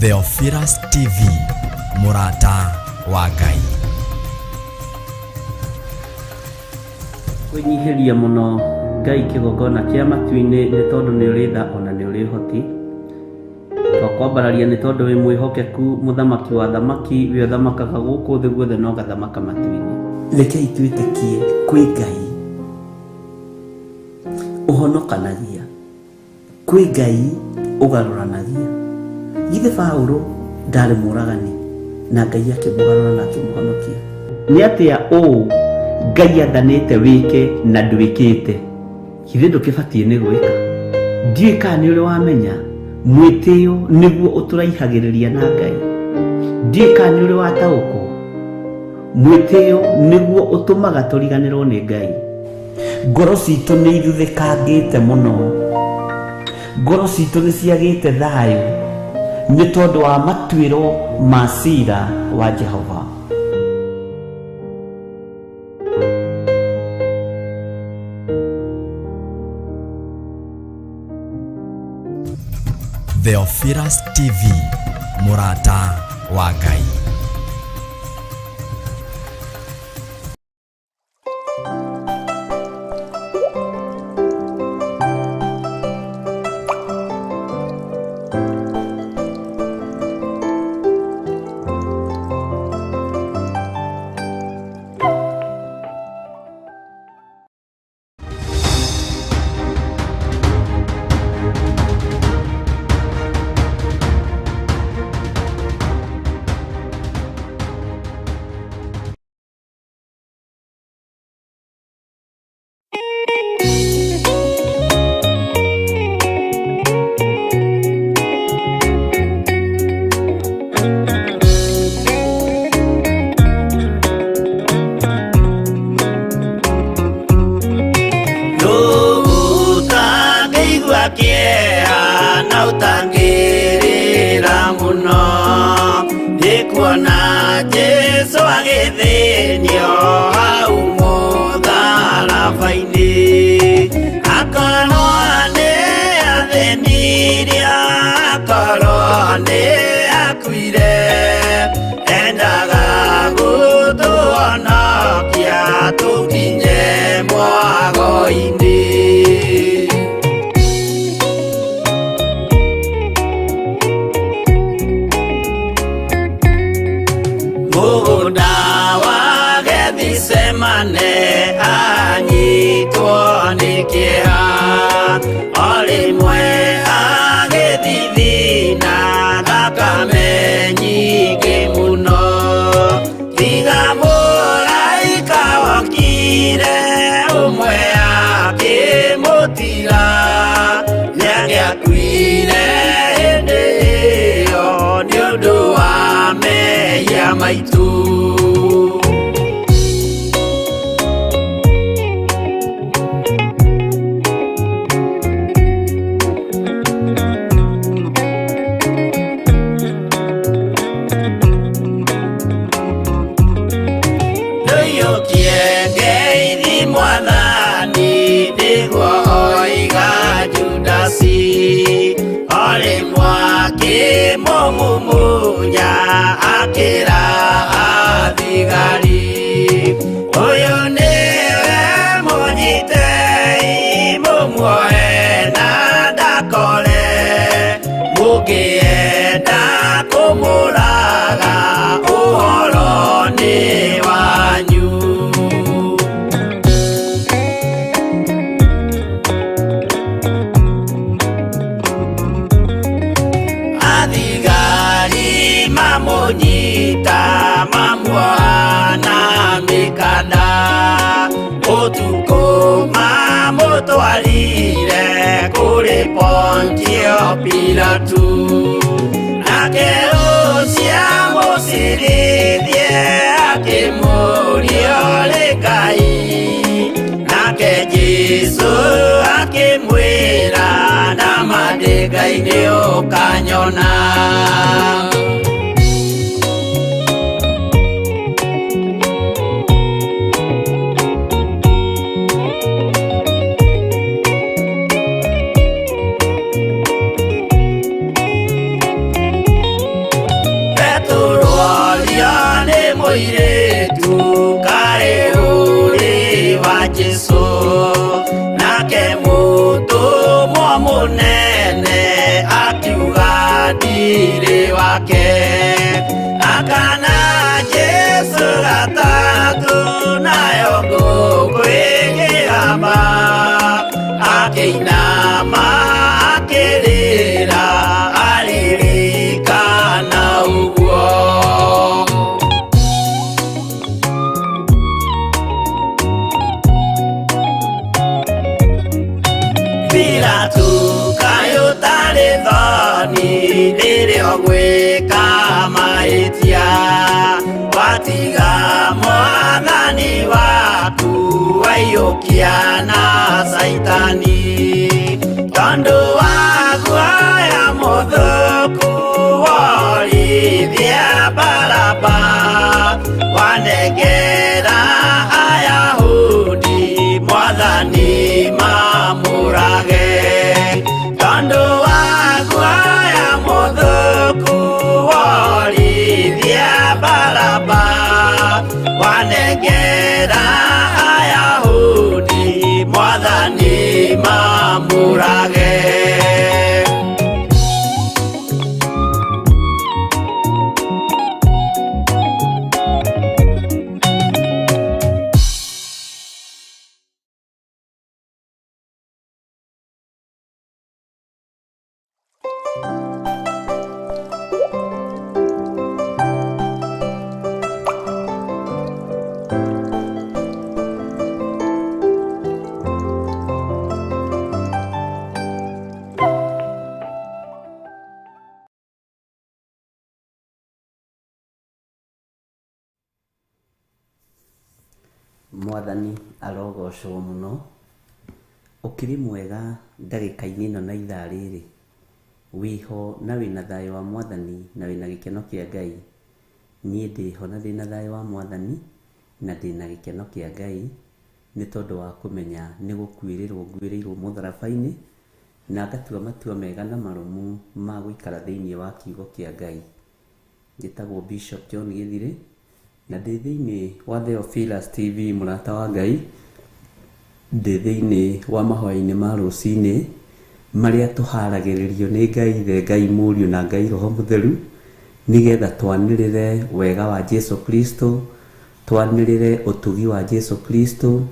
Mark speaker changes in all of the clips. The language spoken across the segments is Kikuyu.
Speaker 1: Theophilus TV, mũrata wa Ngai.
Speaker 2: Kwĩnyihĩria mũno Ngai kĩgongona kĩa matu-inĩ nĩ tondũ nĩ ũrĩ tha ona nĩ ũrĩ ũhoti. Twakwambararia nĩ tondũ wĩ mwĩhokeku mũthamaki wa thamaki we ũthamakaga gũkũ thĩ guothe na ũgathamaka matu-inĩ. Rekei twĩtĩkie kwĩ Ngai ũhonokanagia, kwĩ Ngai ũgarũranagia. Githĩ Paũlũ ndarĩ mũragani na Ngai akĩmũgarũra na akĩmũhonokia? Nĩ atĩa ũũ Ngai athanĩte wĩke na ndwĩkĩte? Githĩ ndũkĩbatiĩ nĩ gwĩka? Ndiũĩ kana nĩ ũrĩ wamenya mwĩtĩo nĩguo ũtũraihagĩrĩria na Ngai. Ndiũĩ kana nĩ ũrĩ wataũkwo mwĩtĩo nĩguo ũtũmaga tũriganĩrwo nĩ Ngai. Ngoro citũ nĩ ithuthĩkangĩte mũno, ngoro citũ nĩ ciagĩte thayũ nĩ tondũ wa matuĩro ma cira wa Jehova.
Speaker 1: Theophilus TV, mũrata wa Ngai.
Speaker 3: Ũtangĩigua kĩeha na ũtangĩrĩra mũno nĩ kuona Jesũ agĩthĩnio hau mũtharaba-inĩ akorwo nĩ athĩnirie akorwo nĩ akuire endaga gũtũhonokia tũkinye mwago-inĩ. Mũgũnda wa Gethisemane anyitwo nĩ kĩeha o rĩmwe agĩthithina thakame nyingĩ mũno tiga mũraika wokire ũmwe akĩmũtiga nĩangĩakuire hĩndĩ ĩyo nĩ ũndũ wa mehia maitũ. Ndũiyũkie ngeithi mwathani nĩguo oiga Judasi o rĩmwe akĩmũmumunya akĩra athigari ũyũ nĩwe mũnyitei mũmuoe na ndakore mũngĩenda kũmũraga ũhoro nĩ wanyu. Athigari mamũnyita mamuoha na mĩkanda ũtukũ mamũtwarire kũrĩ Pontio Pilatu nake ũcio amũcirithie akĩmũria ũrĩ Ngai nake Jesũ akĩmwĩra nama ndĩ Ngai nĩ ũkanyona. Mũnene akiuga ndirĩ wake, akana Jesu gatatũ, nayo ngũkũ ĩkĩgamba, akĩinama akĩrĩra aririkana ũguo. Pilatu kaĩ ũtarĩ thoni rĩrĩa ũgwĩka mahĩtia, watiga mwathani waku waiyũkia na Caitani, tondũ wa guoya mũthũku worithia Baraba, wanengera Ayahudi mwathani mamũrage, tondũ wa guoya mũthũku worithia Baraba, wanengera Ayahudi mwathani mamũrage.
Speaker 2: Mwathani arogocwo mũno. Ũkĩrĩ mwega ndagĩka-inĩ ĩno na ithaa rĩrĩ, wĩho na wĩna thayũ wa Mwathani na wĩna gĩkeno kĩa Ngai. Niĩ ndĩho na ndĩna thayũ wa Mwathani na ndĩna gĩkeno kĩa Ngai, nĩ tondũ wa kũmenya nĩ gũkuĩrĩrwo nguĩrĩirwo mũtharaba-inĩ, na ngatua matua mega na marũmu ma gũikara thĩinĩ wa kiugo kĩa Ngai. Njĩtagwo Bishop John Gĩthirĩ na ndĩ thĩinĩ wa Theophilus TV, mũrata wa Ngai. Ndĩ thĩinĩ wa mahoya-inĩ ma rũcinĩ marĩa tũharagĩrĩrio nĩ Ngai Ithe, Ngai Mũriũ na Ngai Roho Mũtheru, nĩgetha twanĩrĩre wega wa Jesu Kristo, twanĩrĩre ũtugi wa Jesu Kristo,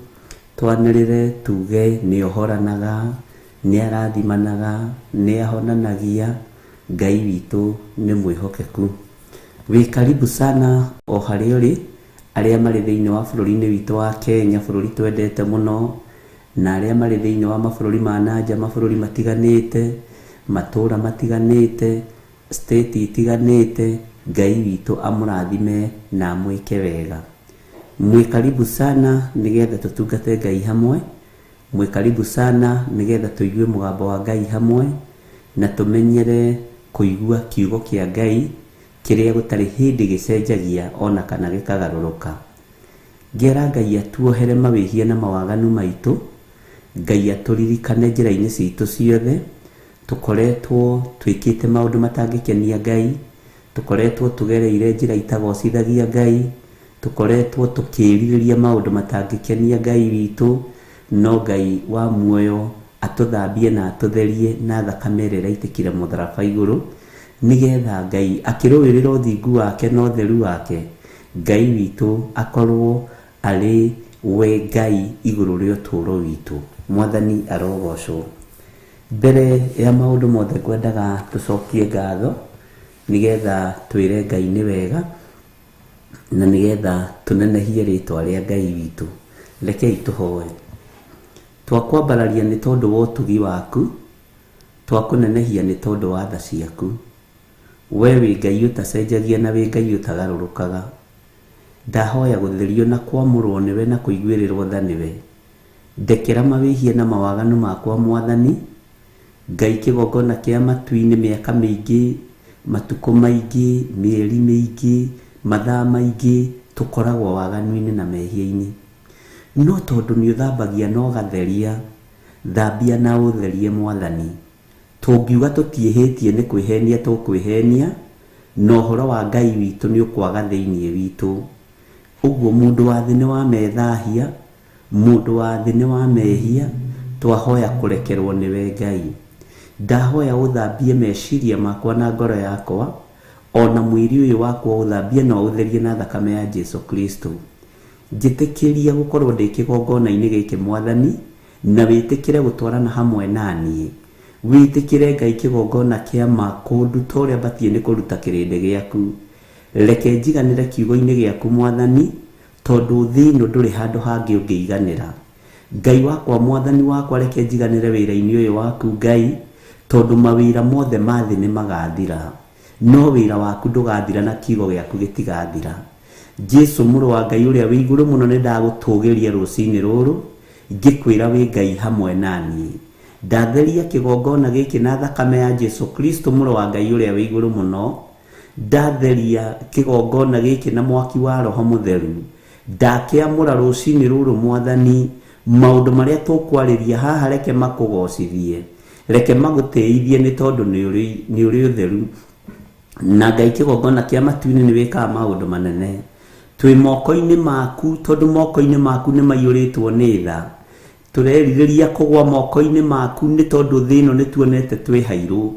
Speaker 2: twanĩrĩre tuge nĩ ohoranaga, nĩ arathimanaga, nĩ ahonanagia. Ngai witũ nĩ mwĩhokeku. Wĩ karibu sana o harĩa ũrĩ, arĩa marĩ thĩinĩ wa bũrũri-inĩ witũ wa Kenya, bũrũri twendete mũno, na arĩa marĩ thĩinĩ wa mabũrũri ma nanja, mabũrũri matiganĩte, matũra matiganĩte, state itiganĩte. Ngai witũ amũrathime na amwĩke wega. Mwĩ karibu sana nĩgetha tũtungate Ngai hamwe. Mwĩ karibu sana nĩgetha tũigue mũgambo wa Ngai hamwe na tũmenyere kũigua kiugo kĩa Ngai kĩrĩa gũtarĩ hĩndĩ gĩcenjagia ona kana gĩkagarũrũka. Ngera Ngai atuohere mawĩhia na mawaganu maitũ, Ngai atũririkane njĩra-inĩ citũ ciothe. Tũkoretwo twĩkĩte maũndũ matangĩkenia Ngai, tũkoretwo tũgereire njĩra itagocithagia Ngai, tũkoretwo tũkĩrirĩria maũndũ matangĩkenia Ngai witũ, no Ngai wa muoyo atũthambie na atũtherie na thakame ĩrĩa ĩraitĩkire mũtharaba igũrũ, nĩgetha Ngai akĩrũĩrĩra ũthingu wake na ũtheru wake, Ngai witũ akorwo arĩ we Ngai igũrũ rĩa ũtũũro witũ. Mwathani arogocwo. Mbere ya maũndũ mothe ngwendaga tũcokie ngatho nĩgetha twĩre Ngai nĩ wega na nĩgetha tũnenehie rĩtwa rĩa Ngai witũ. Rekei tũhoe. Twakwambararia nĩ tondũ wa ũtugi waku, twakũnenehia nĩ tondũ wa tha ciaku. We wĩ Ngai ũtacenjagia na wĩ Ngai ũtagarũrũkaga. Ndahoya gũtherio na kwamũrwo nĩwe na kũiguĩrĩrwo tha nĩwe. Ndekera mawĩhia na mawaganu makwa Mwathani. Ngai kĩgongona kĩa matu-inĩ mĩaka mĩingĩ, matukũ maingĩ, mĩeri mĩingĩ, mathaa maingĩ, tũkoragwo waganu-inĩ na mehia-inĩ. No tondũ nĩ ũthambagia na ũgatheria, thambia na ũtherie Mwathani. Tũngiuga tũtiĩhĩtie nĩ kwĩhenia tũkwĩhenia, na ũhoro wa Ngai witũ nĩ ũkwaga thĩinĩ witũ. Ũguo mũndũ wa thĩ nĩ wa methahia, mũndũ wa thĩ nĩ wa mehia, twahoya kũrekerwo nĩwe Ngai. Ndahoya ũthambie meciria makwa na ngoro yakwa, ona mwĩrĩ ũyũ wakwa ũthambie na ũtherie na thakame ya Jesu Kristo. Njĩtĩkĩria gũkorwo ndĩ kĩgongona-inĩ gĩkĩ Mwathani, na wĩtĩkĩre gũtwarana hamwe na niĩ. Wĩtĩkĩre Ngai kĩgongona kĩa ma kũnduta ũrĩa batiĩ nĩ kũruta kĩrĩndĩ gĩaku. Reke njiganĩre kiugo-inĩ gĩaku Mwathani, tondũ thĩ ĩno ndũrĩ handũ hangĩ ũngĩiganĩra. Ngai wakwa Mwathani wakwa reke njiganĩre wĩra-inĩ ũyũ waku Ngai, tondũ mawĩra mothe ma thĩ nĩ magathira, no wĩra waku ndũgathira na kiugo gĩaku gĩtigathira. Jesu mũrũ wa Ngai ũrĩa wĩ igũrũ mũno nĩ ndagũtũgĩria rũcinĩ rũrũ, ngĩkwĩra wĩ Ngai hamwe na niĩ. Ndatheria kĩgongona gĩkĩ na thakame ya Jesu Kristo mũrũ wa Ngai ũrĩa wĩ igũrũ mũno. Ndatheria kĩgongona gĩkĩ na mwaki wa Roho Mũtheru. Ndakĩamũra rũcinĩ rũrũ Mwathani, maũndũ marĩa tũkwarĩria haha reke makũgocithie, reke magũtĩithie nĩ tondũ nĩ ũrĩ ũtheru. Na Ngai kĩgongona kĩa matu-inĩ nĩ wĩkaga maũndũ manene. Twĩ moko-inĩ maku tondũ moko-inĩ maku nĩ maiyũrĩtwo nĩ tha. Tũrerirĩria kũgwa moko-inĩ maku nĩ tondũ thĩ ĩno nĩ tuonete twĩ hairũ.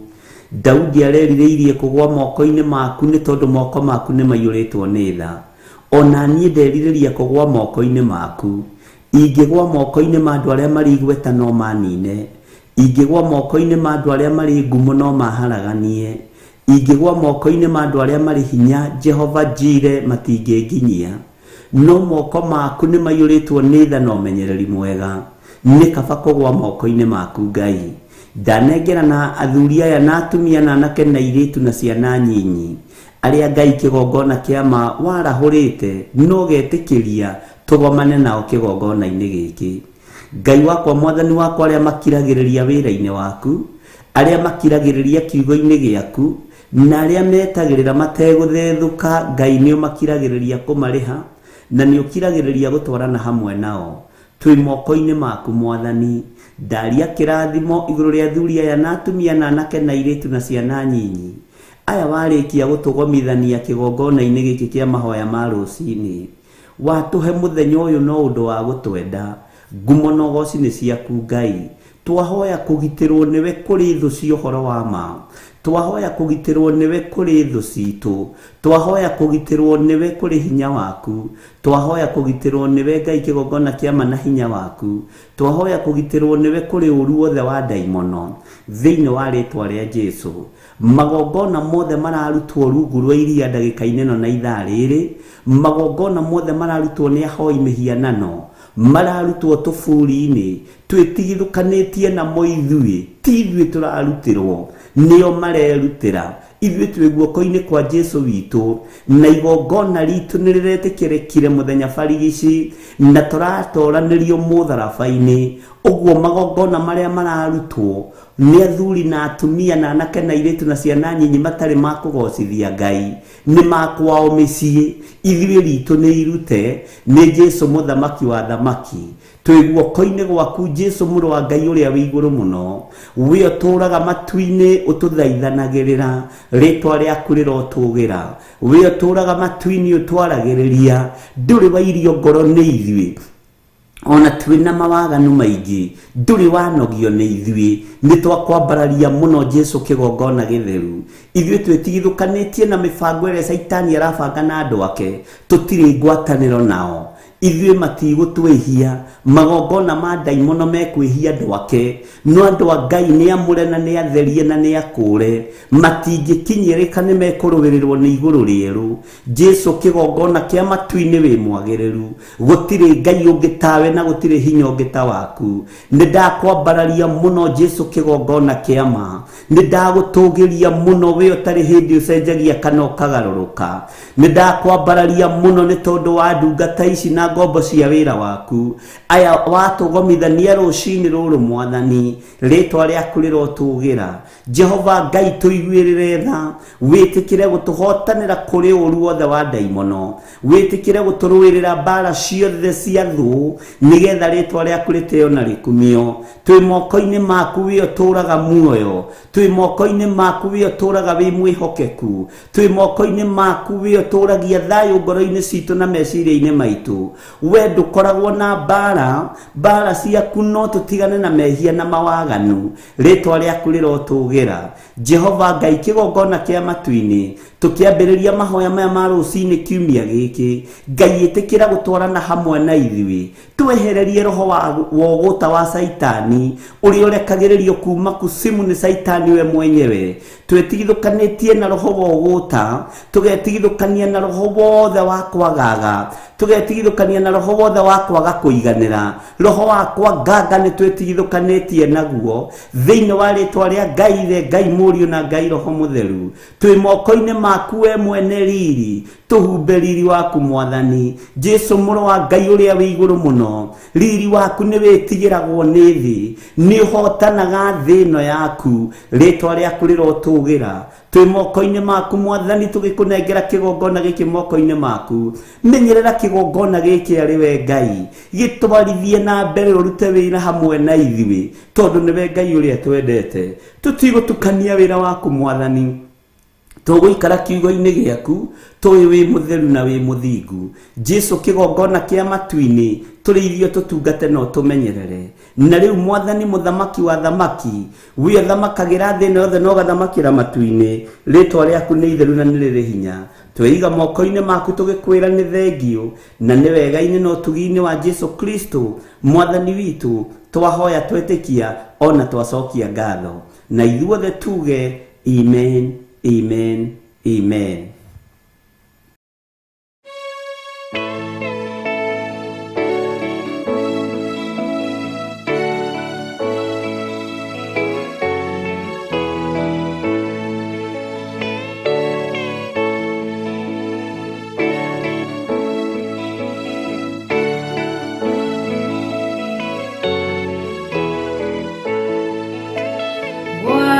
Speaker 2: Daudi arerirĩirie kũgwa moko-inĩ maku nĩ tondũ moko maku nĩ maiyũrĩtwo nĩ tha. Ona niĩ nderirĩria kũgwa moko-inĩ maku. Ingĩgwa moko-inĩ ma andũ arĩa marĩ igweta no manine. Ingĩgwa moko-inĩ ma andũ arĩa marĩ ngumo no maharaganie. Ingĩgwa moko-inĩ ma andũ arĩa marĩ hinya, Jehova Jire, matingĩnginyia. No moko maku nĩ maiyũrĩtwo nĩ tha na ũmenyereri mwega. Nĩ kaba kũgwa moko-inĩ maku Ngai. Ndanengerana athuri aya na atumia na anake na airĩtu na ciana nyinyi, arĩa Ngai kĩgongona kĩa ma warahũrĩte na ũgetĩkĩria tũgomane nao kĩgongona-inĩ gĩkĩ. Ngai wakwa Mwathani wakwa, arĩa makiragĩrĩria wĩra-inĩ waku, arĩa makiragĩrĩria kiugo-inĩ gĩaku, na arĩa metagĩrĩra mategũthethũka, Ngai nĩ ũmakiragĩrĩria kũmarĩha, na nĩ ũkiragĩrĩria gũtwarana hamwe nao. Twĩ moko-inĩ maku Mwathani. Ndaria kĩrathimo igũrũ rĩa athuri aya na atumia na anake na airĩtu na ciana nyinyi, aya warĩkia gũtũgomithania kĩgongona-inĩ gĩkĩ kĩa mahoya ma rũcinĩ. Watũhe mũthenya ũyũ no ũndũ wa gũtwenda. Ngumo na ũgoci nĩ ciaku Ngai. Twahoya kũgitĩrwo nĩwe kũrĩ thũ cia ũhoro wa ma. Twahoya kũgitĩrwo nĩwe kũrĩ thũ citũ. Twahoya kũgitĩrwo nĩwe kũrĩ hinya waku. Twahoya kũgitĩrwo nĩwe Ngai kĩgongona kĩa ma na hinya waku. Twahoya kũgitĩrwo nĩwe kũrĩ ũru wothe wa ndaimono. Thĩinĩ wa rĩtwa rĩa Jesu. Magongona mothe mararutwo rungu rwa iria ndagĩka-inĩ ĩno na ithaa rĩrĩ, magongona mothe mararutwo nĩ ahoi mĩhianano, mararutwo tũburi-inĩ, twĩtigithũkanĩtie namo ithuĩ, ti ithuĩ tũrarutĩrwo, nĩo marerutĩra. Ithuĩ twĩ guoko-inĩ kwa Jesu witũ, na igongona ritũ nĩ rĩretĩkĩrĩkire mũthenya barigici, na tũratoranĩrio mũtharaba-inĩ. Ũguo magongona marĩa mararutwo nĩ athuri na atumia na anake na airĩtu na ciana nyinyi matarĩ ma kũgocithia Ngai, nĩ ma kwao mĩciĩ. Ithuĩ ritũ nĩ irute nĩ Jesu mũthamaki wa thamaki. Twĩ guoko-inĩ gwaku Jesu mũrũ wa Ngai ũrĩa wĩ igũrũ mũno, we ũtũũraga matu-inĩ ũtũthaithanagĩrĩra, rĩtwa rĩaku rĩrotũgĩra. We ũtũũraga matu-inĩ ũtwaragĩrĩria, ndũrĩ wairio ngoro nĩ ithuĩ, ona twĩ na mawaganu maingĩ, ndũrĩ wanogio nĩ ithuĩ. Nĩ twakwambararia mũno Jesu kĩgongona gĩtheru. Ithuĩ twĩtigithũkanĩtie na mĩbango ĩrĩa Caitani arabanga na andũ ake, tũtirĩ ngwatanĩro nao. Ithuĩ matigũtwĩhia, magongona ma ndaimono mekwĩhia andũ ake, no andũ a Ngai nĩ amũre na nĩ atherie na nĩ akũre, matingĩkinyĩrĩka nĩ mekũrũĩrĩrwo nĩ igũrũ rĩerũ. Jesu kĩgongona kĩa matu-inĩ wĩ mwagĩrĩru, gũtirĩ Ngai ũngĩ tawe na gũtirĩ hinya ũngĩ ta waku. Nĩ ndakwambararia mũno Jesu kĩgongona kĩa ma, nĩ ndagũtũgĩria mũno we ũtarĩ hĩndĩ ũcenjagia kana ũkagarũrũka. Nĩ ndakwambararia mũno nĩ tondũ wa ndungata ici na ngombo cia wĩra waku, aya watũgomithania rũcinĩ rũrũ Mwathani, rĩtwa rĩaku rĩrotũgĩra. Jehova Ngai tũiguĩrĩre tha, wĩtĩkĩre gũtũhotanĩra kũrĩ ũru wothe wa ndaimono, wĩtĩkĩre gũtũrũĩrĩra mbara ciothe cia thũ, nĩgetha rĩtwa rĩaku rĩtĩo na rĩkumio. Twĩ moko-inĩ maku we ũtũũraga muoyo, twĩ moko-inĩ maku we ũtũũraga wĩ mwĩhokeku, twĩ moko-inĩ maku we ũtũũragia thayũ ngoro-inĩ citũ na meciria-inĩ maitũ. We ndũkoragwo na mbara, mbara ciaku no tũtigane na mehia na mawaganu. Rĩtwa rĩaku rĩrotũgĩra. Jehova Ngai kĩgongona kĩa matu-inĩ, tũkĩambĩrĩria mahoya maya ma rũcinĩ kiumia gĩkĩ, Ngai ĩtĩkĩra gũtwarana hamwe na ithuĩ, twehererie roho wa ũgũta wa Saitani ũrĩa ũrekagĩrĩrio kuma kusimu nĩ Saitani we mwenyewe. Twetigithũkanĩtie na roho wa ũgũta, tũgetigithũkania na roho wothe wa kwagaga, tũgetigithũkania na roho wothe wa kwaga kũiganĩra, roho wa kwanganga nĩ twetigithũkanĩtie naguo thĩinĩ wa rĩtwa rĩa Ngai Ithe, Ngai Mũriũ na Ngai Roho Mũtheru. Twĩ moko-inĩ maku we mwene riri, tũhumbe riri waku Mwathani Jesu mũrũ wa Ngai ũrĩa wĩ igũrũ mũno. Riri waku nĩ wĩtigĩragwo nĩ thĩ, nĩ ũhotanaga thĩ ĩno yaku, rĩtwa rĩaku rĩrotũgĩra. Twĩ moko-inĩ maku Mwathani, tũgĩkũnengera kĩgongona gĩkĩ moko-inĩ maku. Menyerera kĩgongona gĩkĩ arĩ we Ngai, gĩtwarithie na mbere ũrute wĩra hamwe na ithuĩ, tondũ nĩwe Ngai ũrĩa twendete. Tũtigũtukania wĩra waku Mwathani, tũgũikara kiugo-inĩ gĩaku, tũĩ wĩ mũtheru na wĩ mũthingu. Jesu kĩgongona kĩa matu-inĩ, tũrĩithio tũtungate na ũtũmenyerere. Na rĩu Mwathani mũthamaki wa thamaki, we ũthamakagĩra thĩ ĩno yothe na ũgathamakĩra matu-inĩ, rĩtwa rĩaku nĩ itheru na nĩ rĩrĩ hinya. Tweiga moko-inĩ maku tũgĩkwĩra nĩ thengiũ, na nĩ wega-inĩ na ũtugi-inĩ wa Jesu Kristo Mwathani witũ, twahoya twetĩkia ona twacokia ngatho. Na ithuothe tuge amen, amen, amen.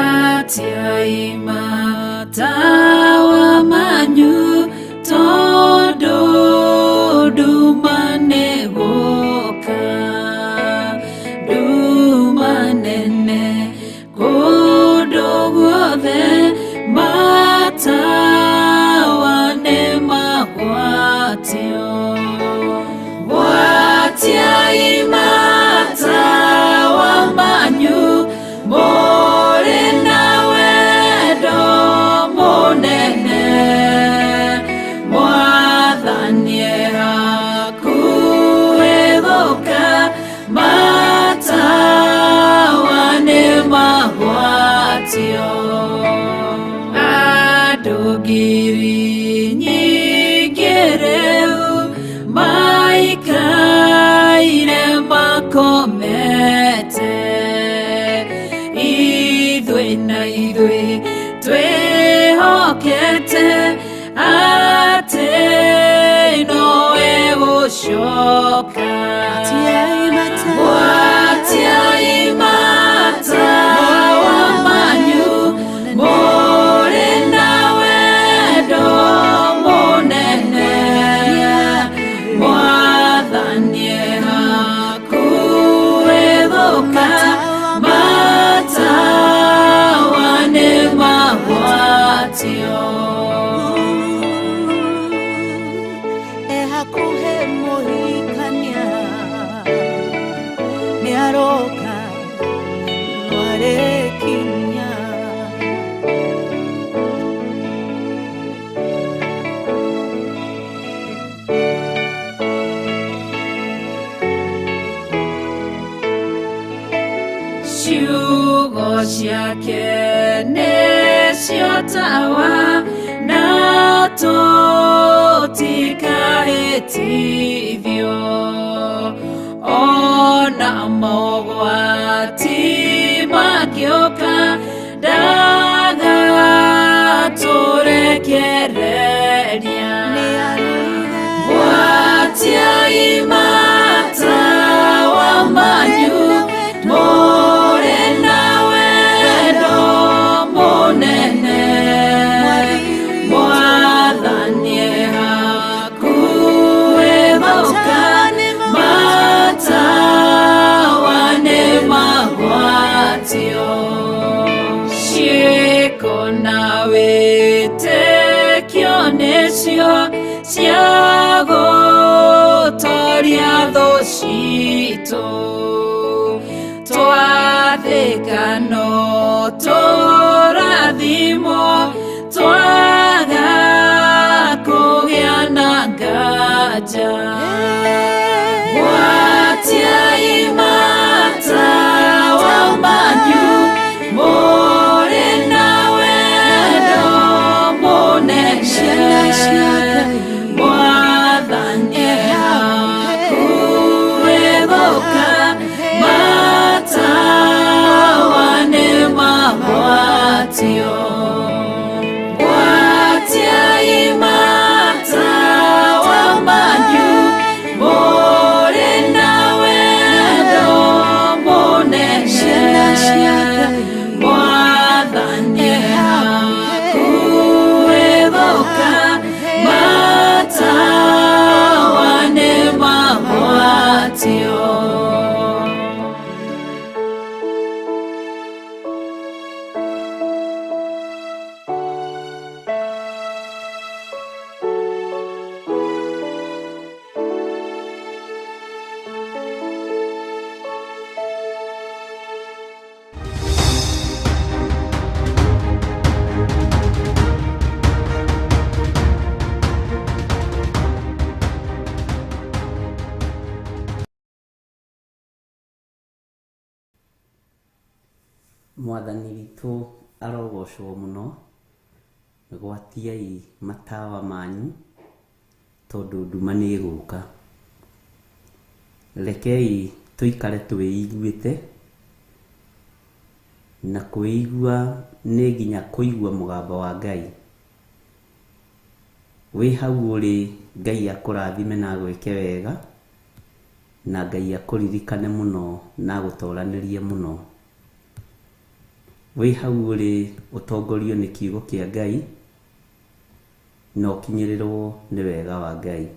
Speaker 4: Gwatiai matawa manyu tondũ nduma nĩ gũka, nduma nene kũndũ guothe, matawa nĩ magwatio. Gwatiai matawa manyu mũrĩ na wendo mũnene, Mwathani e hakuhĩ gũka, matawa nĩ magwatio. Andũ ngiri nyingĩ rĩu maikaire makomete, ithuĩ na ithuĩ twĩhokete atĩ nowe gũcoka. Gwatiai matawa manyu mũrĩ na wendo mũnene, Mwathani e hakuhĩ gũka, matawa nĩ magwatio.
Speaker 5: Ehakuhe mũhikania nĩaroka nĩarĩkinya.
Speaker 4: Ciugo ciake nĩcio tawa, na tũtikahĩtithio, ona mogwati mangĩũka, ndagatũrekereria. Gwatiai matawa manyu mũrĩ na wendo mũnene, Mwathani e hakuhĩ gũka, matawa nĩ magwatio. Ciĩko na wĩtĩkio nĩcio cia gũtũrutĩra thũ citũ twathĩka no tũrathimwo twaga kũgĩa na nganja gwatiai matawa manyu mũrĩ na wendo mũnene Mwathani hakuhĩ gũka matawa nĩmagwatio gwatiai matawa manyu mũrĩ na wendo mũnene Mwathani hakuhĩ gũka matawa nĩmagwatio.
Speaker 2: Mwathani witũ arogocwo mũno. Gwatiai matawa manyu tondũ nduma nĩ ĩgũka. Rekei tũikare twĩiguĩte, na kwĩigua nĩ nginya kũigua mũgambo wa Ngai. Wĩ hau ũrĩ, Ngai akũrathime na agwĩke wega, na Ngai akũririkane mũno na agũtoranĩrie mũno. Wĩ hau ũrĩ ũtongorio nĩ kiugo kĩa Ngai na ũkinyĩrĩrwo nĩ wega wa Ngai.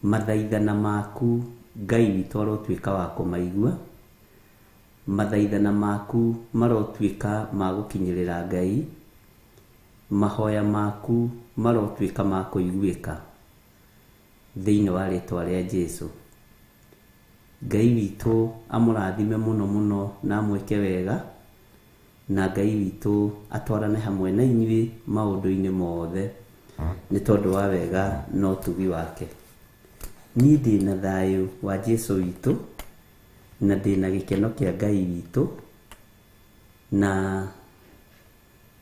Speaker 2: Mathaithana maku Ngai witũ arotuĩka wa kũmaigua, mathaithana maku marotuĩka ma gũkinyĩrĩra Ngai, mahoya maku marotuĩka ma kũiguĩka thĩinĩ wa rĩtwa rĩa Jesũ. Ngai witũ amũrathime mũno mũno na amwĩke wega, na Ngai witũ atwarane hamwe na inyuĩ maũndũ-inĩ mothe nĩ tondũ wa wega na ũtugi wake. Niĩ ndĩna thayũ wa Jesũ witũ, na ndĩna gĩkeno kĩa Ngai witũ, na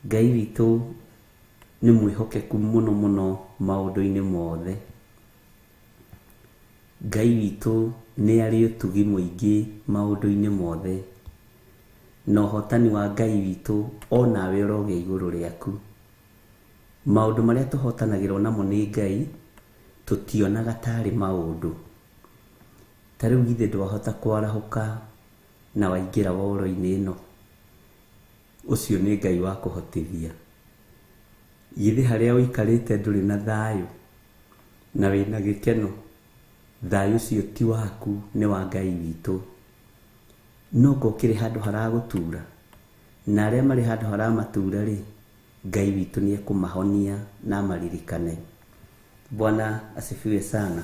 Speaker 2: Ngai witũ nĩ mwĩhokeku mũno mũno maũndũ-inĩ mothe. Ngai witũ nĩ arĩ ũtugi mũingĩ maũndũ-inĩ mothe, na ũhotani wa Ngai witũ onawe ũrogĩa igũrũ rĩaku. Maũndũ marĩa tũhotanagĩrwo namo nĩ Ngai tũtionaga tarĩ maũndũ. Ta rĩu githĩ ndwahota kwarahũka na waingĩra woro-inĩ ĩno, ũcio nĩ Ngai wa kũhotithia. Githĩ harĩa ũikarĩte ndũrĩ na thayũ na wĩna gĩkeno, thayũ ũcio ti waku, nĩ wa Ngai witũ. No ngokĩrĩ handũ haragũtura, na arĩa marĩ handũ haramatura rĩ, Ngai witũ nĩ ekũmahonia na amaririkane. Bwana asifiwe sana.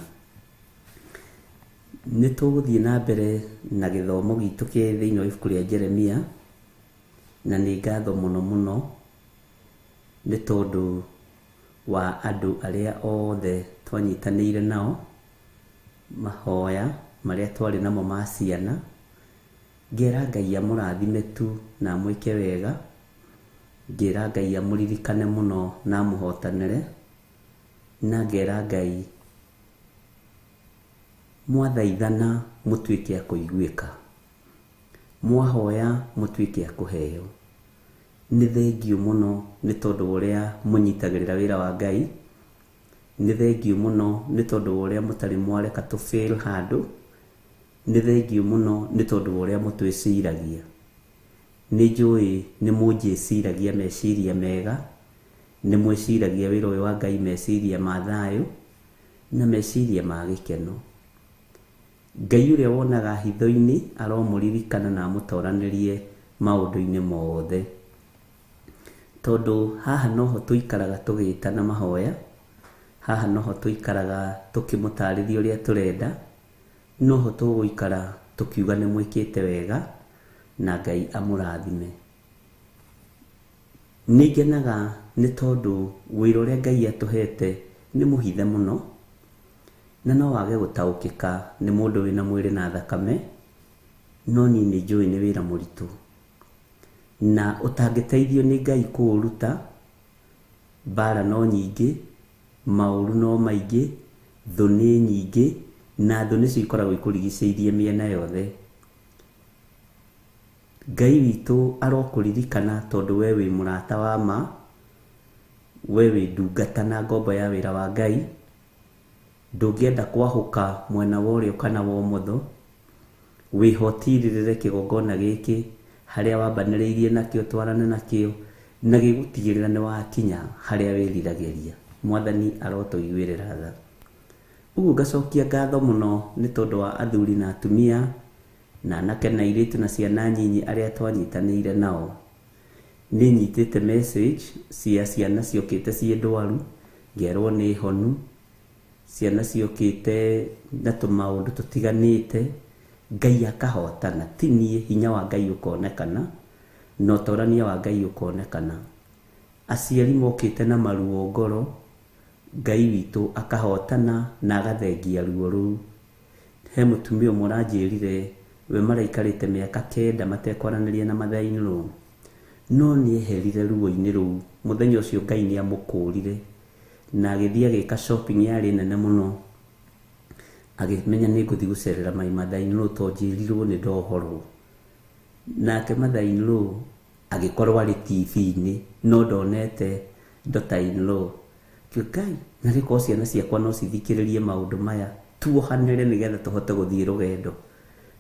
Speaker 2: Nĩ tũgũthiĩ na mbere na gĩthomo gitũ kĩ thĩinĩ wa ibuku rĩa Jeremia, na nĩ ngatho mũno mũno nĩ tondũ wa andũ arĩa othe twanyitanĩire nao mahoya marĩa twarĩ namo ma ciana. Ngera Ngai amũrathime tu na amwĩke wega, ngera Ngai amũririkane mũno na amũhotanĩre, na ngera Ngai mwathaithana mũtuĩke a kũiguĩka, mwahoya mũtuĩke a kũheo. Nĩ thengiũ mũno nĩ tondũ wa ũrĩa mũnyitagĩrĩra wĩra wa Ngai, nĩ thengiũ mũno nĩ tondũ wa ũrĩa mũtarĩ mwareka tũ fail handũ, nĩ thengiũ mũno nĩ tondũ wa ũrĩa mũtwĩciragia. Nĩ njũĩ nĩ mũnjĩciragia meciria mega, nĩ mwĩciragia wĩra ũyũ wa Ngai meciria ma thayũ na meciria ma gĩkeno. Ngai ũrĩa wonaga hitho-inĩ aromũririkana na amũtoranĩrie maũndũ-inĩ mothe. Tondũ haha noho tũikaraga tũgĩtana mahoya, Haha noho tũikaraga tũkĩmũtarĩria ũrĩa tũrenda, noho tũgũikara tũkiuga nĩ mwĩkĩte wega na Ngai amũrathime. Nĩ ngenaga nĩ tondũ wĩra ũrĩa Ngai atũhete nĩ mũhithe mũno, na no wage gũtaũkĩka nĩ mũndũ wĩna mwĩrĩ na thakame, no niĩ nĩ njũĩ nĩ wĩra mũritũ na ũtangĩteithio nĩ Ngai kũũruta. Mbara no nyingĩ, maũru no maingĩ, thũ nĩ nyingĩ, na thũ nĩcio ikoragwo ikũrigicĩirie mĩena yothe. Ngai witũ arokũririkana tondũ we wĩ mũrata wa ma, we wĩ ndungata na ngombo ya wĩra wa Ngai. Ndũngĩenda kwahũka mwena wa ũrĩo kana wa ũmotho, wĩhotirĩrĩre kĩgongona gĩkĩ harĩa wambanĩrĩirie nakĩo, twarane nakĩo na gĩgũtigĩrĩra nĩ wakinya harĩa wĩriragĩria. Mwathani arotũiguĩrĩra tha. Ũguo ngacokia ngatho mũno nĩ tondũ wa athuri na atumia na anake na airĩtu na ciana nyinyi arĩa twanyitanĩire nao. Nĩ nyitĩte message cia ciana ciokĩte ciĩ ndwaru, ngerwo nĩ honu, ciana ciokĩte na tũmaũndũ tũtiganĩte, Ngai akahotana. Ti niĩ, hinya wa Ngai ũkonekana na ũtorania wa Ngai ũkonekana. Aciari mokĩte na maruo ngoro, Ngai witũ akahotana na agathengia ruo rũu. He mũtumia ũmwe ũranjĩrire we maraikarĩte mĩaka 9 matekwaranĩria na mother-in-law, no nĩ eherire ruo-inĩ rũu. Mũthenya ũcio Ngai nĩ amũkũrire na agĩthiĩ agĩka shopping yarĩ nene mũno, agĩmenya nĩ ngũthiĩ gũcerera my mother-in-law tondũ njĩrirwo nĩ ndohorwo. Nake mother-in-law agĩkorwo arĩ TV-inĩ no ndonete daughter-in-law. Ngai, na rĩkorwo ciana ciakwa no cithikĩrĩrie maũndũ maya, tuohanĩre nĩgetha tũhote gũthiĩ rũgendo,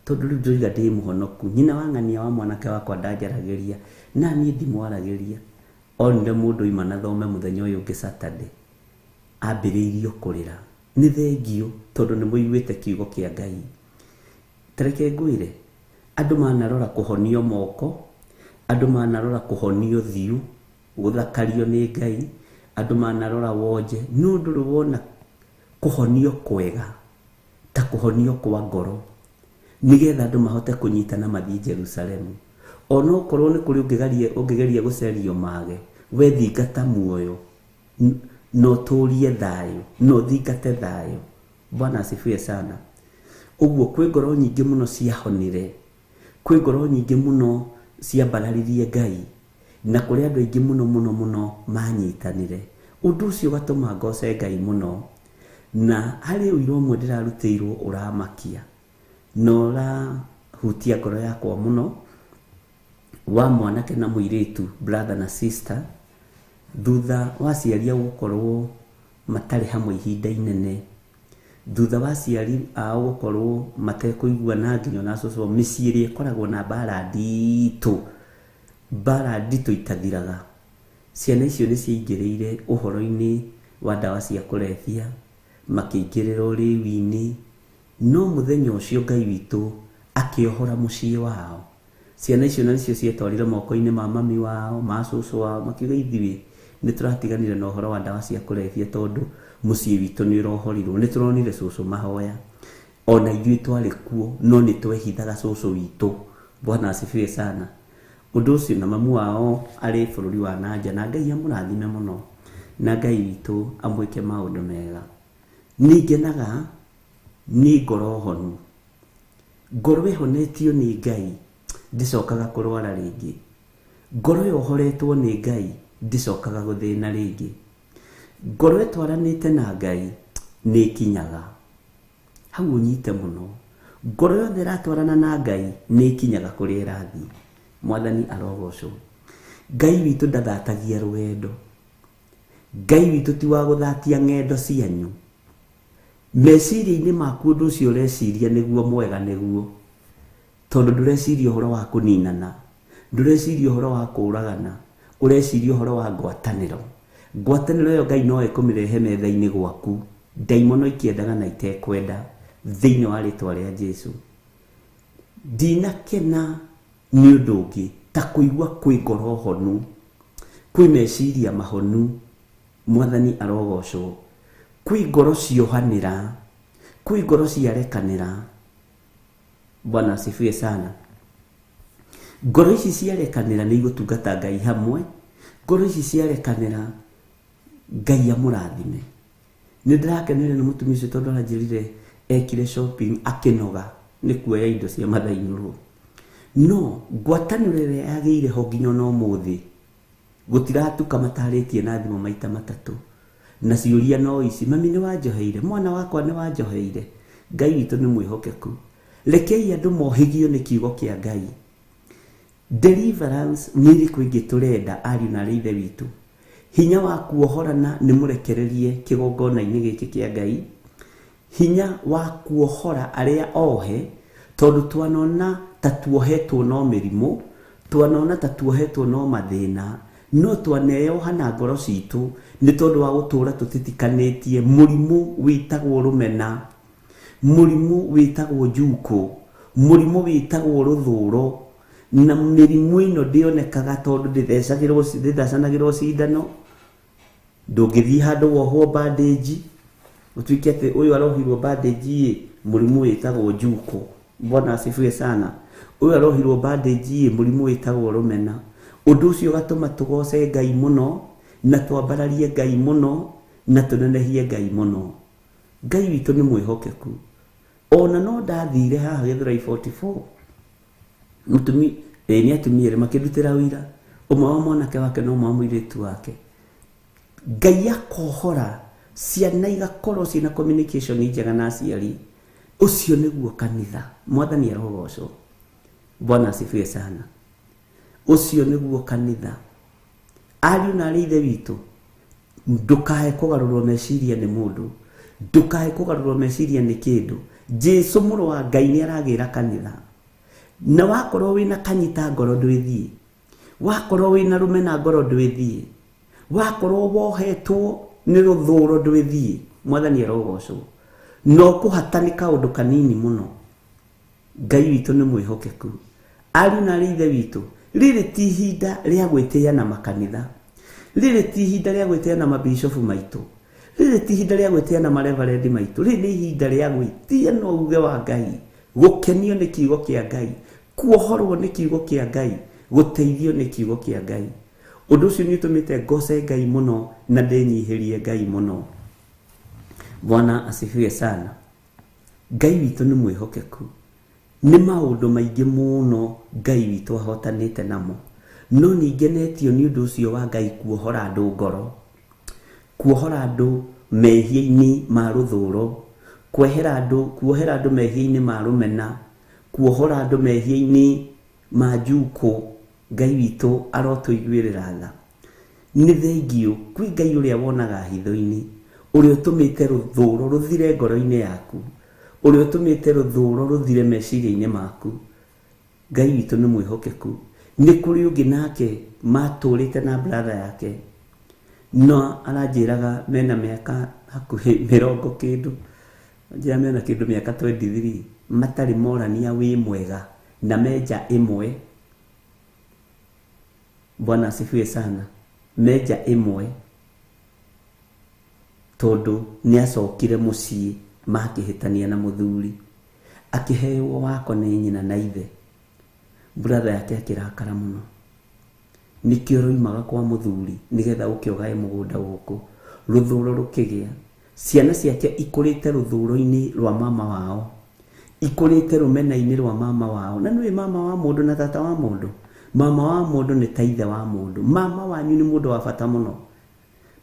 Speaker 2: tondũ rĩu ndĩroiga ndĩ mũhonoku. Nyina wa ng'ania wa mwanake wakwa ndanjaragĩria na niĩ ndimwaragĩria. Onire mũndũ oima na thome mũthenya ũyũ ũngĩ Saturday, ambĩrĩirio kũrĩra. Nĩ thengio tondũ nĩ mũiguĩte kiugo kĩa Ngai. Tareke ngwĩre, andũ manarora kũhonio moko, andũ manarora kũhonio thiũ, gũthakario nĩ Ngai, andũ manarora wonje, no ndũrĩ wona kũhonio kwega ta kũhonio kwa ngoro, nĩgetha andũ mahote kũnyitana mathiĩ Jerusalemu. Ona okorwo nĩ kũrĩ ũngĩgeria gũcerio mage, we thingata muoyo na ũtũrie thayũ, na ũthingate thayũ. Bwana asifiwe sana. Ũguo kwĩ ngoro nyingĩ mũno ciahonire, kwĩ ngoro nyingĩ mũno ciambararirie Ngai, na kũrĩ andũ aingĩ mũno mũno mũno manyitanire. Ũndũ ũcio ũgatũma ngoce Ngai mũno. Na harĩ ũira ũmwe ndĩrarutĩirwo ũramakia na ũrahutia ngoro yakwa mũno, wa mwanake na mũirĩtu, brother na sister, thutha wa aciari ao gũkorwo matarĩ hamwe ihinda inene, thutha wa aciari ao gũkorwo matekũiguana nginya ona cũcũ, mĩciĩ ĩrĩa ĩkoragwo na mbara nditũ, mbara nditũ itathiraga. Ciana icio nĩ ciaingĩrĩire ũhoro-inĩ wa ndawa cia kũrebia, makĩingĩrĩra ũrĩu-inĩ, no mũthenya ũcio Ngai witũ akĩohora mũciĩ wao. Ciana icio na nĩcio cietwarire moko-inĩ ma mami wao, ma cũcũ wao, makiuga ithuĩ nĩ tũratiganire na ũhoro wa ndawa cia kũrebia tondũ mũciĩ witũ nĩ ũrohorirwo, nĩ tũronire cũcũ mahoya, ona ithuĩ twarĩ kuo no nĩ twehithaga cũcũ witũ. Bwana asifiwe sana. Ũndũ ũcio na mamu wao arĩ bũrũri wa nanja, na Ngai amũrathime mũno, na Ngai witũ amwĩke maũndũ mega. Nĩ ngenaga nĩ ngoro honu, ngoro ĩhonetio nĩ Ngai ndĩcokaga kũrwara rĩngĩ, ngoro yohoretwo nĩ Ngai ndĩcokaga gũthĩna rĩngĩ, ngoro ĩtwaranĩte na Ngai nĩ ĩkinyaga. Hau ũnyite mũno, ngoro yothe ĩratwarana na Ngai nĩ ĩkinyaga kũrĩa ĩrathiĩ. Mwathani arogocwo. Ngai witũ ndathatagia rũgendo, Ngai witũ ti wa gũthatia ng'endo cianyu. Meciria-inĩ maku ũndũ ũcio ũreciria nĩguo mwega, nĩguo tondũ ndũreciria ũhoro wa kũninana, ndũreciria ũhoro wa kũũragana, ũreciria ũhoro wa ngwatanĩro. Ngwatanĩro ĩyo Ngai no ekũmĩrehe metha-inĩ gwaku, ndaimono ikĩendaga na itekwenda, thĩinĩ wa rĩtwa rĩa Jesu. Ndinakena nĩ ũndũ ũngĩ ta kũigua kwĩ ngoro honu, kwĩ meciria mahonu. Mwathani arogocwo. Kwĩ ngoro ciohanĩra, kwĩ ngoro ciarekanĩra. Bwana asifiwe sana. Ngoro ici ciarekanĩra nĩ igũtungata Ngai hamwe. Ngoro ici ciarekanĩra Ngai amũrathime. Nĩ ndĩrakenire nĩ mũtumia ũcio tondũ aranjĩrire ekire shopping akĩnoga nĩ kuoya indo cia mathainũrwo. No ngwatanĩro ĩrĩa yagĩire ho nginya ona ũmũthĩ gũtiratuka matarĩtie na thimũ maita matatũ, na ciũria no ici: mami nĩ wanjoheire, mwana wakwa nĩ wanjoheire. Ngai witũ nĩ mwĩhokeku. Rekei andũ mohĩgio nĩ kiugo kĩa Ngai. Deliverance nĩ ĩrĩkũ ĩngĩ tũrenda ariũ na arĩ ithe witũ? Hinya wa kuohorana nĩ mũrekererie kĩgongona-inĩ gĩkĩ kĩa Ngai. Hinya wa kuohora arĩa ohe, tondũ twanona ta tuohetwo no mĩrimũ, twanona ta tuohetwo no mathĩna, no twaneyoha na ngoro citũ nĩ tondũ wa gũtũra tũtitikanĩtie mũrimũ wĩtagwo rũmena, mũrimũ wĩtagwo njukũ, mũrimũ wĩtagwo rũthũro. Na mĩrimũ ĩno ndĩonekaga tondũ ndĩthecanagĩrwo cindano. Ndũngĩthiĩ handũ wohwo bandage ũtuĩke atĩ ũyũ arohirwo bandage ĩ mũrimũ wĩtagwo njukũ. Bwana asifiwe sana. Ũyũ arohirwo bandage ĩ mũrimũ wĩtagwo rũmena. Ũndũ ũcio ũgatũma tũgoce Ngai mũno na twambararie Ngai mũno na tũnenehie Ngai mũno. Ngai witũ nĩ mwĩhokeku. Ona no ndathire haha Gĩthũrai 44, mũtumi nĩ atumia erĩ makĩndutĩra wĩira, ũmwe wa mwanake wake na ũmwe wa mũirĩtu wake. Ngai akohora ciana igakorwo ciĩna communication njega na aciari. Ũcio nĩguo kanitha. Mwathani arogocwo. Bwana asifiwe sana. Ũcio nĩguo kanitha. Ariũ na arĩ ithe witũ, ndũkae kũgarũrwo meciria nĩ mũndũ, ndũkae kũgarũrwo meciria nĩ kĩndũ. Jesu mũrũ wa Ngai nĩ aragĩra kanitha. Na wakorwo wĩna kanyita ngoro ndwĩthiĩ, wakorwo wĩna rũmena ngoro ndwĩthiĩ, wakorwo wohetwo nĩ rũthũro ndwĩthiĩ. Mwathani arogocwo. No kũhata nĩ kaũndũ kanini mũno. Ngai witũ nĩ mwĩhokeku. Ariũ na arĩ ithe witũ, rĩrĩ ti ihinda rĩa gwĩtĩa na makanitha, rĩrĩ ti ihinda rĩa gwĩtĩa na mabishofu maitũ, rĩrĩ ti ihinda rĩa gwĩtĩa na mareverendi maitũ, rĩrĩ nĩ ihinda rĩa gwĩtĩa na uge wa Ngai, gũkenio nĩ kiugo kĩa Ngai, kuohorwo nĩ kiugo kĩa Ngai, gũteithio nĩ kiugo kĩa Ngai. Ũndũ ũcio nĩ ũtũmĩte ngoce Ngai mũno na ndĩnyihĩrie Ngai mũno. Bwana asifiwe sana. Ngai witũ nĩ mwĩhokeku. Nĩ maũndũ maingĩ mũno Ngai witũ ahotanĩte namo, no nĩ ngenetio nĩ ũndũ ũcio wa Ngai kuohora andũ ngoro, kuohora andũ mehia-inĩ ma rũthũro, kuohera andũ mehia-inĩ ma rũmena, kuohora andũ mehia-inĩ ma njukũ. Ngai witũ arotũiguĩrĩra tha. Nĩ thengio kwĩ Ngai ũrĩa wonaga hitho-inĩ, ũrĩa ũtũmĩte rũthũro rũthire ngoro-inĩ yaku, ũrĩa ũtũmĩte rũthũro rũthire meciria-inĩ maku. Ngai witũ nĩ mwĩhokeku. Nĩ kũrĩ ũngĩ nake matũrĩte na brother yake, no aranjĩraga mena mĩaka hakuhĩ mĩrongo kĩndũ, anjĩra mena kĩndũ mĩaka 23, matarĩ morania wĩ mwega na menja ĩmwe. Bwana asifiwe sana. Menja ĩmwe, tondũ nĩ acokire mũciĩ makĩhĩtania na mũthuri, akĩheo wako nĩ nyina na ithe. Brother yake akĩrakara mũno, nĩkĩo roimaga kwa mũthuri nĩgetha ũke ũgae mũgũnda gũkũ. Rũthũro rũkĩgĩa, ciana ciake ikũrĩte rũthũro-inĩ rwa mama wao, ikũrĩte rũmena-inĩ rwa mama wao. Na nĩũĩ mama wa mũndũ na tata wa mũndũ, mama wa mũndũ nĩ ta ithe wa mũndũ. Mama wanyu nĩ mũndũ wa bata mũno.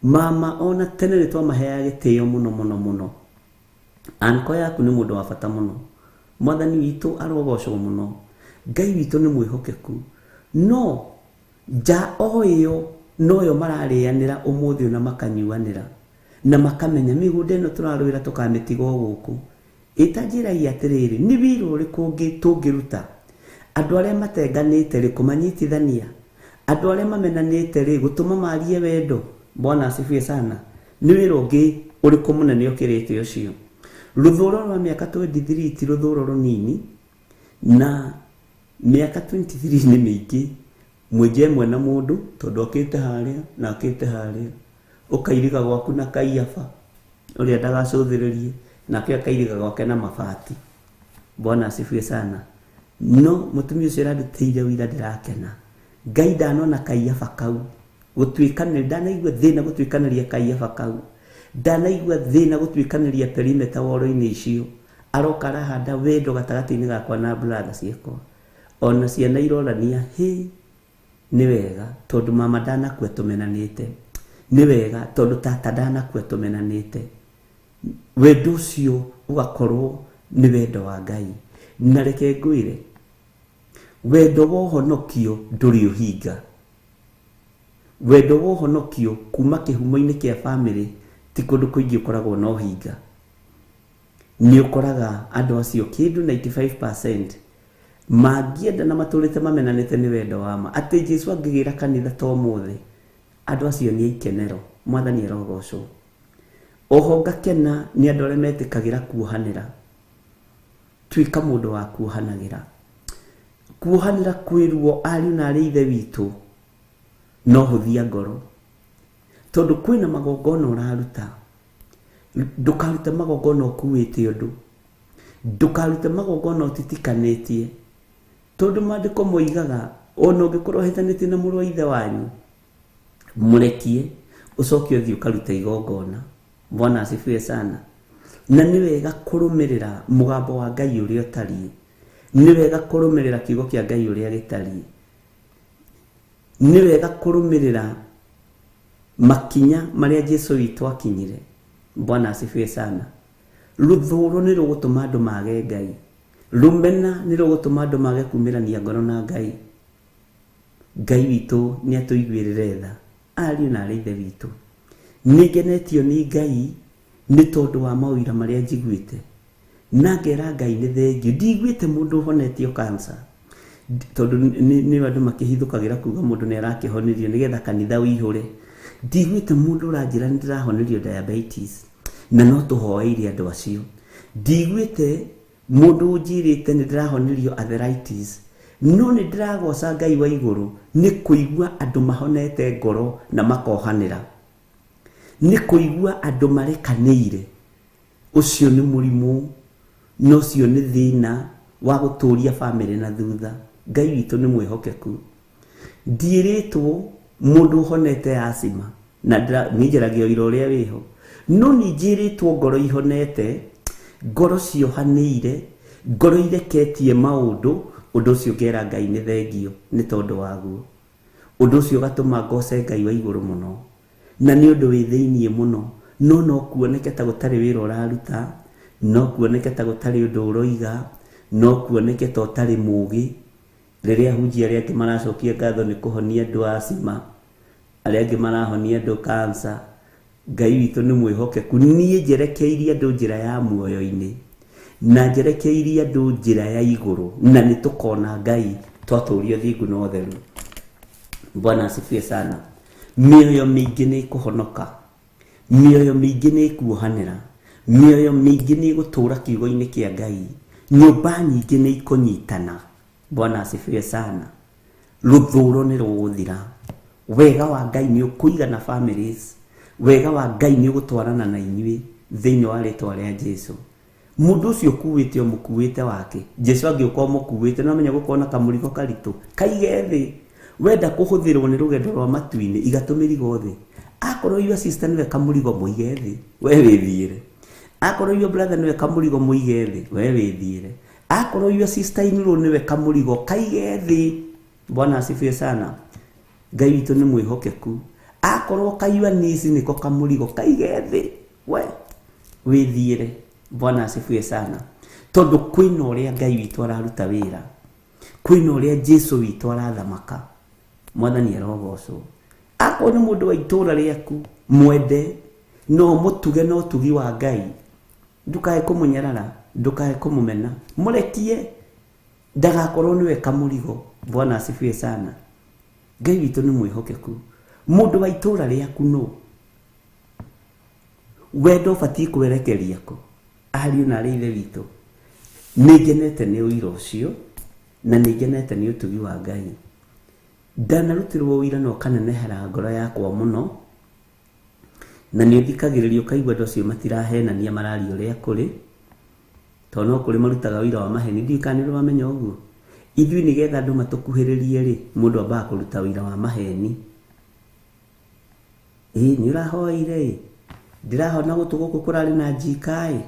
Speaker 2: Mama ona tene nĩ twamaheaga gĩtĩo mũno mũno mũno. Anko yaku nĩ mũndũ wa bata mũno. Mwathani witũ arogocwo mũno. Ngai witũ nĩ mwĩhokeku. No nja o ĩyo noyo mararĩanĩra ũmũthĩ na makanyuanĩra na makamenya mĩgũnda ĩno tũrarũĩra tũkamĩtiga o gũkũ. Ĩtanjĩrai atĩrĩrĩ, nĩ wĩra ũrĩkũ ũngĩ tũngĩruta andũ arĩa matenganĩte rĩ kũmanyitithania, andũ arĩa mamenanĩte rĩ gũtũma marie wendo. Bwana asifiwe sana. Nĩ wĩra ũngĩ ũrĩkũ mũnene ũkĩrĩte ũcio? Rũthũro rwa mĩaka 23 ti rũthũro rũnini, na mĩaka 23 nĩ mĩingĩ. Mwenje ĩmwe na mũndũ tondũ okĩte harĩa na okĩte harĩa, ũkairiga gwaku na kaiaba, Ũrĩa ndagacũthĩrĩrie nake akairiga gwake na mabati. Bwana asifiwe sana. No mũtumia ũcio ũrandutĩire wĩira ndĩrakena. Ngai ndanona kaiaba kau gũtuĩkanĩria, ndanaigua thĩna gũtuĩkanĩria kaiaba kau, ndanaigua thĩna gũtuĩkanĩria perimeter woro-inĩ icio. Aroka arahanda wendo gatagatĩ-inĩ gakwa na brother ciakwa. Ona ciana irorania, hĩ, nĩ wega tondũ mama ndanakua tũmenanĩte, nĩ wega tondũ tata ndanakua tũmenanĩte. Wendo ũcio ũgakorwo nĩ wendo wa Ngai. Na reke ngwĩre, wendo wa ũhonokio ndũrĩ ũhinga. Wendo wa ũhonokio kuma kĩhumo-inĩ kĩa bamĩrĩ ti kũndũ kũingĩ ũkoragwo na ũhinga. Nĩ ũkoraga andũ acio kĩndũ 95% mangĩenda na matũrĩte mamenanĩte nĩ wendo wa ma. Atĩ Jesu angĩgĩra kanitha ta ũmũthĩ, andũ acio nĩ ikenero. Mwathani arogocwo. Oho ngakena nĩ andũ arĩa metĩkagĩra kuohanĩra. Tuĩka mũndũ wa kuohanagĩra. Kuohanĩra kwĩruo ariũ na arĩ ithe witũ no hũthia ngoro, tondũ kwĩna magongona ũraruta. Ndũkarute magongona ũkuĩte ũndũ, ndũkarute magongona ũtitikanĩtie, tondũ maandĩko moigaga ona ũngĩkorwo ũhĩtanĩtie na mũrũ wa ithe wanyu, mũrekie ũcoke ũthiĩ ũkarute igongona. Bwana asifiwe sana. Na nĩ wega kũrũmĩrĩra mũgambo wa Ngai ũrĩa ũtariĩ, nĩ wega kũrũmĩrĩra kiugo kĩa Ngai ũrĩa gĩtariĩ, nĩ wega kũrũmĩrĩra makinya marĩa Jesu witũ akinyire. Bwana asifiwe sana. Rũthũũro nĩ rũgũtũma andũ mage Ngai, rũmena nĩ rũgũtũma andũ mage kumĩrania ngoro na Ngai. Ngai witũ nĩ atũiguĩrĩre tha, ariũ na arĩ ithe witũ. Nĩ ngenetio nĩ Ngai nĩ tondũ wa mawĩra marĩa njiguĩte, na ngera Ngai nĩ thengiũ. Ndiguĩte mũndũ ũhonetio cancer, tondũ nĩ andũ makĩhithũkagĩra kuga mũndũ nĩ arakĩhonirio nĩgetha kanitha ũihũre. Ndiguĩte mũndũ ũranjĩra nĩ ndĩrahonirio diabetes, na no tũhoeire andũ acio. Ndiguĩte mũndũ ũnjĩrĩte nĩ ndĩrahonirio arthritis, no nĩ ndĩragoca Ngai wa igũrũ nĩ kũigua andũ mahonete ngoro na makohanĩra, nĩ kũigua andũ marekanĩire. Ũcio nĩ mũrimũ, na ũcio nĩ thĩna wa gũtũria bamĩrĩ na thutha. Ngai witũ nĩ mwĩhokeku. Ndiĩrĩtwo mũndũ ũhonete asthma, na niĩ njaragia ũira ũrĩa wĩho, no nĩ njĩrĩtwo ngoro ihonete, ngoro ciohanĩire, ngoro ireketie maũndũ. Ũndũ ũcio ngera Ngai nĩ thengio nĩ tondũ waguo. Ũndũ ũcio ũgatũma ngoce Ngai wa igũrũ mũno, na nĩ ũndũ wĩ thĩiniĩ mũno. No no kuoneke ta gũtarĩ wĩra ũraruta, no kuoneke ta gũtarĩ ũndũ ũroiga, no kuoneke ta ũtarĩ mũũgĩ. Rĩrĩa ahunjia arĩa angĩ maracokia ngatho nĩ kũhonia andũ asthma, arĩa angĩ marahonia andũ cancer, Ngai witũ nĩ mwĩhokeku. Niĩ njerekeirie andũ njĩra ya muoyo-inĩ, na njerekeirie andũ njĩra ya igũrũ, na nĩ tũkona Ngai twatũria ũthingu na ũtheru. Bwana asifiwe sana. Mĩoyo mĩingĩ nĩ ĩkũhonoka, mĩoyo mĩingĩ nĩ ĩkuohanĩra, mĩoyo mĩingĩ nĩ ĩgũtũra kiugo-inĩ kĩa Ngai, nyũmba nyingĩ nĩ ikũnyitana. Bwana asifiwe sana. Rũthũũro nĩ rũgũthira, wega wa Ngai nĩ ũkũigana families, wega wa Ngai nĩ ũgũtwarana na inyuĩ thĩinĩ wa rĩtwa rĩa Jesu. Mũndũ ũcio ũkuĩte ũmũkuĩte wake, Jesu angĩũka ũmũkuĩte, no amenye gũkorwo na kamũrigo karitũ, kaige thĩ. Wenda kũhũthĩrwo nĩ rũgendo rwa matu-inĩ, iga tũmĩrigo thĩ. Akorwo your sister nĩwe kamũrigo, mũige thĩ, we wĩthiĩre. Akorwo your brother nĩwe kamũrigo, mũige thĩ, we wĩthiĩre. Akorwo your sister in law nĩwe kamũrigo, kaige thĩ. Bwana asifiwe sana. Ngai witũ nĩ mwĩhokeku. Akorwo kayua niece nĩko kamũrigo, kaige thĩ, we wĩthiĩre. Bwana asifiwe sana. Tondũ kwĩna ũrĩa Ngai witũ araruta wĩra, kwĩna ũrĩa Jesu witũ arathamaka. Mwathani arogocwo. Akorwo nĩ mũndũ wa itũũra rĩaku, mwende, no mũtuge na ũtugi wa Ngai. Ndũkae kũmũnyarara, ndũkae kũmũmena, mũrekie ndagakorwo nĩwe kamũrigo. Bwana asifiwe sana. Ngai witũ nĩ mwĩhokeku. Mũndũ wa itũũra rĩaku nũ? Wendo ũbatiĩ kwerekeria kũ? Ariũ na arĩ ithe witũ, nĩ ngenete nĩ ũira ũcio, na nĩ ngenete nĩ ũtugi wa Ngai. Ndanarutĩrwo ũira na ũkanenehera ngoro yakwa mũno. Na nĩ ũthikagĩrĩria ũkaigua andũ acio matirahenania, mararia ũrĩa kũrĩ, tondũ no kũrĩ marutaga ũira wa maheni. Ndiũĩ kana nĩ ũramenya ũguo. Ithuĩ nĩgetha andũ matũkuhĩrĩrie rĩ, mũndũ ambaga kũruta ũira wa maheni. Ĩĩ nĩ ũrahoeire ĩ, ndĩrahona gũtũ gũkũ kũrarĩ na njika ĩ,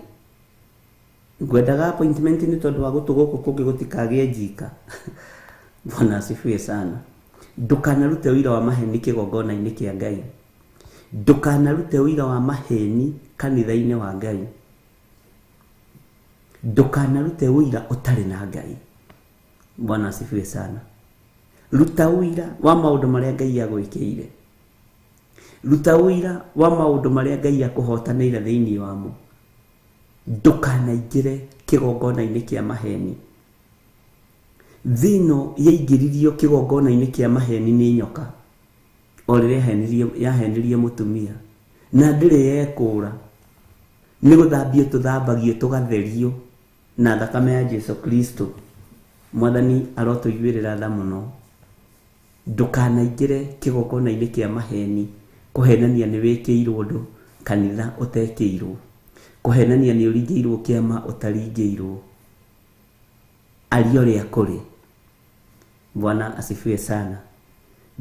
Speaker 2: ngwendaga appointment nĩ tondũ wa gũtũ gũkũ kũngĩ gũtikagĩe njika. Bwana asifiwe sana. Ndũkanarute ũira wa maheni kĩgongona-inĩ kĩa Ngai. Ndũkanarute ũira wa maheni kanitha-inĩ wa Ngai. Ndũkanarute ũira ũtarĩ na Ngai. Bwana asifiwe sana. Ruta ũira wa maũndũ marĩa Ngai agwĩkĩire. Ruta ũira wa maũndũ marĩa Ngai akũhotanĩire thĩinĩ wamo. Ndũkanaingĩre kĩgongona-inĩ kĩa maheni. Thĩ ĩno yaingĩririo kĩgongona-inĩ kĩa maheni nĩ nyoka, o rĩrĩa yahenirie mũtumia, na ndĩrĩ yekũra. Nĩ gũthambio tũthambagio tũgatherio na thakame ya Jesu Kristo. Mwathani arotũiguĩrĩra tha mũno. Ndũkanaingĩre kĩgongona-inĩ kĩa maheni kũhenania nĩ wĩkĩirwo ũndũ kanitha ũtekĩirwo, kũhenania nĩ ũringĩirwo kĩama ũtaringĩirwo. Aria ũrĩa kũrĩ. Bwana asifiwe sana.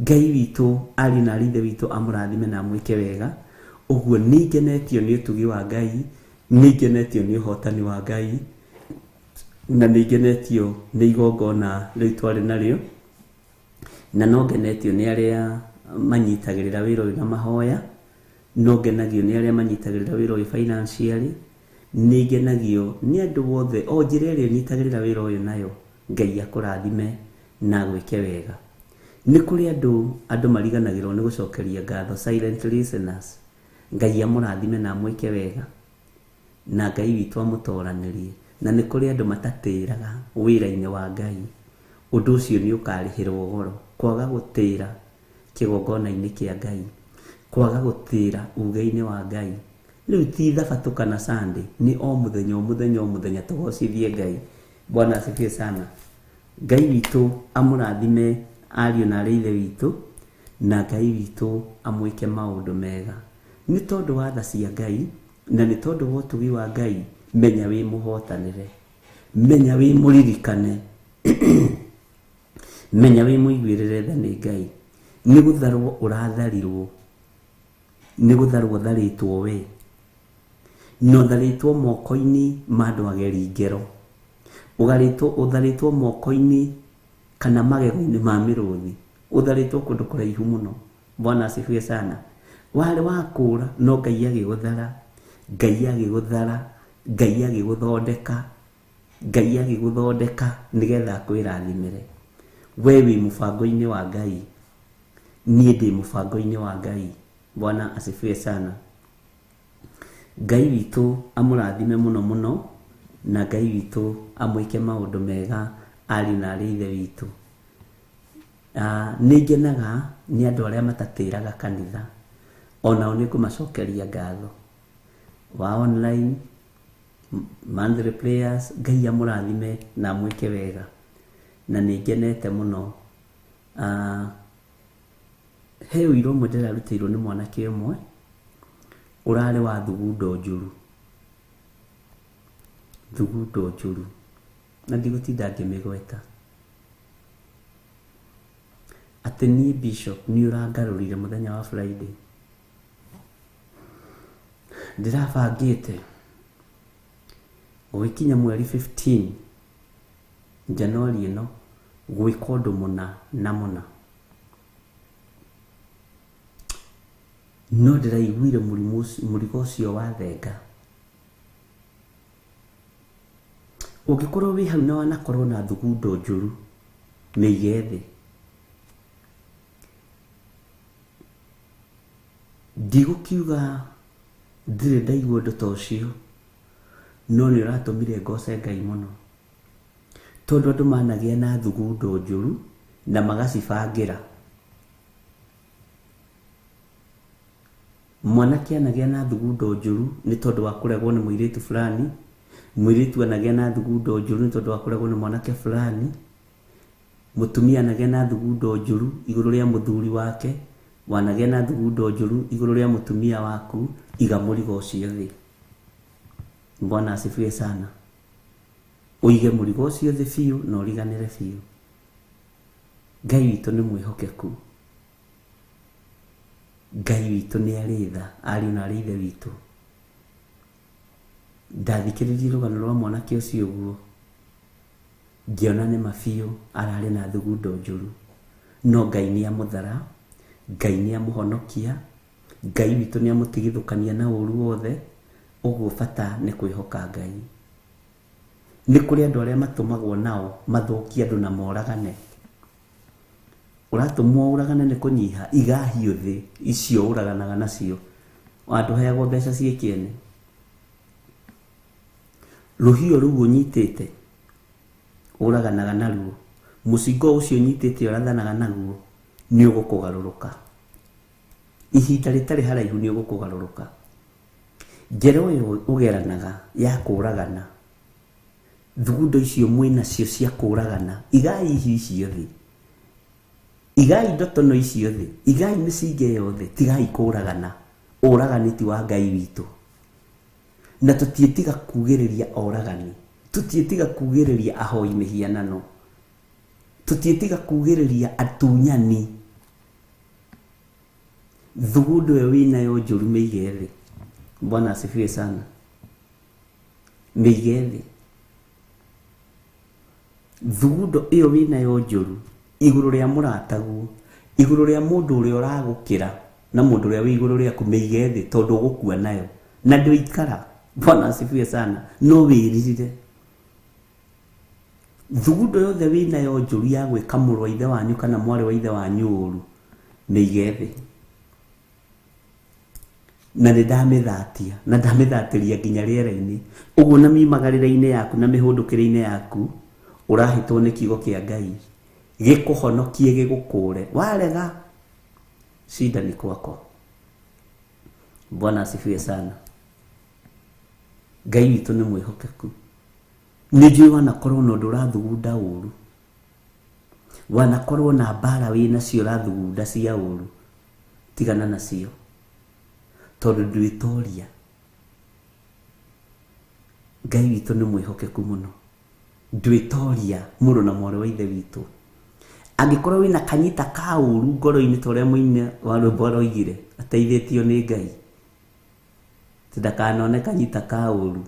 Speaker 2: Ngai witũ ari na ithe witũ amũrathime na amwĩke wega. Ũguo nĩ ngenetio nĩ ũtugi wa Ngai, nĩ ngenetio nĩ ũhotani wa Ngai, na nĩ ngenetio nĩ igongona rĩu twarĩ narĩo, na no ngenetio nĩ arĩa manyitagĩrĩra wĩra ũyũ na mahoya, no ngenagio nĩ arĩa manyitagĩrĩra wĩra ũyũ financially, nĩ ngenagio nĩ andũ othe o njĩra ĩrĩa ũnyitagĩrĩra wĩra ũyũ nayo. Ngai akũrathime na agwĩke wega. Nĩ kũrĩ andũ mariganagĩrwo nĩ gũcokeria ngatho, silent listeners. Ngai amũrathime na amwĩke wega, na Ngai witũ amũtoranĩrie. Na nĩ kũrĩ andũ matatĩraga wĩra-inĩ wa Ngai. Ũndũ ũcio nĩ ũkarĩhĩrwo goro, kwaga gũtĩra kĩgongona-inĩ kĩa Ngai, kwaga gũtĩra uge-inĩ wa Ngai. Rĩu ti thabatũ kana Sunday, nĩ o mũthenya o mũthenya o mũthenya tũgocithie Ngai. Bwana asifiwe sana. Ngai witũ amũrathime ariũ na arĩ ithe witũ, na Ngai witũ amwĩke maũndũ mega. Nĩ tondũ wa tha cia Ngai na nĩ tondũ wa ũtugi wa Ngai, menya wĩ mũhotanĩre, menya wĩ mũririkane, menya wĩ mũiguĩrĩre tha nĩ Ngai. Nĩ gũtharwo ũratharirwo, nĩ gũtharwo ũtharĩtwo we, na ũtharĩtwo moko-inĩ ma andũ ageri ngero, ũtharĩtwo moko-inĩ kana magego-inĩ ma mĩrũthi, ũtharĩtwo kũndũ kũraihu mũno. Bwana asifiwe sana. Warĩ wa kũũra no Ngai agĩgũthara, Ngai agĩgũthara, Ngai agĩgũthondeka, Ngai agĩgũthondeka nĩgetha akwĩrathimĩre. We wĩ mũbango-inĩ wa Ngai, niĩ ndĩ mũbango-inĩ wa Ngai. Bwana asifiwe sana. Ngai witũ amũrathime mũno mũno, na Ngai witũ amwĩke maũndũ mega ariũ na arĩ ithe witũ. Nĩ ngenaga nĩ andũ arĩa matatĩraga kanitha, onao nĩ ngũmacokeria ngatho. Wa online monthly prayers, Ngai amũrathime na amwĩke wega, na nĩ ngenete mũno. He ũira ũmwe ndĩrarutĩirwo nĩ mwanake ũmwe ũrarĩ wa thugundo njũru, thugundo njũru, na ndigũtinda ngĩmĩgweta, atĩ niĩ Bishop nĩ ũrangarũrire mũthenya wa Friday. Ndĩrabangĩte gũgĩkinya mweri 15 January ĩno gwĩka ũndũ mũna na mũna, no ndĩraiguire mũrigo ũcio wathenga. Ũngĩkorwo wĩ hau na wanakorwo na thugundo njũru, mĩige thĩ. Ndigũkiuga ndirĩ ndaigua ũndũ ta ũcio, no nĩ ũratũmire ngoce Ngai mũno, tondũ andũ managĩa na thugundo njũru na magacibangĩra. Mwanake anagĩa na thugundo njũru nĩ tondũ wa kũregwo nĩ mũirĩtu fulani, mũirĩtu anagĩa na thugundo njũru nĩ tondũ wa kũregwo nĩ mwanake fulani, mũtumia anagĩa na thugundo njũru igũrũ rĩa mũthuri wake, Wanagĩa na thugundo njũru igũrũ rĩa mũtumia waku, iga mũrigo ũcio thĩ. Bwana asifiwe sana. Ũige mũrigo ũcio thĩ biũ na ũriganĩre biũ. Ngai witũ nĩ mwĩhokeku. Ngai witũ nĩ arĩ tha, ariũ na arĩ ithe witũ. Ndathikĩrĩirie rũgano rwa mwanake ũcio ũguo, ngĩona nĩ ma biũ ararĩ na thugundo njũru. No Ngai nĩ amũthara, Ngai nĩ amũhonokia, Ngai witũ nĩ amũtigithũkania na ũru wothe. Ũguo bata nĩ kwĩhoka Ngai. Nĩ kũrĩ andũ arĩa matũmagwo nao mathũkie andũ na moragane. Ũratũmwo ũragane nĩ kũnyiha, iga hiũ thĩ icio ũraganaga nacio. Wandũheagwo mbeca ciĩ kĩene. Rũhiũ rũu ũnyitĩte ũraganaga naruo, mũcingo ũcio ũnyitĩte ũrathanaga naguo, nĩ ũgũkũgarũrũka. Ihinda rĩtarĩ haraihu nĩ ũgũkũgarũrũka. Njĩra ũyũ ũgeranaga ya kũragana, thugundo icio mwĩnacio cia kũragana, igai ihiũ icio thĩ, igai ndotono icio thĩ, igai mĩcinga ĩyo thĩ, tigai kũragana. Ũragani ti wa Ngai witũ. Na tũtiĩtiga kugĩrĩria oragani, tũtiĩtiga kugĩrĩria ahoi mĩhianano, tũtiĩtiga kugĩrĩria atunyani. Thugundo ĩyo wĩnayo njũru mĩige thĩ. Bwana asifiwe sana. Mĩige thĩ. Thugundo ĩyo wĩnayo njũru igũrũ rĩa mũrataguo, igũrũ rĩa mũndũ ũrĩa ũragũkĩra na mũndũ ũrĩa wĩ igũrũ rĩaku, mĩige thĩ tondũ ũgũkua nayo na ndũikara. Bwana asifiwe sana. No wĩririre. Thugundo yothe wĩnayo njũru ya gwĩka mũrũ wa ithe wanyu kana mwarĩ wa ithe wanyu ũru, mĩige thĩ. Na nĩ ndamĩthatia, na ndamĩthatĩria nginya rĩera-inĩ. Ũguo na miumagarĩre-inĩ yaku na mĩhũndũkĩre-inĩ yaku, ũrahĩtwo nĩ kiugo kĩa Ngai gĩkũhonokie, gĩgũkũre. Warega, shida ni kwako. Bwana asifiwe sana. Ngai witũ nĩ mwĩhokeku. Nĩ njũĩ wanakorwo na ũndũ ũrathugunda ũru, wanakorwo na mbara wĩnacio ũrathugunda cia ũru, tigana nacio tondũ ndwĩtoria. Ngai witũ nĩ mwĩhokeku mũno. Ndwĩtoria mũrũ na mwarĩ wa ithe witũ. Angĩkorwo wĩna kanyita ka ũru ngoro-inĩ ta ũrĩa mũini wa rwĩmbo aroigire, ateithĩtio nĩ Ngai, ndakanone kanyita ka ũru,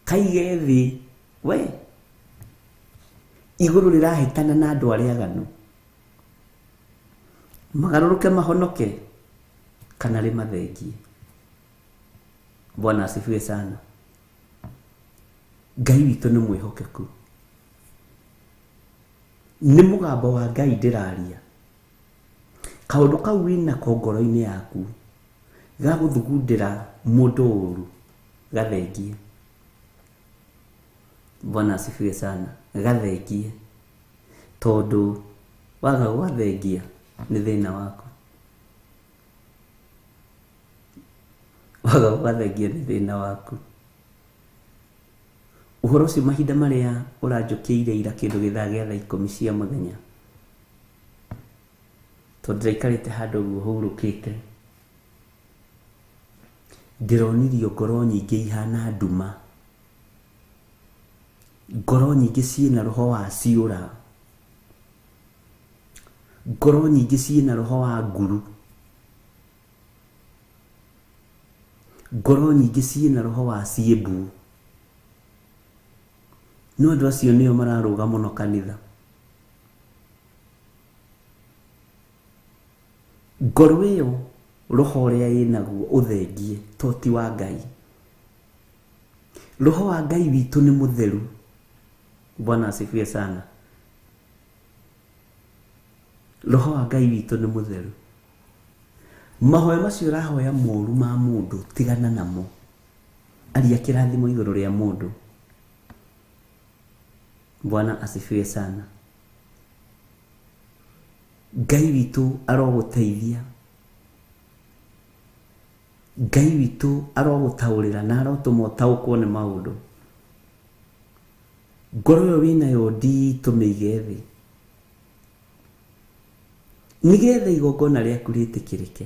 Speaker 2: kaige thĩ. We igũrũ rĩrahĩtana na andũ arĩa aganu, magarũrũke mahonoke kana rĩmathengie. Bwana asifiwe sana. Ngai witũ nĩ mwĩhokeku. Nĩ mũgambo wa Ngai ndĩraria. Kaũndũ kau wĩnako ngoro-inĩ yaku ga gũthugundĩra mũndũ ũru, gathengie. Bwana asifiwe sana. Gathengie, tondũ waga gũgathengia nĩ thĩna waku. Waga gũgathengia nĩ thĩna waku. Ũhoro ũcio mahinda marĩa ũranjũkĩire ira kĩndũ gĩthaa gĩa thaa 10 cia mũthenya, tondũ ndĩraikarĩte handũ ũguo hurũkĩte, ndĩronirio ngoro nyingĩ ihana nduma, ngoro nyingĩ ciĩna roho wa ciũra, ngoro nyingĩ ciĩna roho wa nguru, ngoro nyingĩ ciĩna roho wa ciĩmbu. No andũ acio nĩo mararũga mũno kanitha. Ngoro ĩyo roho ũrĩa ĩnaguo ũthengie to ti wa Ngai. Roho wa Ngai witũ nĩ mũtheru. Bwana asifiwe sana. Roho wa Ngai witũ nĩ mũtheru. Mahoya macio ũrahoya moru ma mũndũ, tigana namo. Aria kĩrathimo igũrũ rĩa mũndũ. Bwana asifiwe sana. Ngai witũ arogũteithia. Ngai witũ arogũtaũrĩra na arotũma ũtaũkwo nĩ maũndũ. Ngoro ĩyo wĩnayo nditũ mĩige thĩ. Nĩgetha igongona rĩaku rĩtĩkĩrĩke.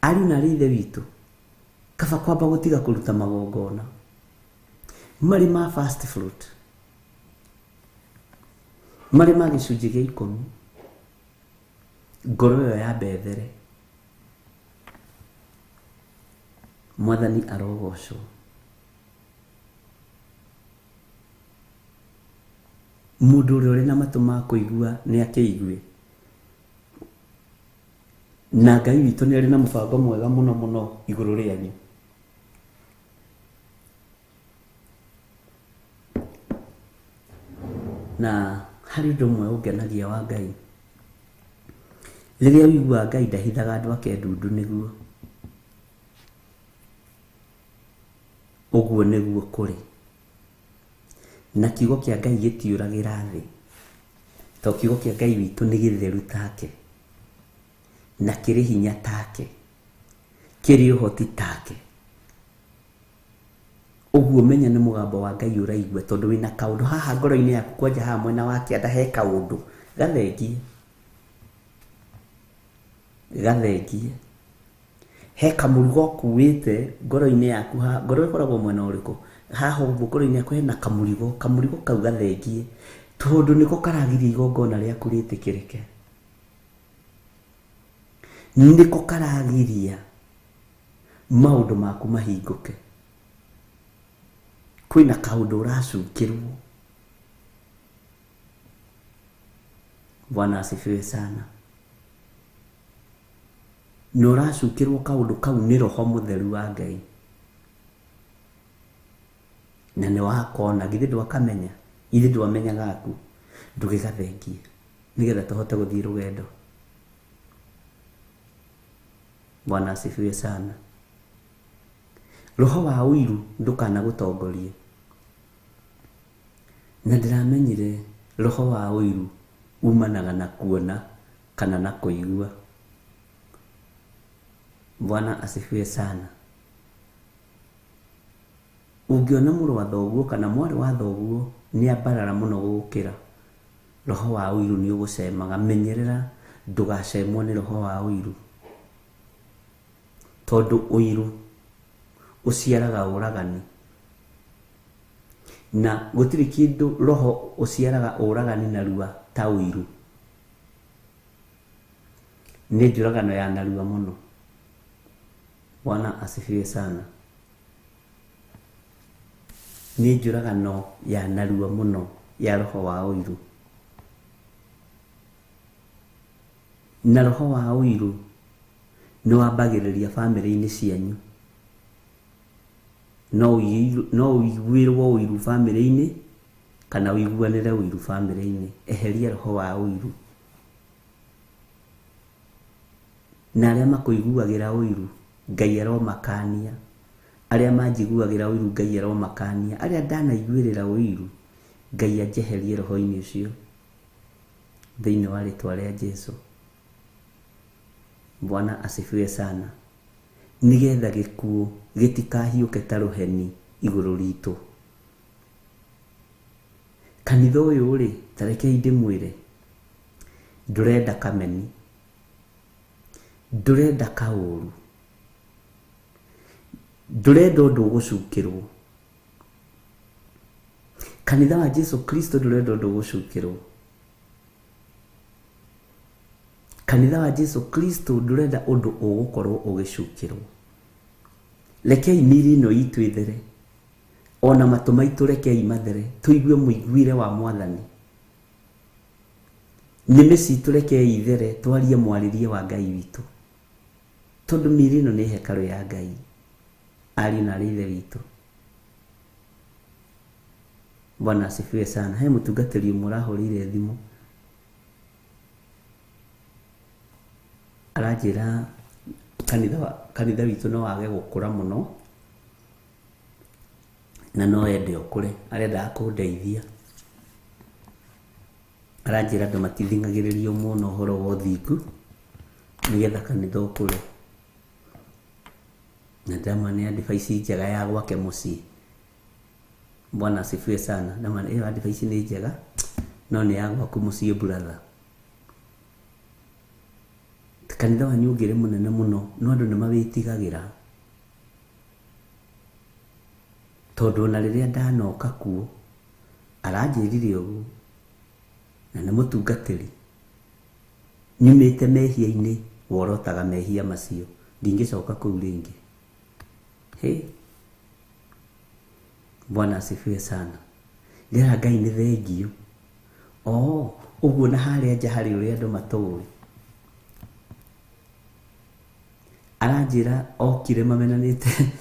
Speaker 2: Ariũ na aarĩ a Ithe witũ, kaba kwamba gũtiga kũruta magongona marĩ ma first fruit, marĩ ma gĩcunjĩ gĩa 10, ngoro ĩyo yambe ĩthere. Mwathani arogocwo. Mũndũ ũrĩa ũrĩ na matũ ma kũigua nĩ akĩigue. Na Ngai witũ nĩ arĩ na mũbango mwega mũno mũno igũrũ rĩanyu. Na harĩ ũndũ ũmwe ũngenagia wa Ngai. Rĩrĩa ũiguaga Ngai ndahithaga andũ ake ndundu nĩguo. Ũguo nĩguo kũrĩ. Na kiugo kĩa Ngai gĩtiũragĩra thĩ. To kiugo kĩa Ngai witũ nĩ gĩtheru take. Na kĩrĩ hinya take. Kĩrĩ ũhoti take. Ũguo menya nĩ mũgambo wa Ngai ũraigua tondũ wĩna kaũndũ haha ngoro-inĩ yaku kwanja haha mwena wa kĩanda he kaũndũ. Gathengie. Gathengie. He kamũrigo ũkuĩte ngoro-inĩ yaku haha, ngoro ĩkoragwo mwena ũrĩkũ? Haha ũguo ngoro-inĩ yaku hena kamũrigo, kamũrigo kau gathengie tondũ nĩko karagiria igongona rĩaku rĩtĩkĩrĩke. Nĩko karagiria maũndũ maku mahingũke. Kwĩna kaũndũ ũracukĩrwo. Bwana asifiwe sana. Na ũracukĩrwo kaũndũ kau nĩ Roho Mũtheru wa Ngai. Na nĩ wakona, githĩ ndwakamenya? Githĩ ndwamenya gaku? Ndũgĩgathengie nĩgetha tũhote gũthiĩ rũgendo. Bwana asifiwe sana. Roho wa ũiru ndũkanagũtongorie. Na ndĩramenyire roho wa ũiru umanaga na kuona kana na kũigua. Bwana asifiwe sana. Ũngĩona mũrũ wa thoguo kana mwarĩ wa thoguo nĩ ambarara mũno gũgũkĩra, roho wa ũiru nĩ ũgũcemaga. Menyerera ndũgacemwo nĩ roho wa ũiru, tondũ ũiru ũciaraga ũragani. Na gũtirĩ kĩndũ roho ũciaraga ũragani narua ta ũiru. Nĩ njũragano ya narua mũno. Bwana asifiwe sana. Nĩ njũragano ya narua mũno ya roho wa ũiru. Na roho wa ũiru nĩ wambagĩrĩria bamĩrĩ-inĩ cianyu. No ũiguĩrwo ũiru bamĩrĩ-inĩ kana ũiguanĩre ũiru bamĩrĩ-inĩ. Eheria roho wa ũiru. Na arĩa makũiguagĩra ũiru, Ngai aromakania. Arĩa manjiguagĩra ũiru, Ngai aromakania. Arĩa ndanaiguĩrĩra ũiru, Ngai anjeherie roho-inĩ ũcio thĩinĩ wa rĩtwa rĩa Jesũ. Bwana asifiwe sana. Nĩgetha gĩkuũ gĩtikahiũke ta rũheni igũrũ ritũ. Kanitha ũyũ rĩ, ta rekei ndĩmwĩre, ndũrenda kameni, ndũrenda kaũru, ndũrenda ũndũ ũgũcukĩrwo. Kanitha wa Jesu Kristo ndũrenda ũndũ ũgũcukĩrwo. Kanitha wa Jesu Kristo ndũrenda ũndũ ũgũkorwo ũgĩcukĩrwo. Rekei mĩĩrĩ ĩno itũ ĩthere, ona matũ maitũ rekei mathere, tũigue mũiguĩre wa Mwathani. Nĩmĩ citũ rekei ithere, twarie mwarĩrie wa Ngai witũ, tondũ mĩĩrĩ ĩno nĩ hekarũ ya Ngai. Ariũ na aarĩ a Ithe witũ, Bwana asifiwe sana. He mũtungatĩri ũmwe ũrahũrĩire thimũ aranjĩra kanitha witũ no wage gũkũra mũno na no ende ũkũre, arendaga kũndeithia. Aranjĩra andũ matithing'agĩrĩrio mũno ũhoro wa ũthingu nĩgetha kanitha ũkũre. Na ndĩramwĩra nĩ advice njega ya gwake mũciĩ. Bwana asifiwe sana. Ndamwĩra ĩyo advice nĩ njega no nĩ ya gwaku mũciĩ brother. Kanitha wanyu ũngĩrĩ mũnene mũno no andũ nĩ mawĩtigagĩra, tondũ ona rĩrĩa ndanoka kuo aranjĩrire ũguo, na nĩ mũtungatĩri nyumĩte mehia-inĩ, worotaga mehia macio, ndingĩcoka kũu rĩngĩ. Hey, Bwana asifiwe sana. Ndĩra Ngai nĩ thengio. Oh, ũguo na harĩa nja harĩ ũrĩa andũ matũĩ. Aranjĩra okire mamenanĩte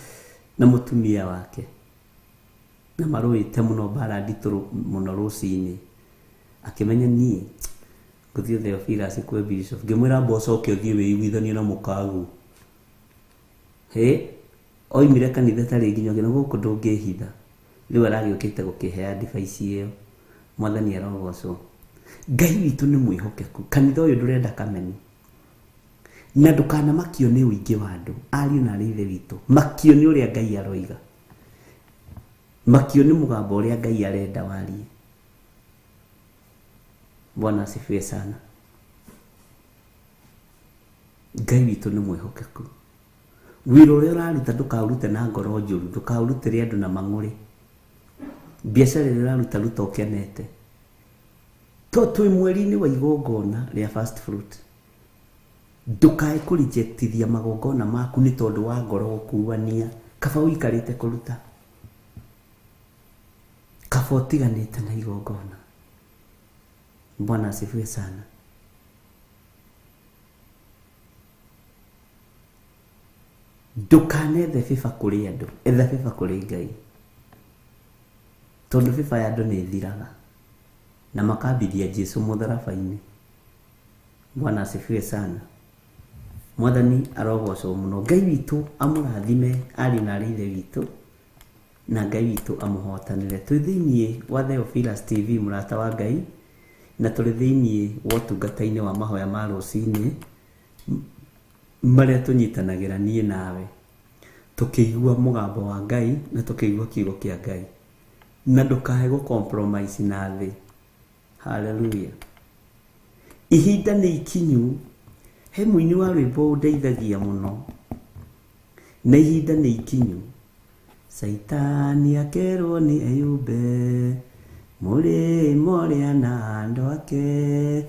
Speaker 2: na mũtumia wake, na marũĩte mũno mbara nditũ mũno rũcinĩ. Akĩmenya niĩ ngũthiĩ Theophilus kwĩ bishop, ngĩmwĩra amba ũcoke ũthiĩ wĩiguithanie na mũkaguo. Hĩ, oimire kanitha tarĩ nginya na gũkũ ndũngĩhitha. Rĩu aragĩũkĩte gũkĩhe advice ĩyo. Mwathani arogocwo. Ngai witũ nĩ mwĩhokeku. Kanitha ũyũ ndũrenda kameni. Na ndũkanamakio nĩ ũingĩ wa andũ, ariũ na arĩ ithe witũ. Makio nĩ ũrĩa Ngai aroiga. Makio nĩ mũgambo ũrĩa Ngai arenda warie. Bwana asifiwe sana. Ngai witũ nĩ mwĩhokeku. Wĩra ũrĩa ũraruta ndũkaũrute na ngoro njũru, ndũkaũrutĩre andũ na mang'ũrĩ. Biacara ĩrĩa ũraruta ruta ũkenete. To twĩ mweri-inĩ wa igongona rĩa first fruit. Ndũkae kũrejectithia magongona maku nĩ tondũ wa ngoro gũkuania. Kaba ũikarĩte kũruta, kaba ũtiganĩte na igongona. Bwana asifiwe sana. Ndũkanethe bĩba kũrĩ andũ, etha bĩba kũrĩ Ngai, tondũ bĩba ya andũ nĩ ĩthiraga na makambithia Jesu mũtharaba-inĩ. Bwana asifiwe sana. Mwathani arogocwo mũno. Ngai witũ amũrathime ariũ na arĩ ithe witũ, na Ngai witũ amũhotanĩre. Twĩ thĩiniĩ wa Theophilus TV, mũrata wa Ngai, na tũrĩ thĩiniĩ wa ũtungata-inĩ wa mahoya ma rũcinĩ marĩa tũnyitanagĩra niĩ nawe, tũkĩigua mũgambo wa Ngai na tũkĩigua kiugo kĩa Ngai. Na ndũkae gũ compromise na thĩ. Hallelujah. Ihinda nĩ ikinyu. He mũini wa rwĩmbo ũndeithagia mũno, na ihinda nĩ ikinyu. Caitani akerwo nĩ eyũmbe, mũrĩmo ũrĩa na andũ ake,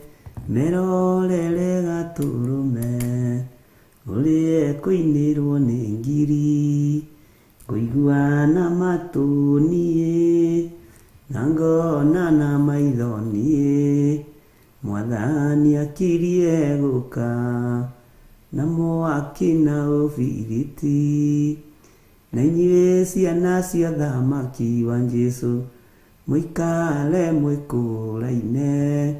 Speaker 2: merorere gatũrũme, ũrĩa ekũinĩrwo nĩ ngiri, ngũigua na matũ niĩ, na ngona na maitho niĩ, Mwathani akirie gũka, na mwaki na ũbiriti, na inyuĩ ciana cia thamaki wa Jesũ, mũikare mwĩkũraine.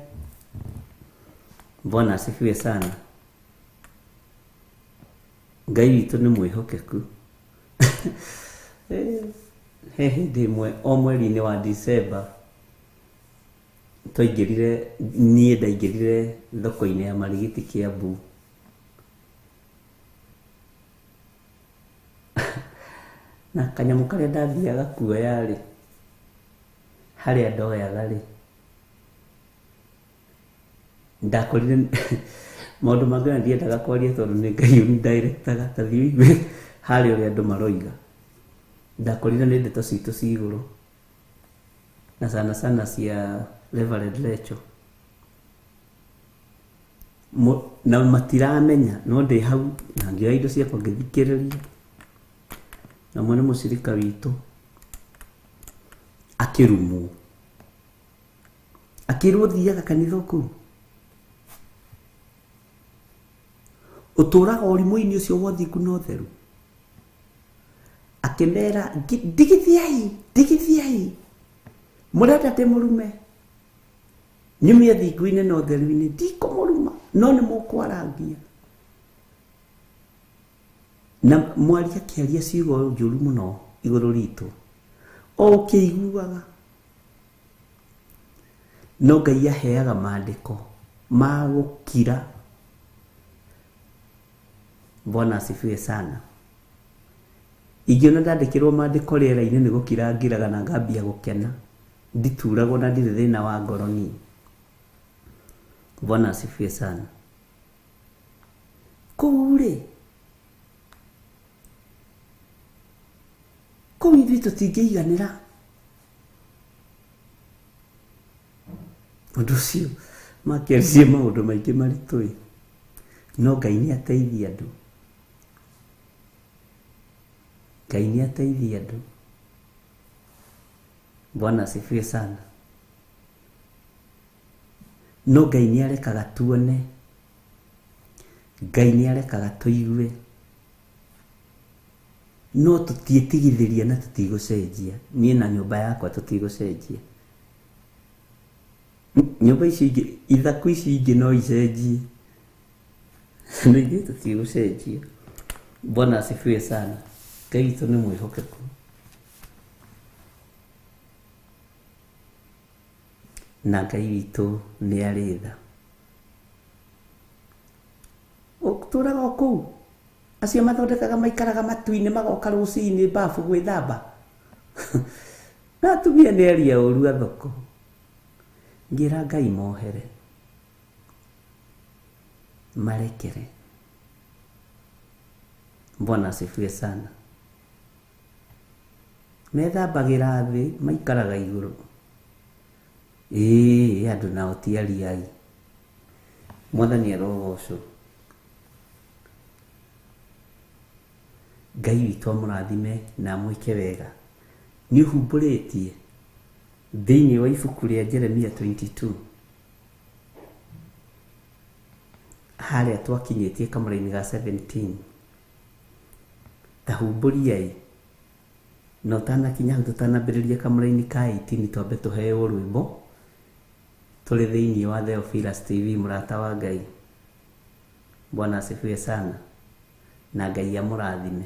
Speaker 2: Bwana asifiwe sana. Ngai witũ nĩ mwĩhokeku. He hĩndĩ ĩmwe o mweri-inĩ wa December twaingĩrire, niĩ ndaingĩrire thoko-inĩ ya Marigiti Kiambu. Na kanyamũ karĩa ndathiaga kuoya rĩ, harĩa ndoyaga rĩ, ndakorire maũndũ mangĩ ona ndiendaga kwaria tondũ nĩ Ngai ũndirectaga, ta thiĩ ũigue harĩa ũrĩa andũ maroiga. Ndakorire nĩ ndeto citũ ci igũrũ, na sana sana cia Reverend Lecho. Na matiramenya, no ndĩ hau na ngĩoya indo ciakwa ngĩthikĩrĩria. Na mwene mũcirika witũ akĩrumwo, akĩrwo thiaga kanitha kũu, ũtũraga ũrimũ-inĩ ũcio wa ũthingu na ũtheru. Akĩmera, ndigithiai, ndigithiai, mũrenda ndĩmũrume, nyumie thingu-inĩ na ũtheru-inĩ, ndikũmũruma, no nĩ mũkwarangia. Na mwaria akĩaria ciugo njũru mũno igũrũ ritũ, o ũkĩiguaga. No Ngai aheaga maandĩko ma gũkira. Bwana asifiwe sana. Ingĩona ndandĩkĩrwo maandĩko rĩera-inĩ nĩ gũkira ngiraga na ngambia gũkena, ndituragwo na ndirĩ thĩna wa ngoro niĩ. Bwana asifiwe sana. Kũu rĩ, kũu ithuĩ tũtingĩiganĩra. Ũndũ ũcio makĩaririe maũndũ maingĩ maritũ ĩ, no Ngai nĩ ateithia andũ. Ngai nĩ ateithia andũ. Bwana asifiwe sana. No Ngai nĩ arekaga tuone, Ngai nĩ arekaga tũigue, no tũtiĩtigithĩria na tũtigũcenjia. Niĩ na nyũmba yakwa tũtigũcenjia. Nyũmba ici ingĩ, ithaku ici ingĩ no icenjie, no ithuĩ tũtigũcenjia. Bwana asifiwe sana. Ngai witũ nĩ mwĩhokeku. Na Ngai witũ nĩ arĩ tha. Ũtũraga o kũu, acio mathondekaga maikaraga matu-inĩ magoka rũcinĩ babu gwĩthamba. Na atumia nĩ aria ũru a thoko. Ngĩra Ngai mohere, marekere. Bwana asifiwe sana. Methambagĩra thĩ, maikaraga igũrũ. Ĩĩ andũ nao ti ariai. Mwathani arogocwo. Ngai witũ amũrathime na amwĩke wega. Nĩ ũhumbũrĩtie thĩinĩ wa ibuku rĩa Jeremia 22 harĩa twakinyĩtie kamũra-inĩ ga 17. Ta humbũriai na ũtanakinya hau tũtanambĩrĩria kamũra-inĩ ka 18 twambe tũheo rwĩmbo tũrĩ thĩinĩ wa Theophilus TV mũrata wa Ngai. Bwana asifiwe sana na Ngai amũrathime.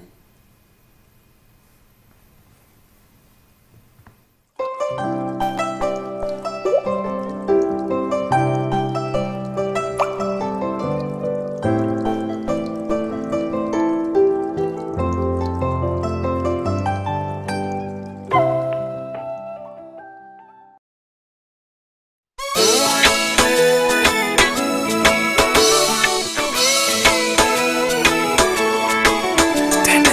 Speaker 1: Stand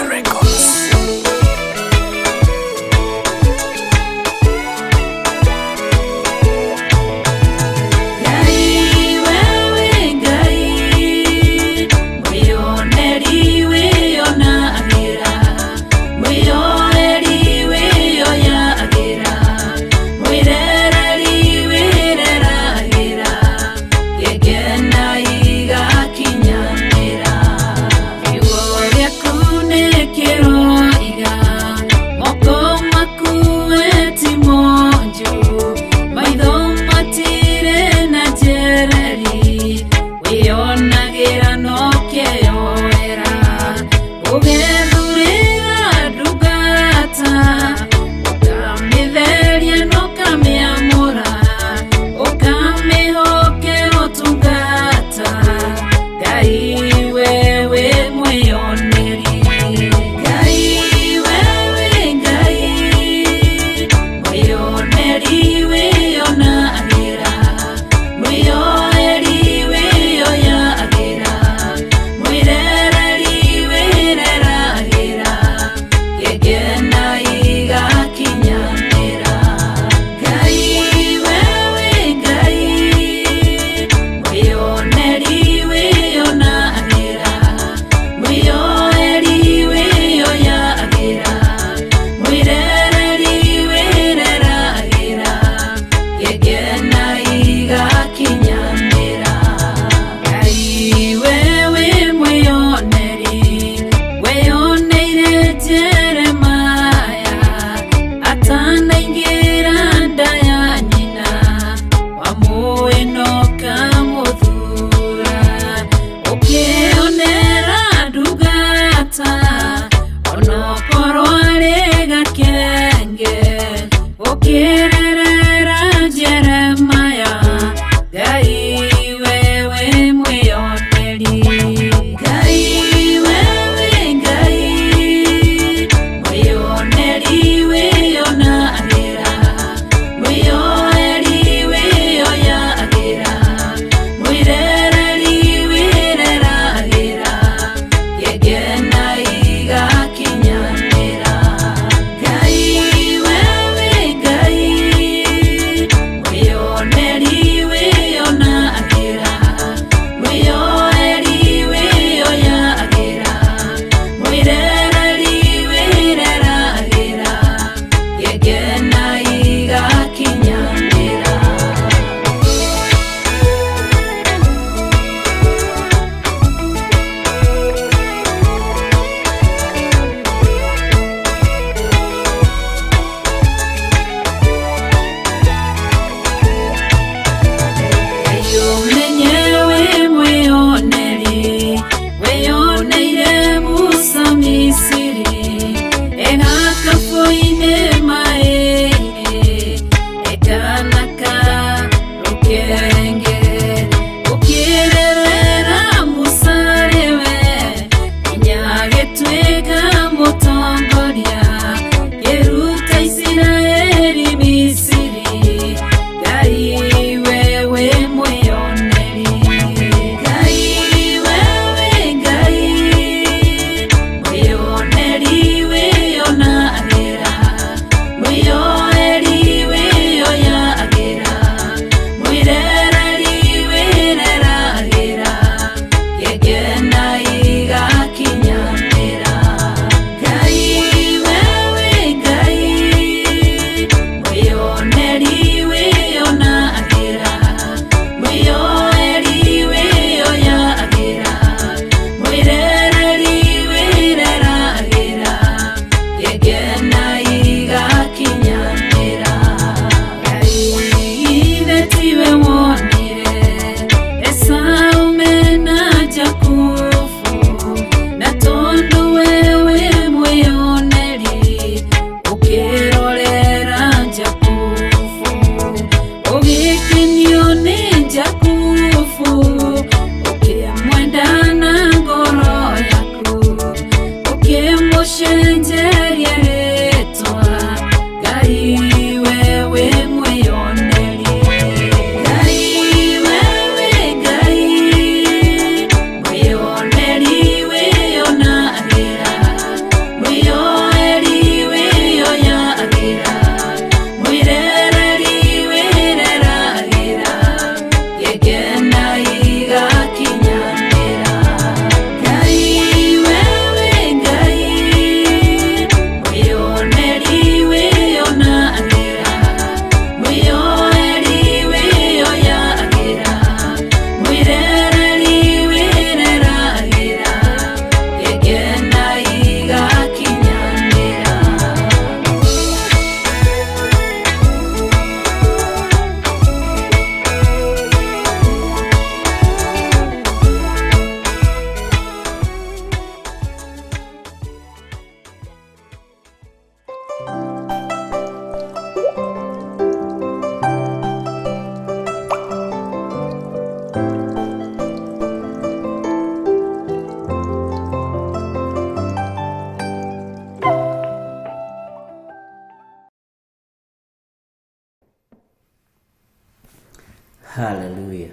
Speaker 2: Haleluya.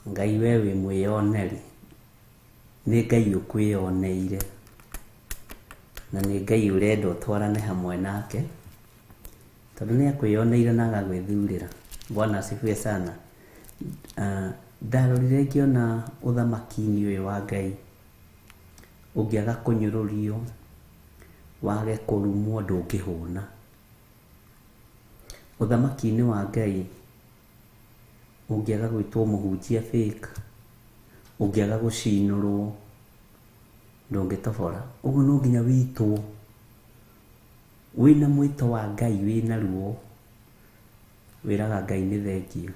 Speaker 2: Ngai we wĩ mwĩyoneri, nĩ Ngai ũkwĩyoneire, na nĩ Ngai ũrenda ũtwarane hamwe nake, tondũ nĩ akwĩyoneire na agagwĩthurĩra. Bwana asifiwe sana. Ndarorire ngĩona ũthamaki-inĩ ũyũ wa Ngai, ũngĩaga kũnyũrũrio, wage kũrumwo, ndũngĩhũna. Ũthamaki-inĩ wa Ngai, ũngĩaga gwĩtwo mũhunjia fake, ũngĩaga gũcinũrwo, ndũngĩtobora. Ũguo no nginya wĩtwo wĩna mwĩto wa Ngai, wĩna ruo, wĩraga Ngai nĩ thengiũ,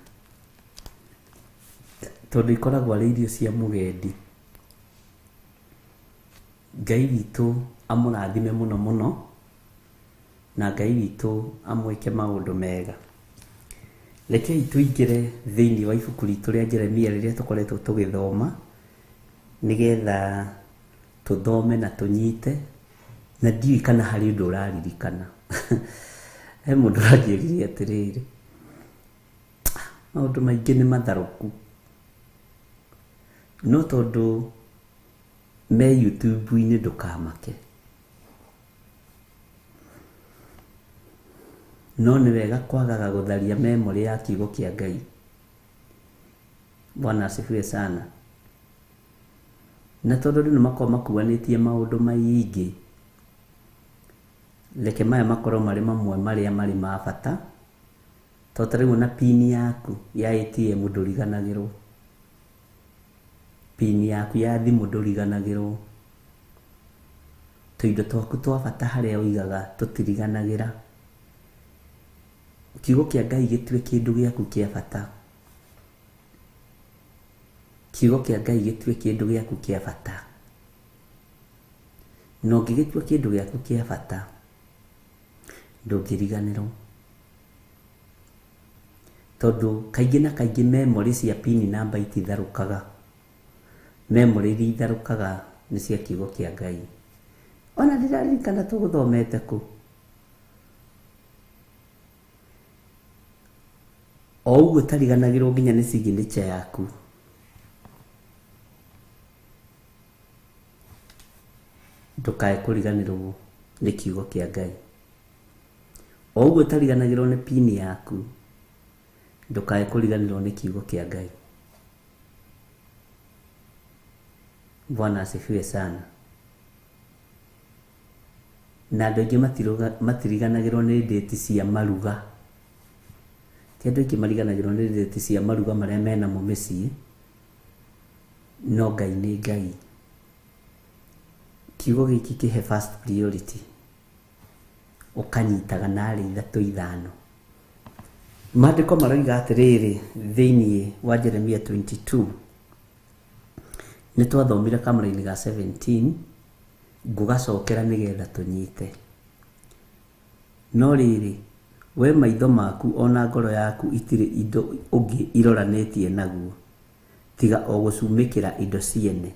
Speaker 2: tondũ ikoragwo arĩ irio cia mũgendi. Ngai witũ amũrathime mũno mũno, na Ngai witũ amwĩke maũndũ mega. Rekei tũingĩre thĩinĩ wa ibuku ritũ rĩa Jeremia rĩrĩa tũkoretwo tũgĩthoma, nĩgetha tũthome na tũnyite, na ndiũĩ kana harĩ ũndũ ũraririkana. He mũndũ ũranjĩrire atĩrĩrĩ, maũndũ maingĩ nĩ matharũku, no tondũ me YouTube-inĩ ndũkamake. No nĩ wega kwagaga gũtharia memory ya kiugo kĩa Ngai. Bwana asifiwe sana. Na tondũ andũ nĩ makoragwo makuanĩtie maũndũ maingĩ, reke maya makorwo marĩ mamwe marĩa marĩ ma bata. Tondũ ta rĩu ona pin yaku ya ATM ndũriganagĩrwo, pin yaku ya thimũ ndũriganagĩrwo, tũindo twaku twa bata harĩa ũigaga tũtiriganagĩra. Kiugo kĩa Ngai gĩtue kĩndũ gĩaku kĩa bata. Kiugo kĩa Ngai gĩtue kĩndũ gĩaku kĩa bata. Na ũngĩgĩtua kĩndũ gĩaku kĩa bata, ndũngĩriganĩrwo. Tondũ kaingĩ na kaingĩ memory cia pin namba ititharũkaga. Memory iria itharũkaga nĩ cia kiugo kĩa Ngai. Ona ndĩraririkana tũgũthomete kũ. O ũguo ũtariganagĩrwo nginya nĩ signature yaku. Ndũkae kũriganĩrwo nĩ kiugo kĩa Ngai. O ũguo ũtariganagĩrwo nĩ pin yaku, ndũkae kũriganĩrwo nĩ kiugo kĩa Ngai. Bwana asifiwe sana. Na andũ aingĩ matiriganagĩrwo nĩ date cia maruga. Ti andũ aingĩ mariganagĩrwo nĩ date cia maruga marĩa menamo mĩciĩ, no Ngai nĩ Ngai. Kiugo gĩkĩ kĩhe first priority, ũkanyitaga narĩ ithatũ ithano. Maandĩko maroiga atĩrĩrĩ thĩinĩ wa Jeremia 22, nĩ twathomire kamũra-inĩ ga 17, ngũgacokera nĩgetha tũnyite. No rĩrĩ, we maitho maku ona ngoro yaku itirĩ indo ũngĩ iroranĩtie naguo, tiga o gũcumĩkĩra indo ciene,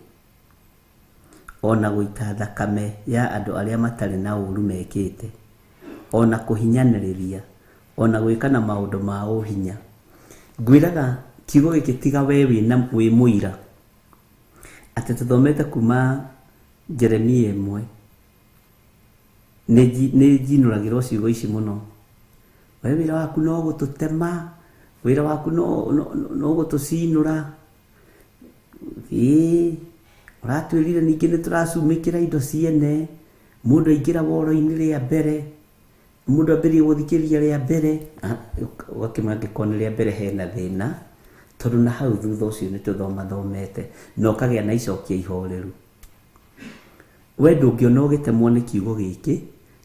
Speaker 2: ona gũita thakame ya andũ arĩa matarĩ na ũũru mekĩte, ona kũhinyanĩrĩria, ona gwĩkana maũndũ ma ũhinya. Ngwĩraga kiugo gĩkĩ tiga we wĩ mũira, atĩ tũthomete kuma Jeremia 1, nĩ njinũragĩrwo ciugo ici mũno. We wĩra waku no gũtũtema, wĩra waku no gũtũcinũra, ĩĩ ũratwĩrire ningĩ nĩ tũracumĩkĩra indo ciene. Mũndũ aingĩra woro-inĩ rĩa mbere, mũndũ ambĩrĩria gũthikĩrĩria rĩa mbere, ũgakĩmenya angĩkorwo nĩ rĩa mbere hena thĩna, tondũ na hau thutha ũcio nĩ tũthomathomete, na ũkagĩa na icokia ihoreru. We ndũngĩona ũgĩtemwo nĩ kiugo gĩkĩ,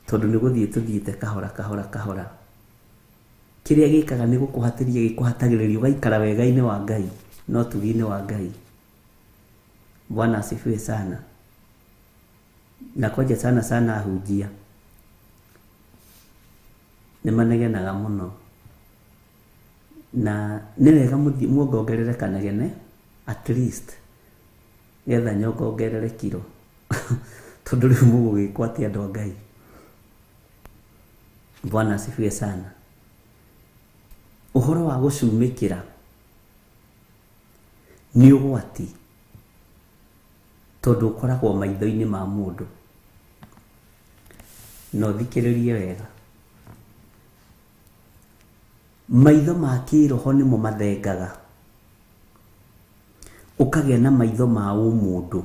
Speaker 2: tondũ nĩ gũthiĩ tũthiĩte kahora kahora kahora. Kĩrĩa gĩkaga nĩ gũkũhatĩria, gĩkũhatagĩrĩria ũgaikara wega-inĩ wa Ngai, no ũtugi-inĩ wa Ngai. Bwana asifiwe sana. Na kwanja sana sana ahunjia nĩ manegenaga mũno, na nĩ wega muongongerere kanegene at least, getha nyongongerere kiro. Tondũ rĩu mũgũgĩkwo atĩ andũ a Ngai. Bwana asifiwe sana. Ũhoro wa gũcumĩkĩra nĩ ũgwati tondũ ũkoragwo maitho-inĩ ma mũndũ. Na ũthikĩrĩrie wega, maitho ma kĩroho nĩmo mathengaga, ũkagĩa na maitho ma ũmũndũ,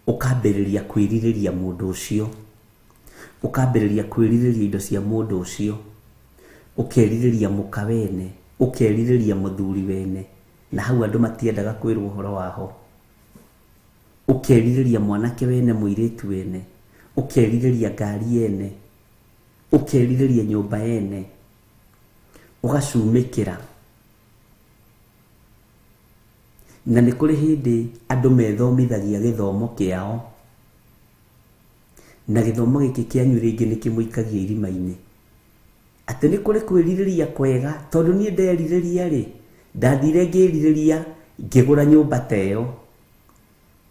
Speaker 2: ũkambĩrĩria kwĩrirĩria mũndũ ũcio, ũkambĩrĩria kwĩrirĩria indo cia mũndũ ũcio, ũkerirĩria mũka wene, ũkerirĩria mũthuri wene, na hau andũ matiendaga kwĩrwo ũhoro waho, ũkerirĩria mwanake wene, mũirĩtu wene, ũkerirĩria ngari yene, ũkerirĩria nyũmba yene, ũgacumĩkĩra. Na nĩ kũrĩ hĩndĩ andũ methomithagia gĩthomo kĩao, na gĩthomo gĩkĩ kĩanyu rĩngĩ nĩ kĩmũikagia irima-inĩ. Atĩ nĩ kũrĩ kwĩrirĩria kwega, tondũ niĩ nderirĩria rĩ, ndathire ngĩrirĩria ngĩgũra nyũmba ta ĩyo.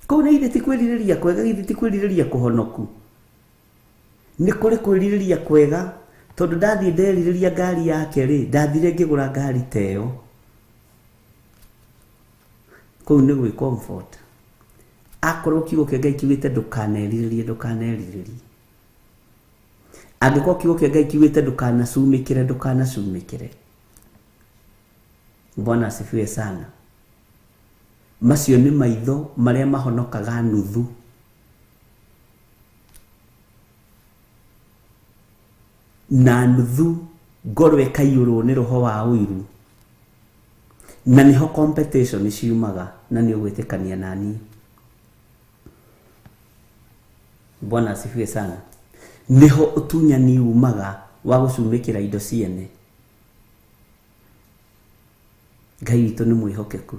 Speaker 2: Kũu nĩ ithe ti kwĩrirĩria kwega, githĩ ti kwĩrirĩria kũhonoku. Nĩ kũrĩ kwĩrirĩria kwega, tondũ ndathiĩ nderirĩria ngari yake rĩ, ndathire ngĩgũra ngari ta ĩyo. Kũu nĩ gwĩ comfort. Akorwo kiugo kĩa Ngai kiugĩte ndũkanerirĩrie, ndũkanerirĩrie. Angĩkorwo kiugo kĩa Ngai kiugĩte ndũkanacumĩkĩre, ndũkanacumĩkĩre. Bwana asifiwe sana. Macio nĩ maitho marĩa mahonokaga nuthu. Na nuthu ngoro ĩkaiyũrwo nĩ roho wa ũiru. Na nĩho competition ciumaga, na nĩ ũgwĩtĩkania naniĩ. Bwana asifiwe sana. Nĩho ũtunyani umaga wa gũcumĩkĩra indo ciene. Ngai witũ nĩ mwĩhokeku.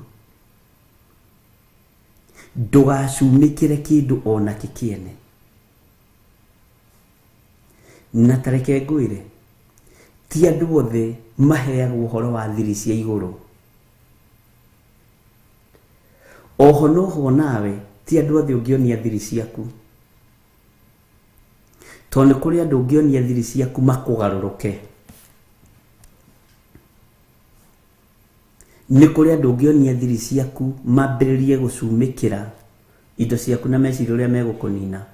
Speaker 2: Ndũgacumĩkĩre kĩndũ ona kĩ kĩene. Na ta reke ngwĩre, ti andũ othe maheagwo ũhoro wa thiri cia igũrũ. Oho noho nawe ti andũ othe ũngĩonia thiri ciaku. Tondũ nĩ kũrĩ andũ ũngĩonia thiri ciaku makũgarũrũke. Nĩ kũrĩ andũ ũngĩonia thiri ciaku mambĩrĩrie gũcumĩkĩra indo ciaku na meciria ũrĩa megũkũnina.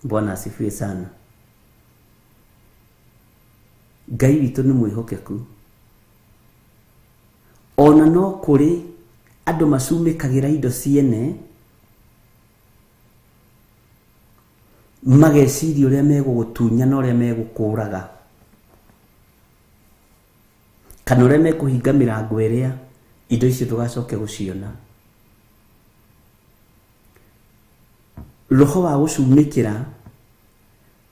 Speaker 2: Bwana asifiwe sana. Ngai witũ nĩ mwĩhokeku. Ona no kũrĩ andũ macumĩkagĩra indo ciene, mageciria ũrĩa megũgũtunya na ũrĩa megũkũraga, kana ũrĩa mekũhinga mĩrango ĩrĩa indo icio ndũgacoke gũciona. Roho wa gũcumĩkĩra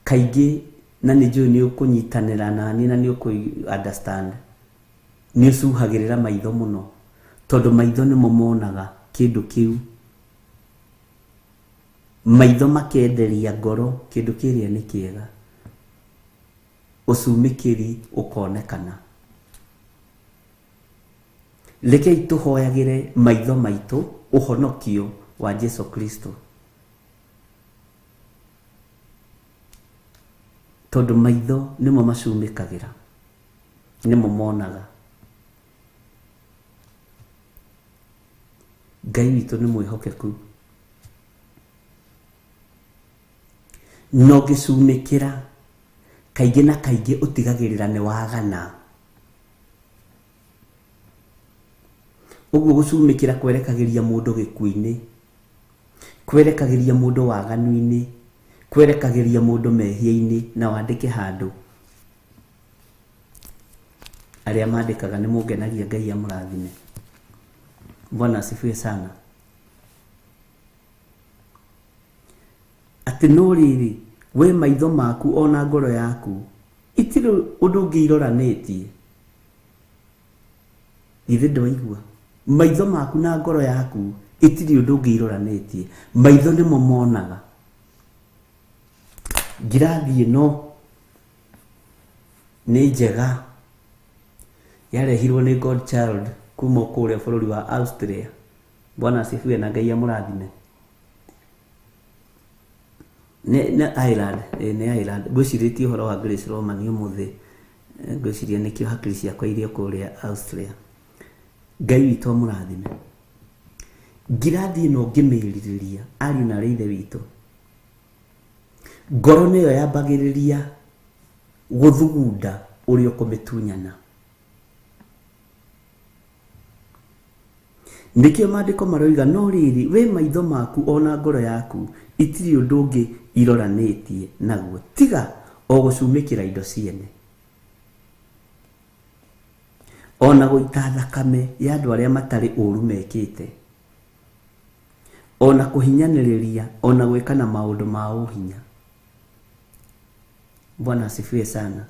Speaker 2: kaingĩ, na nĩ njũĩ nĩ ũkũnyitanĩra nani na nĩ ũkũ understand, nĩ ũcuhagĩrĩra maitho mũno, tondũ maitho nĩmo monaga kĩndũ kĩu. Maitho makenderia ngoro kĩndũ kĩrĩa nĩ kĩega, ũcumĩkĩri ũkonekana. Rekei tũhoyagĩre maitho maitũ ũhonokio wa Jesu Kristo, tondũ maitho nĩmo macumĩkagĩra, nĩmo monaga. Ngai witũ nĩ mwĩhokeku. Na ũngĩcumĩkĩra kaingĩ na kaingĩ ũtigagĩrĩra nĩ wagana. Ũguo gũcumĩkĩra kwerekagĩria mũndũ gĩkuũ-inĩ, kwerekagĩria mũndũ waganu-inĩ, kwerekagĩria mũndũ mehia-inĩ. Na wandĩke handũ, arĩa mandĩkaga nĩ mũngenagia, Ngai amũrathime. Bwana asifiwe sana. Atĩ no rĩrĩ, we maitho maku ona ngoro yaku itirĩ ũndũ ũngĩ iroranĩtie. Githĩ ndwaigua? Maitho maku na ngoro yaku itirĩ ũndũ ũngĩ iroranĩtie. Maitho nĩmo monaga. Ngirathi ĩno nĩ njega, yarehirwo nĩ Godchild kuma kũrĩa bũrũri wa Austria. Bwana asifiwe na Ngai amũrathime. Nĩ Ireland, nĩ Ireland. Ngwĩcirĩtie ũhoro wa Grace Roman ũmũthĩ. Ngwĩciria nĩkĩo hakiri ciakwa iria kũrĩa Austria. Ngai witũ amũrathime. Ngirathi ĩno ngĩmĩrirĩria ariũ na aarĩ ithe witũ, ngoro nĩyo yambagĩrĩria gũthugunda ũrĩa ũkũmĩtunyana. Nĩkĩo maandĩko maroiga no rĩrĩ we maitho maku ona ngoro yaku itirĩ ũndũ ũngĩ iroranĩtie naguo tiga o gũcumĩkĩra indo ciene ona gũita thakame ya andũ arĩa matarĩ ũru mekĩte ona kũhinyanĩrĩria ona gwĩkana maũndũ ma ũhinya. Bwana asifiwe sana.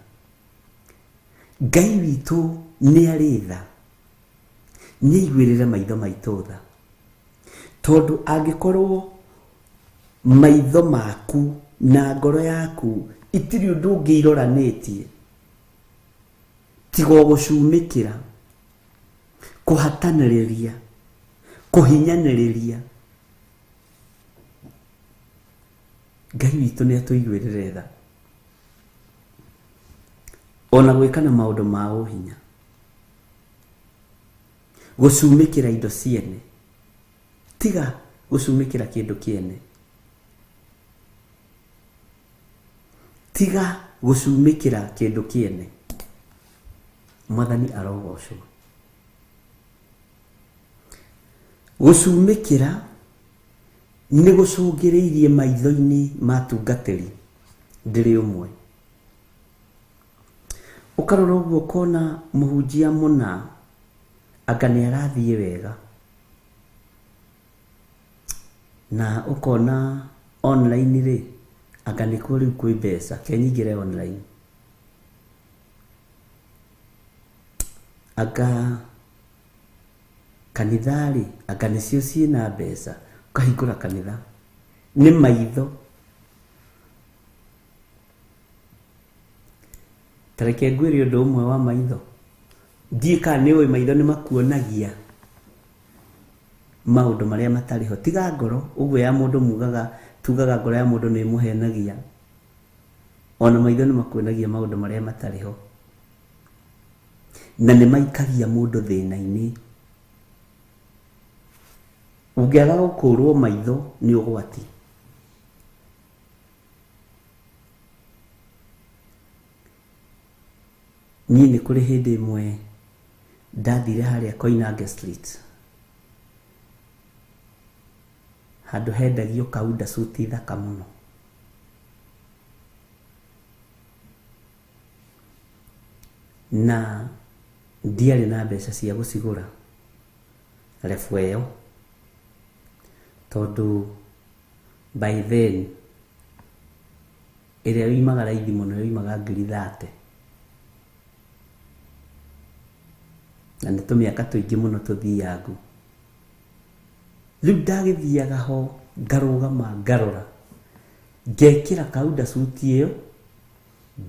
Speaker 2: Ngai witũ nĩ arĩ tha, nĩ aiguĩrĩre maitho maitũ tha, tondũ angĩkorwo maitho maku na ngoro yaku itirĩ ũndũ ũngĩ iroranĩtie tiga o gũcumĩkĩra, kũhatanĩrĩria, kũhinyanĩrĩria, Ngai witũ nĩ atũiguĩrĩre tha ona gwĩkana maũndũ ma ũhinya, gũcumĩkĩra indo ciene, tiga gũcumĩkĩra kĩndũ kĩene, tiga gũcumĩkĩra kĩndũ kĩene. Mwathani arogocwo. Gũcumĩkĩra nĩ gũcũngĩrĩirie maitho-inĩ ma atungatĩri ndĩrĩ ũmwe. Ũkarora ũguo ũkona mũhunjia mũna anga nĩ arathiĩ wega, na ũkona online rĩ anga nĩkuo rĩu kwĩ mbeca, ke nyingĩre online, anga kanitha rĩ anga nĩcio ciĩna mbeca, ũkahingũra kanitha. Nĩ maitho. Ta reke ngwĩre ũndũ ũmwe wa maitho, ndiũĩ kana nĩ ũĩ maitho nĩ makuonagia maũndũ marĩa matarĩ ho. Tiga ngoro ũguo ya mũndũ mugaga, tugaga ngoro ya mũndũ nĩ ĩmũhenagia, ona maitho nĩ makuonagia maũndũ marĩa matarĩ ho, na nĩ maikagia mũndũ thĩna-inĩ. Ũngĩaga gũkũrwo maitho nĩ ũgwati. Niĩ nĩ kũrĩ hĩndĩ ĩmwe ndathire harĩa Koinange Street, handũ hendagio kaunda suti thaka mũno. Na ndiarĩ na mbeca cia gũcigũra rebu ĩyo, tondũ by then ĩrĩa yoimaga raithi mũno yoimaga 30,000, na nĩ tũmĩaka tũingĩ mũno tũthiangu. Rĩu ndagĩthiaga ho ngarũgama ngarora, ngekĩra kaunda suti ĩyo,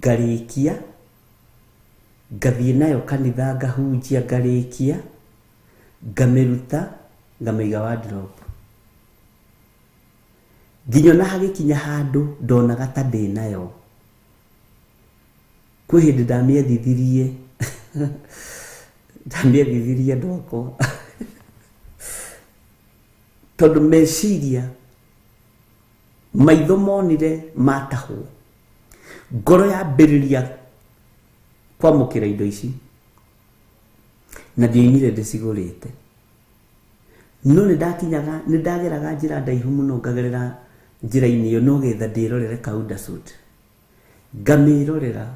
Speaker 2: ngarĩkia, ngathiĩ nayo kanitha ngahunjia ngarĩkia, ngamĩruta ngamĩiga wardrobe. Nginya ona hagĩkinya handũ ndonaga ta ndĩ nayo. Kwĩ hĩndĩ ndamĩethithirie ndamĩethithirie andũ akwa tondũ meciria maitho monire matahwo, ngoro yambĩrĩria kwamũkĩra indo ici, na ndioimire ndĩcigũrĩte. No nĩ ndakinyaga, nĩ ndageraga njĩra ndaihu mũno ngagerera njĩra-inĩ ĩyo no getha ndĩrorere kaunda suit, ngamĩrorera,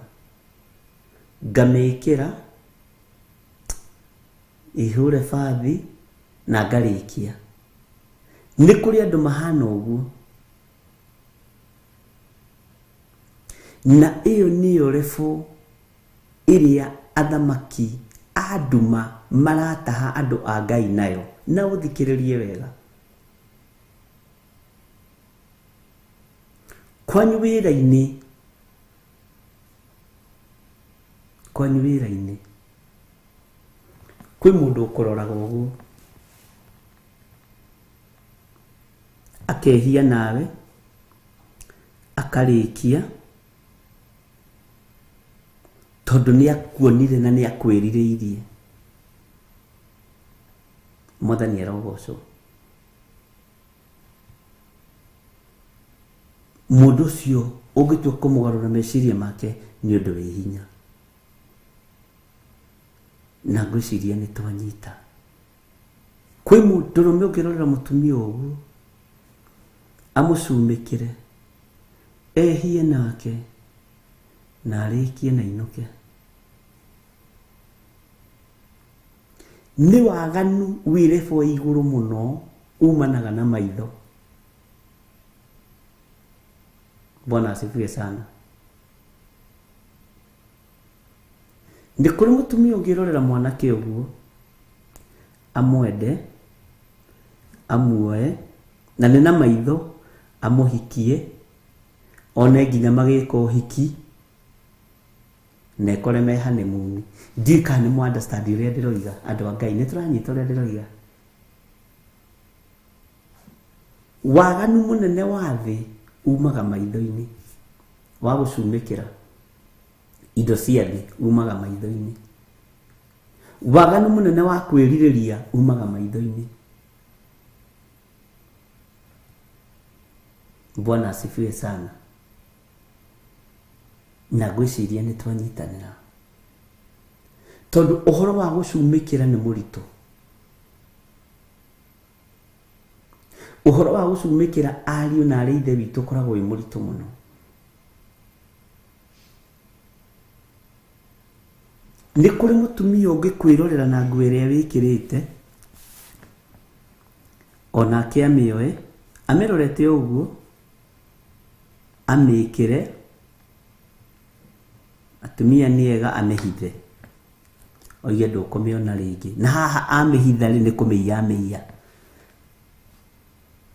Speaker 2: ngamĩkĩra ihũre bathi na ngarĩkia. Nĩ kũrĩ andũ mahana ũguo, na ĩyo nĩyo rebu ĩrĩa athamaki a nduma marataha andũ a Ngai nayo. Na ũthikĩrĩrie wega, kwanyu wĩra-inĩ, kwanyu wĩra-inĩ kwĩ mũndũ ũkũroraga ũguo akehia nawe akarĩkia, Tondũ nĩ akuonire na nĩ akwĩrirĩirie. Mwathani arogocwo. Mũndũ ũcio ũngĩtua kũmũgarũra meciria make nĩ ũndũ wĩ hinya. Na ngwĩciria nĩ twanyita. Kwĩ mũndũrũme ũngĩrorera mũtumia ũguo amũcumĩkĩre ehie nake na arĩkie na inũke. Nĩ waganu wĩ level ya igũrũ mũno umanaga na maitho. Bwana asifiwe sana. Nĩ kũrĩ mũtumia ũngĩrorera mwanake ũguo amwende amuoe na nĩ na maitho amũhikie one nginya magĩka ũhiki na ekore me honeymoon. Ndiũĩ kana nĩ mũ understand ũrĩa ndĩroiga. Andũ a Ngai nĩ tũranyita ũrĩa ndĩroiga. Waganu mũnene wa thĩ umaga maitho-inĩ, wa gũcumĩkĩra indo cia thĩ umaga maitho-inĩ. Waganu mũnene wa kwĩrirĩria umaga maitho-inĩ. Bwana asifiwe sana. Na ngwĩciria nĩ twanyitanĩra. Tondũ ũhoro wa gũcumĩkĩra nĩ mũritũ. Ũhoro wa gũcumĩkĩra ariũ na arĩ ithe witũ ũkoragwo wĩ mũritũ mũno. Nĩ kũrĩ mũtumia ũngĩkwĩrorera na nguo ĩrĩa wĩkĩrĩte onake amĩoe amĩrorete ũguo amĩkĩre atumia nĩ ega amĩhithe oige ndũkũmĩona rĩngĩ. Na haha amĩhitha rĩ nĩ kũmĩiya amĩiya.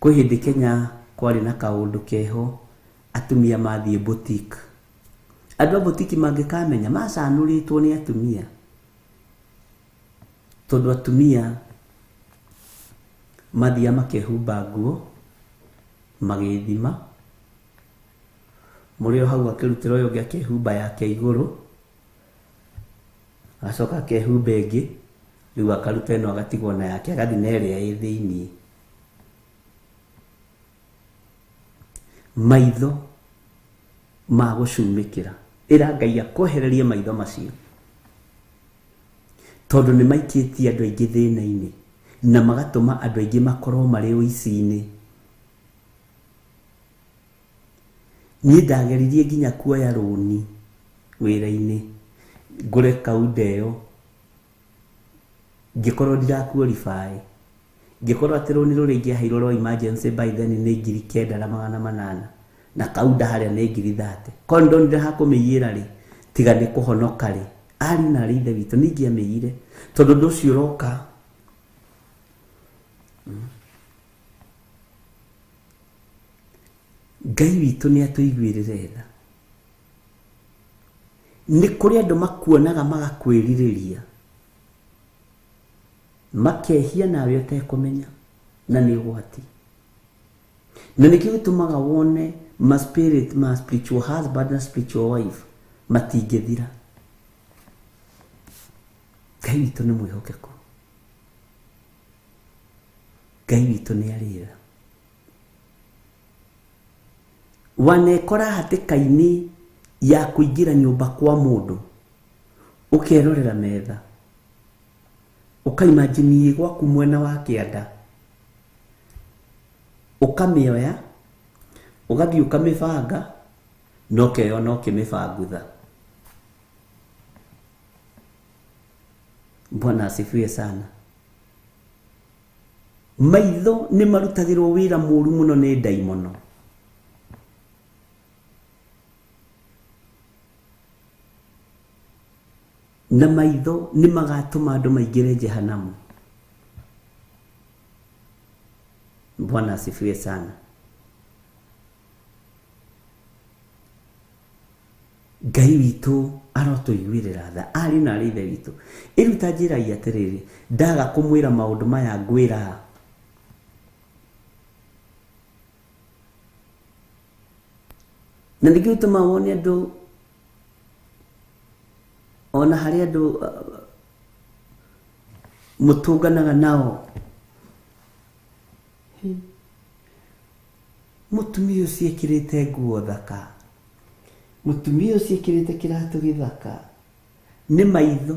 Speaker 2: Kwĩ hĩndĩ Kenya kwarĩ na kaũndũ keho atumia mathiĩ boutique. Andũ a boutique mangĩkamenya macanũrĩtwo nĩ atumia. Tondũ atumia mathiaga makehumba nguo magĩthima mũrĩ o hau akĩrutĩra ũyũ ũngĩ akehumba yake igũrũ agacoka akehumba ĩngĩ rĩu akaruta ĩno agatigwo na yake agathiĩ na ĩrĩa ĩ thĩiniĩ. Maitho ma gũcumĩkĩra. Ĩra Ngai akwehererie maitho macio tondũ nĩ maikĩtie andũ aingĩ thĩna-inĩ na magatũma andũ aingĩ makorwo marĩ ũici-inĩ. Niĩ ndageririe nginya kuoya rũni wĩra-inĩ ngũre kaunda ĩyo ngĩkorwo ndiraqualify ngĩkorwo atĩ rũni rũrĩa ingĩaheirwo rwa emergency by then nĩ 9,800 na kaunda harĩa nĩ 30,000. Korwo ndonire ha kũmĩiyĩra rĩ tiga nĩ kũhonoka rĩ ariũ na arĩ ithe witũ nĩ ingĩamĩiyire tondũ ũndũ ũcio ũroka. Ngai witũ nĩ atũiguĩrĩre tha. Nĩ kũrĩ andũ makuonaga magakwĩrirĩria makehia nawe ũtekũmenya na nĩ ũgwati. Na nĩkĩo gĩtũmaga wone ma spirit ma spiritual husband na spiritual wife matingĩthira. Ngai witũ nĩ mwĩhokeku. Ngai witũ nĩ arĩ tha. Wanekora hatĩka-inĩ ya kũingĩra nyũmba kwa mũndũ ũkerorera metha ũkaimagine gwaku mwena wa kĩanda ũkamĩoya ũgathiĩ ũkamĩbanga na ũkeyona ũkĩmĩbangutha. Bwana asifiwe sana. Maitho nĩ marutagĩrwo wĩra mũru mũno nĩ ndaimono. Na maitho nĩ magatũma andũ maingĩre jehanamu. Bwana asifiwe sana. Ngai witũ arotũiguĩrĩra tha arĩ na arĩ ithe witũ. Ĩrĩu ta njĩrai atĩrĩrĩ ndaga kũmwĩra maũndũ maya ngwĩra na nĩkĩo gĩtũmaga wone andũ Ona harĩ andũ mũtũnganaga nao. Mũtumia ũcio ekĩrĩte nguo thaka, mũtumia ũcio ekĩrĩte kĩratũ gĩthaka, nĩ maitho.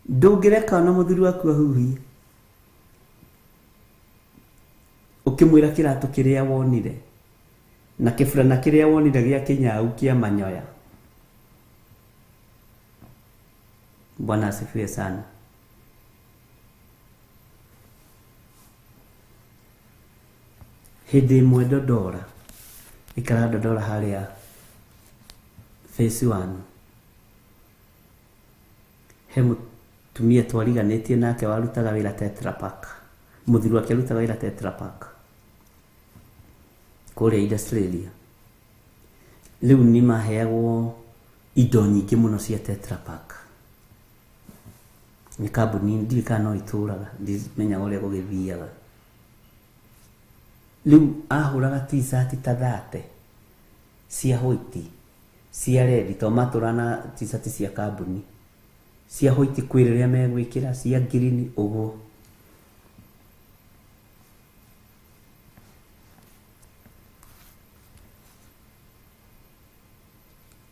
Speaker 2: Ndũngĩreka ona mũthuri waku ahuhie ũkĩmwĩra kĩratũ kĩrĩa wonire na kĩburana kĩrĩa wonire gĩa kĩnyau kĩa manyoya. Bwana asifiwe sana. Hĩndĩ ĩmwe Dodora, ikara Dodora harĩa phase 1, he mũtumia twariganĩtie nake warutaga wĩra Tetra Pak. Mũthuri wake arutaga wĩra Tetra Pak kũrĩa Australia. Rĩu nĩ maheagwo indo nyingĩ mũno cia Tetra Pak. Nĩ kambuni ndiũĩ kana no itũraga, ndimenyaga ũrĩa gũgĩthiaga. Rĩu ahũraga t-shirt ta 30 cia white, cia red, to matũraga na t-shirt cia kambuni, cia white kwĩ rĩrĩa megwĩkĩra, cia green ũguo.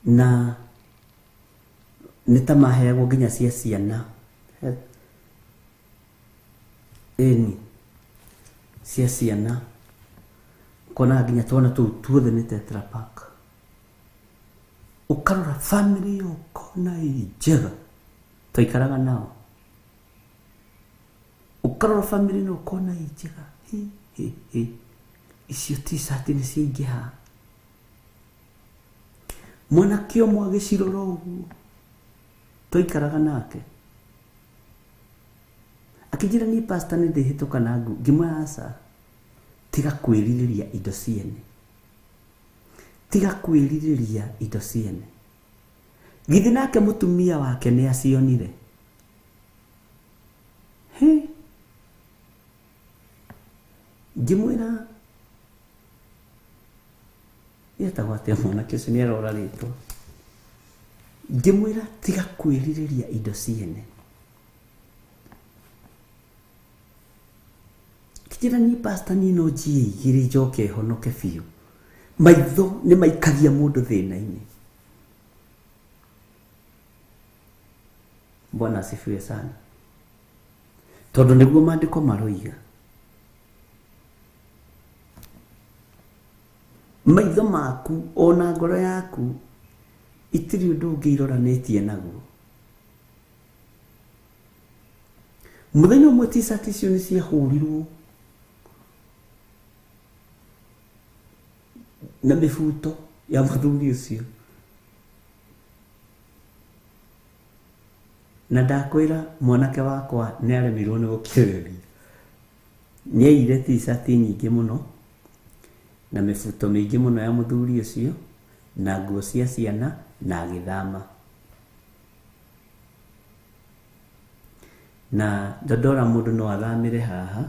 Speaker 2: Na nĩ ta maheagwo nginya cia ciana, ĩni cia ciana, ũkonaga nginya twana tũu tuothe nĩ Tetra Pak. Ũkarora family ĩyo ũkona ĩ njega, twaikaraga nao. Ũkarora family ĩno ũkona ĩ njega, hi hi hi, icio t-shirt nĩ ciaingĩha. Mwanake ũmwe agĩcirora ũguo, twaikaraga nake, akĩnjĩra niĩ pastor nĩ ndĩhĩtũka na ngu. Ngĩmwĩra aca, tiga kwĩrirĩria indo ciene, tiga kwĩrirĩria indo ciene. Githĩ nake mũtumia wake nĩ acionire? He, ngĩmwĩra etagwo atĩa mwanake ũcio, nĩ arora rĩtwa. Ngĩmwĩra tiga kwĩrirĩria indo ciene. Kĩnjĩra niĩ pastor niĩ no njiĩ igĩrĩ njoke honoke biũ. Maitho nĩ maikagia mũndũ thĩna-inĩ. Bwana asifiwe sana. Tondũ nĩguo maandĩko maroiga. Maitho maku ona ngoro yaku itirĩ ũndũ ũngĩ iroranĩtie naguo. Mũthenya ũmwe t-shirt icio nĩ ciahũrirwo na mĩbuto ya mũthuri ũcio. Na ndakwĩra mwanake wakwa nĩ aremirwo nĩ gũkirĩrĩria. Nĩ aiyire t-shirt nyingĩ mũno na mĩbuto mĩingĩ mũno ya mũthuri ũcio na nguo cia ciana na agĩthama. Na Dodora mũndũ no athamĩre haha,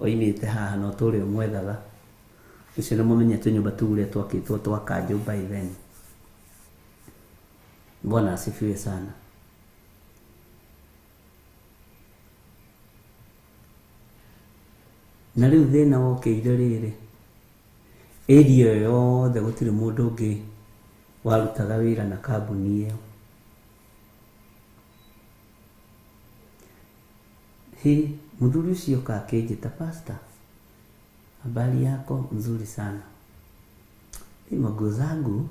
Speaker 2: oimĩte haha no tũrĩa ũmwethaga. Ũcio nĩ mũmenye tũnyũmba tũu ũrĩa twakĩtwo twa kanjũ by then. Bwana asifiwe sana. Na rĩu thĩna wokĩire rĩrĩ, area ĩyo yothe gũtirĩ mũndũ ũngĩ warutaga wĩra na kambuni ĩyo. Hĩ, mũthuri ũcio oka akĩnjĩta, pastor, habari yako? Nzuri sana. Hii manguo zangu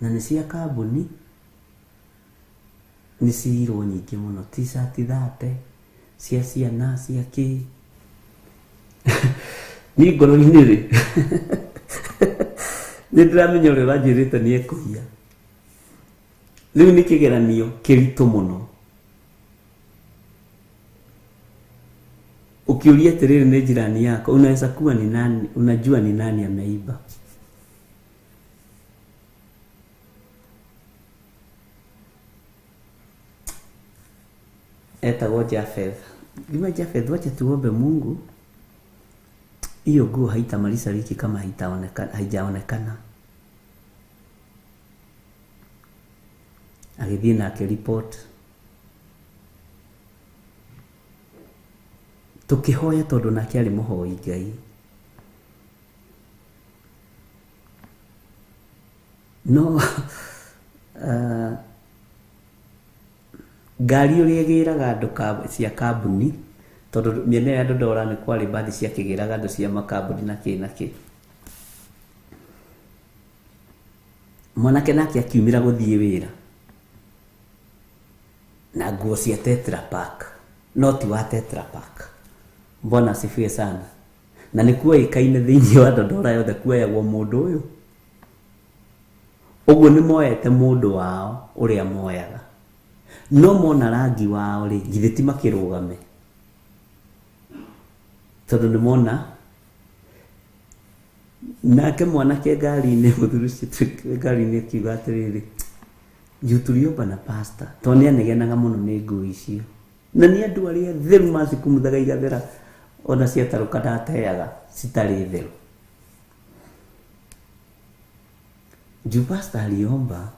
Speaker 2: na nĩ cia kambuni nĩ ciirwo nyingĩ mũno, t-shirt 30 cia ciana cia kĩ. Niĩ ngoro-inĩ rĩ, nĩ ndĩramenya ũrĩa ũranjĩrĩte nĩ ekũiya. Rĩu nĩ kĩgeranio kĩritũ mũno. Ukiuria atĩrĩrĩ nĩ jirani yako, unaweza kuwa ni nani, unajua ni nani ameiba. Etagwo Jafeth. Ngima Jafeth, wacha tuombe Mungu hiyo nguo haitamaliza wiki kama haijaonekana. Agĩthiĩ nake report. Tũkĩhoya tondũ nake arĩ mũhoi Ngai. No ngari ũrĩa ĩgĩraga andũ cia kambuni, tondũ mĩena ĩyo ya Dandora nĩ kwarĩ mbathi ciakĩgĩraga andũ cia makambuni na kĩ na kĩ. Mwanake nake akiumĩra gũthiĩ wĩra na nguo cia Tetra Pak, no ti wa Tetra Pak. Bwana asifiwe sana. Na nĩ kuoĩkaine thĩinĩ wa Dandora yothe kuoyagwo mũndũ ũyũ. Ũguo nĩ moete mũndũ wao ũrĩa moyaga. No mona rangi wao rĩ, githĩ ti makĩrũgame? Tondũ nĩ mona nake mwanake ngari-inĩ, mũthuri ũcio ngari-inĩ akiuga atĩrĩrĩ, juu tuliomba na pastor, tondũ nĩ anegenaga mũno nĩ ngui icio. Na nĩ andũ arĩa theru macikumuthaga igathera, ona ciatarũka ndateaga citarĩ theru. Juu pastor aliomba,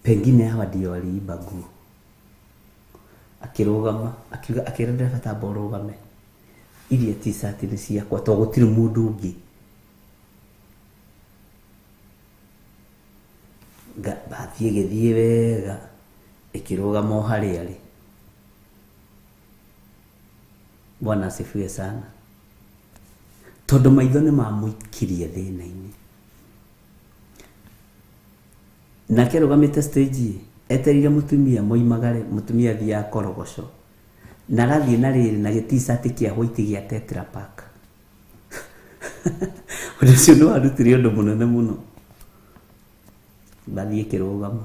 Speaker 2: pengine hawa ndio waliiba nguo. Akĩrũgama, akiuga, akĩra ndereba tamba ũrũgame, iria t-shirt nĩ ciakwa tondũ gũtirĩ mũndũ ũngĩ. Mbathi ĩgĩthiĩ wega ĩkĩrũgama o harĩa arĩ. Bwana asifiwe sana. Tondũ maitho nĩ mamũikirie thĩna-inĩ. Nake arũgamĩte stage etereire mũtumia moimagare, mũtumia athiaga korogoco. Na arathiĩ na rĩrĩ na gĩ-t-shirt kĩa white gĩa Tetra Pak. Ũndũ ũcio nĩ warutire ũndũ mũnene mũno. Mbathi ĩkĩrũgama.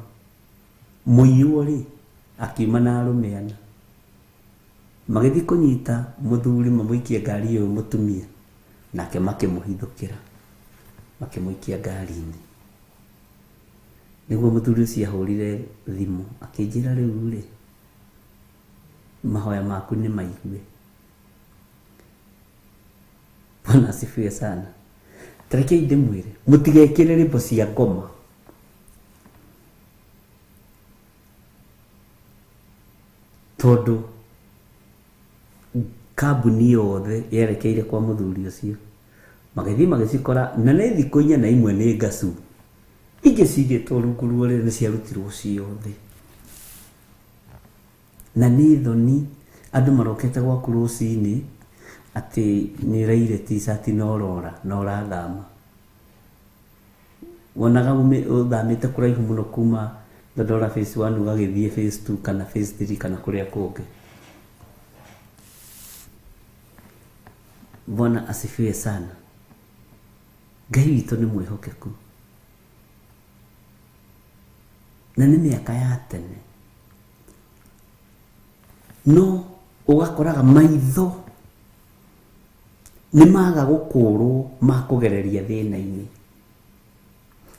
Speaker 2: Mũiywo rĩ, akiuma na arũme ana. Magĩthiĩ kũnyita mũthuri mamũikie ngari ĩyo mũtumia, nake makĩmũhithũkĩra, makĩmũikia ngari-inĩ. Nĩguo mũthuri ũcio ahũrire thimũ akĩnjĩra rĩu rĩ, mahoya maku nĩ maigue. Bwana asifiwe sana. Tarekei ndĩmwĩre mũtigekĩre rĩmbo cia ngoma. Tondũ kambuni yothe yerekeire kwa mũthuri ũcio, magĩthiĩ magĩcikora, na nĩ thikũ inya na imwe nĩ ngacu, ingĩ cigĩtwo rungu rwa ũrĩrĩ nĩ ciarutirwo ciothe. Na nĩ thoni andũ marokete gwaku rũcinĩ atĩ nĩ ũraire t-shirt na ũrora na ũrathama. Wonaga ũthamĩte kũraihu mũno kuma Dandora phase 1 ũgagĩthiĩ phase 2 kana phase 3 kana kũrĩa kũngĩ. Bwana asifiwe sana. Ngai witũ nĩ mwĩhokeku. Na nĩ mĩaka ya tene. No ũgakoraga maitho nĩ maga gũkũrwo makũgereria thĩna-inĩ,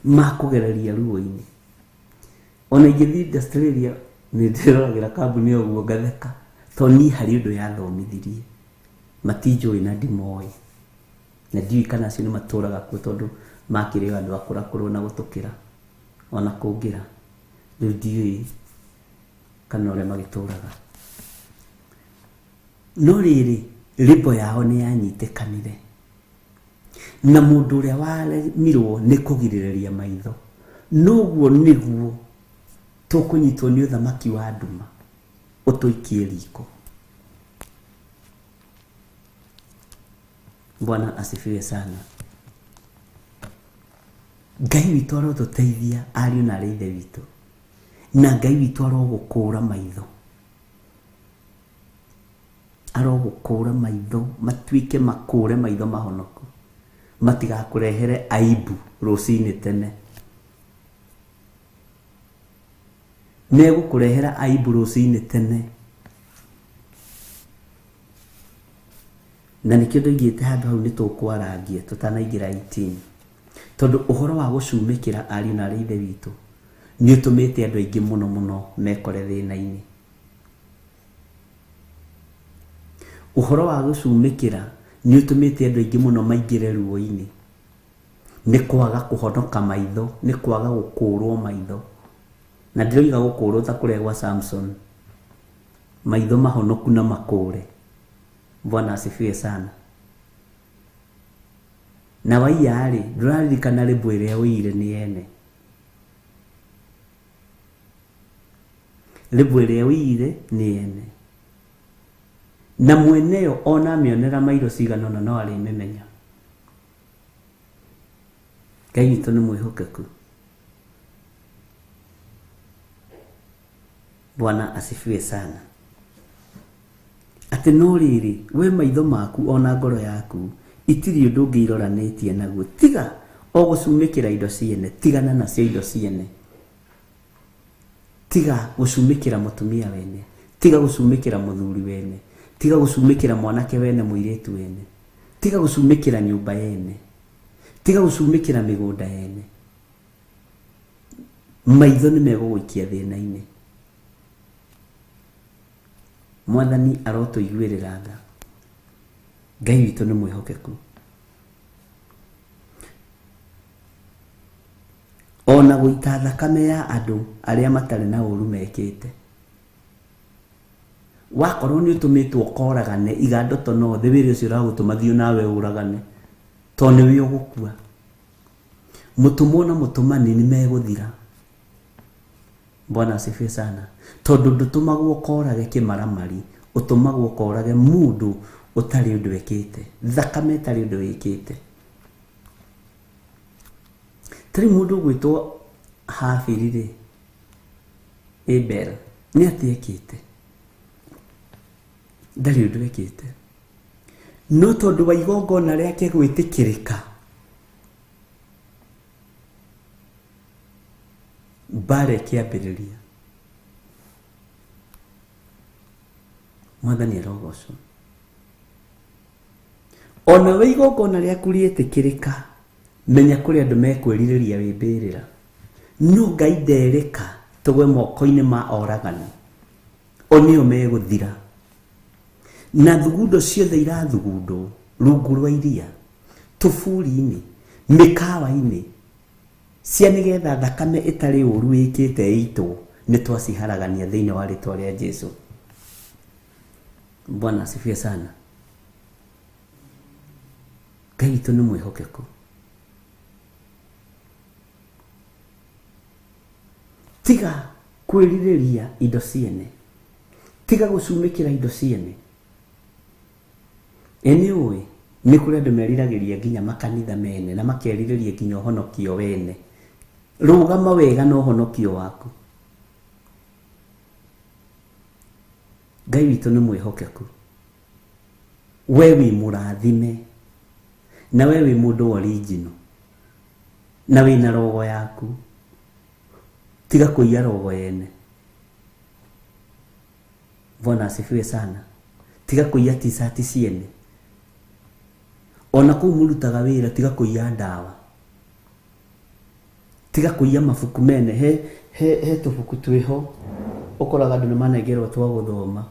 Speaker 2: makũgereria ruo-inĩ. Ona ingĩthiĩ Australia nĩ ndĩroragĩra kambuni ĩyo ũguo ngatheka, tondũ niĩ harĩ ũndũ yathomithirie. Matinjũĩ na ndimoĩ. Na ndiũĩ kana acio nĩ matũraga kuo tondũ makĩrĩ o andũ akũrakũrũ na gũtũkĩra, ona kũngĩra. Rĩu ndiũĩ kana ũrĩa magĩtũraga. No rĩrĩ, rĩmbo yao nĩ yanyitĩkanire. Na mũndũ ũrĩa waremirwo nĩ kũgirĩrĩria maitho, noguo nĩguo tũkũnyitwo nĩ ũthamaki wa nduma, ũtũikie riko. Bwana asifiwe sana. Ngai witũ arotũteithia ariũ na arĩ ithe witũ, na Ngai witũ arogũkũra maitho, arogũkũra maitho matuĩke makũre maitho mahonoku, matigakũrehere aibu rũcinĩ tene. Megũkũrehera aibu rũcinĩ tene. Na nĩkĩo ndoigĩte handũ hau nĩ tũkwarangia tũtanaingĩra 18, tondũ ũhoro wa gũcumĩkĩra ariũ na arĩ ithe witũ nĩ ũtũmĩte andũ aingĩ mũno mũno mekore thĩna-inĩ. Ũhoro wa gũcumĩkĩra nĩ ũtũmĩte andũ aingĩ mũno maingĩre ruo-inĩ. Nĩ kwaga kũhonoka maitho, nĩ kwaga gũkũrwo maitho. Na ndĩroiga gũkũrwo ta kũrĩa gwa Samson, maitho mahonoku na makũre. Bwana asifiwe sana. Na waiya rĩ, ndũraririkana rĩmbo ĩrĩa ũiyire nĩ ene. Rĩmbo ĩrĩa ũiyire nĩ ene. Na mweneyo ona amĩonera mairo cigana ũna no arĩmĩmenya. Ngai witũ nĩ mwĩhokeku. Bwana asifiwe sana. Atĩ no rĩrĩ, we maitho maku ona ngoro yaku itirĩ ũndũ ũngĩ iroranĩtie naguo, tiga o gũcumĩkĩra indo ciene. Tigana nacio indo ciene. Tiga gũcumĩkĩra mũtumia wene, tiga gũcumĩkĩra mũthuri wene, tiga gũcumĩkĩra mwanake wene, mũirĩtu wene, tiga gũcumĩkĩra nyũmba yene, tiga gũcumĩkĩra mĩgũnda yene. Maitho nĩ megũgũikia thĩna-inĩ. Mwathani arotũiguĩrĩra tha. Ngai witũ nĩ mwĩhokeku. Ona gũita thakame ya andũ arĩa matarĩ na ũru mekĩte. Wakorwo nĩ ũtũmĩtwo ũkoragane, iga ndoto no thĩ, wĩra ũcio ũragũtũma thiĩ nawe ũragane, tondũ nĩwe ũgũkua. Mũtũmwo na mũtũmani nĩ megũthira. Bwana asifiwe sana. Tondũ ndũtũmagwo ũkorage kĩmaramari, ũtũmagwo ũkorage mũndũ ũtarĩ ũndũ ekĩte, thakame ĩtarĩ ũndũ ĩkĩte. Tarĩ mũndũ ũgwĩtwo Habili rĩ, Abel, nĩ atĩa ekĩte? Ndarĩ ũndũ ekĩte. No tondũ wa igongona rĩake gwĩtĩkĩrĩka, mbara ĩkĩambĩrĩria. Mwathani arogocwo. Ona we igongona rĩaku rĩetĩkĩrĩka, menya kũrĩ andũ mekwĩrirĩria wĩ mbĩrĩra. No Ngai nderĩka tũgwe moko-inĩ ma oragani, o nĩo megũthira. Na thugundo ciothe irathugundwo rungu rwa iria, tũburi-inĩ, mĩkawa-inĩ, cia nĩgetha thakame ĩtarĩ ũru ĩkĩte ĩitwo, nĩ twaciharagania thĩinĩ wa rĩtwa rĩa Jesu. Bwana asifiwe sana. Ngai witũ nĩ mwĩhokeku. Tiga kwĩrirĩria indo ciene, tiga gũcumĩkĩra indo ciene. Ĩ nĩ ũĩ nĩ kũrĩ andũ meriragĩria nginya makanitha mene na makerirĩria nginya ũhonokio wene. Rũgama wega na ũhonokio waku. Ngai witũ nĩ mwĩhokeku. We wĩ mũrathime, na we wĩ mũndũ original, na wĩna rogo yaku. Tiga kũiya rogo yene. Bwana asifiwe sana. Tiga kũiya t-shirt ciene. Ona kũu mũrutaga wĩra, tiga kũiya ndawa, tiga kũiya mabuku mene. He tũbuku twĩho ũkoraga andũ nĩ manengerwo twa gũthoma,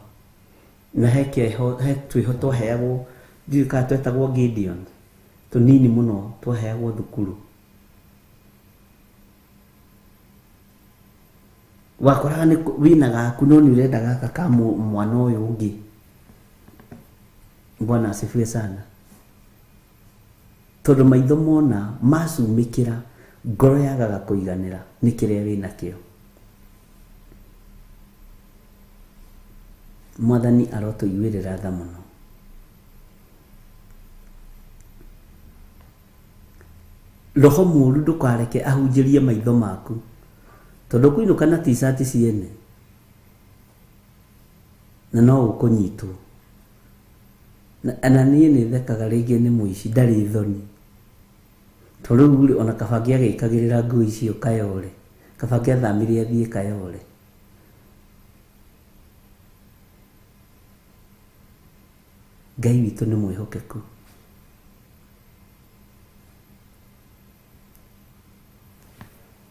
Speaker 2: na he keho, he twĩho twaheagwo, ndiũĩ kana twetagwo Gideon, tũnini mũno twaheagwo thukuru. Wakoraga nĩ wĩna gaku no nĩ ũrenda gaka ka mwana ũyũ ũngĩ. Bwana asifiwe sana. Tondũ maitho mona macumĩkĩra, ngoro yagaga kũiganĩra nĩ kĩrĩa wĩnakĩo. Mwathani arotũiguĩrĩra tha mũno. Roho mũũru ndũkareke ahunjĩrie maitho maku, tondũ ũkũinũka na t-shirt ciene na no ũkũnyitwo. Na niĩ nĩ thekaga rĩngĩ nĩ mũici, ndarĩ thoni. Tondũ rĩu rĩ, ona kaba angĩagĩkagĩrĩra nguo icio Kayole, kaba angĩathamire athiĩ Kayole. Ngai witũ nĩ mwĩhokeku.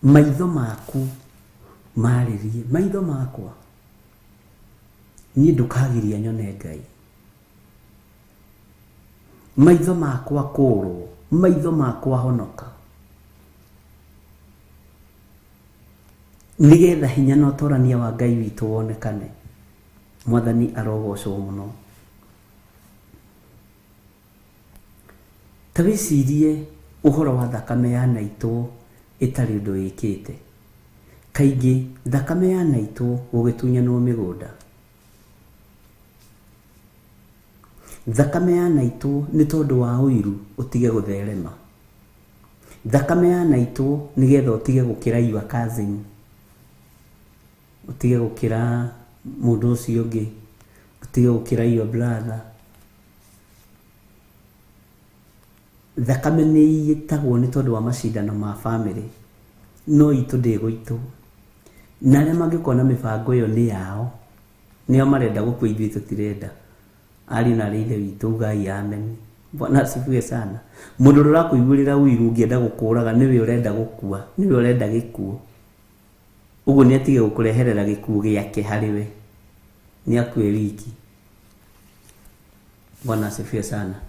Speaker 2: Maitho maku marĩrie, maitho makwa niĩ ndũkagiria nyone Ngai. Maitho makwa kũrwo, maitho makwa honoka. Nĩgetha hinya na ũtorania wa Ngai witũ wonekane. Mwathani arogocwo mũno. Ta wĩcirie ũhoro wa thakame yanaitwo ĩtarĩ ũndũ ĩkĩte. Kaingĩ thakame yanaitwo gũgĩtunyanwo mĩgũnda. Thakame yanaitwo nĩ tondũ wa ũiru ũtige gũtherema. Thakame yanaitwo nĩgetha ũtige gũkĩra your cousin, ũtige gũkĩra mũndũ ũcio ũngĩ, ũtige gũkĩra your brother. Thakame nĩ ĩtagwo nĩ tondũ wa macindano ma family, no itũ ndĩgũitwo. Na arĩa mangĩkorwo na mĩbango ĩyo nĩ yao, nĩo marenda gũkua, ithuĩ tũtirenda. Ariũ na arĩ ithe witũ, ugai amen. Bwana asifiwe sana. Mũndũ ũrĩa ũrakũiguĩrĩra ũiru ũngĩenda gũkũraga nĩwe ũrenda gũkua, nĩwe ũrenda gĩkuũ. Ũguo nĩ atige gũkũreherera gĩkuũ gĩake harĩ we, nĩ akue wiki. Bwana asifiwe sana.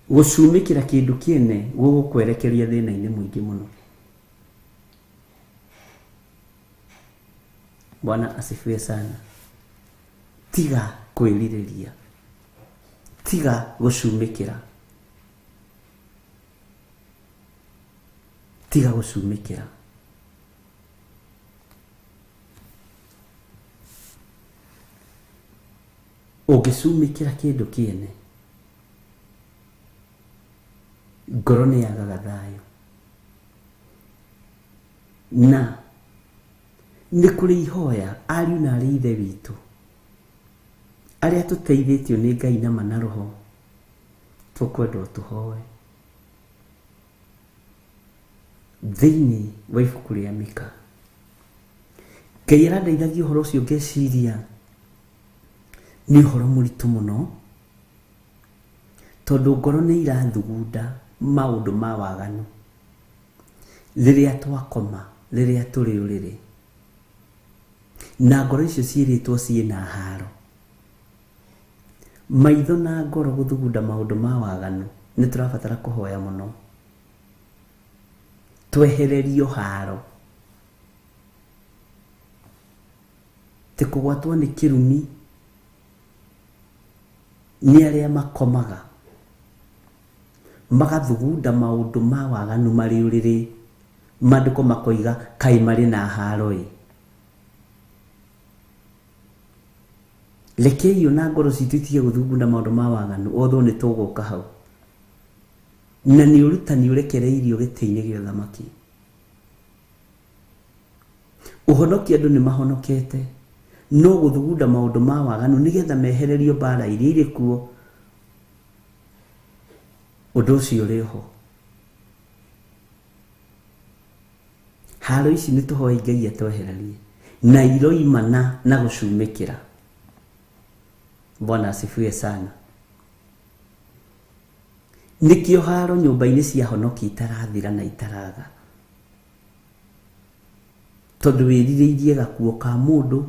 Speaker 2: Gũcumĩkĩra kĩndũ kĩene gũgũkwerekeria thĩna-inĩ mũingĩ mũno. Bwana asifiwe sana. Tiga kwĩrirĩria, tiga gũcumĩkĩra, tiga gũcumĩkĩra. Ũngĩcumĩkĩra kĩndũ kĩene, ngoro nĩ yagaga thayũ. Na nĩ kũrĩ ihoya ariũ na arĩ ithe witũ arĩa tũteithĩtio nĩ Ngai na mana roho, tũkwendwo tũhoe. Thĩinĩ wa ibuku rĩa Mika, Ngai arandeithagia ũhoro ũcio ngeciria nĩ ũhoro mũritũ mũno, tondũ ngoro nĩ irathugunda maũndũ ma waganu rĩrĩa twakoma, rĩrĩa tũrĩ ũrĩrĩ, na ngoro icio ciĩrĩtwo ciĩna haro. Maitho na ngoro gũthugunda maũndũ ma waganu, nĩ tũrabatara kũhoya mũno twehererio haro, ti kũgwatwo nĩ kĩrumi nĩ arĩa makomaga magathugunda maũndũ ma waganu marĩ ũrĩrĩ, maandĩko makoiga kaĩ marĩ na haro ĩ. Rekei ona ngoro citũ itige gũthugunda maũndũ ma waganu, although nĩ tũgũka hau. Na nĩ ũrutani ũrekereirio gĩtĩ-inĩ gĩa ũthamaki. Ũhonoki andũ nĩ mahonokete, no gũthugunda maũndũ ma waganu nĩgetha mehererio mbara iria irĩ kuo, ũndũ ũcio ũrĩ ho. Haro ici nĩ tũhoe Ngai atwehererie na iroimana na gũcumĩkĩra. Bwana asifiwe sana. Nĩkĩo haro nyũmba-inĩ cia honoki itarathira na itaraga, tondũ wĩrirĩirie gakuo ka mũndũ,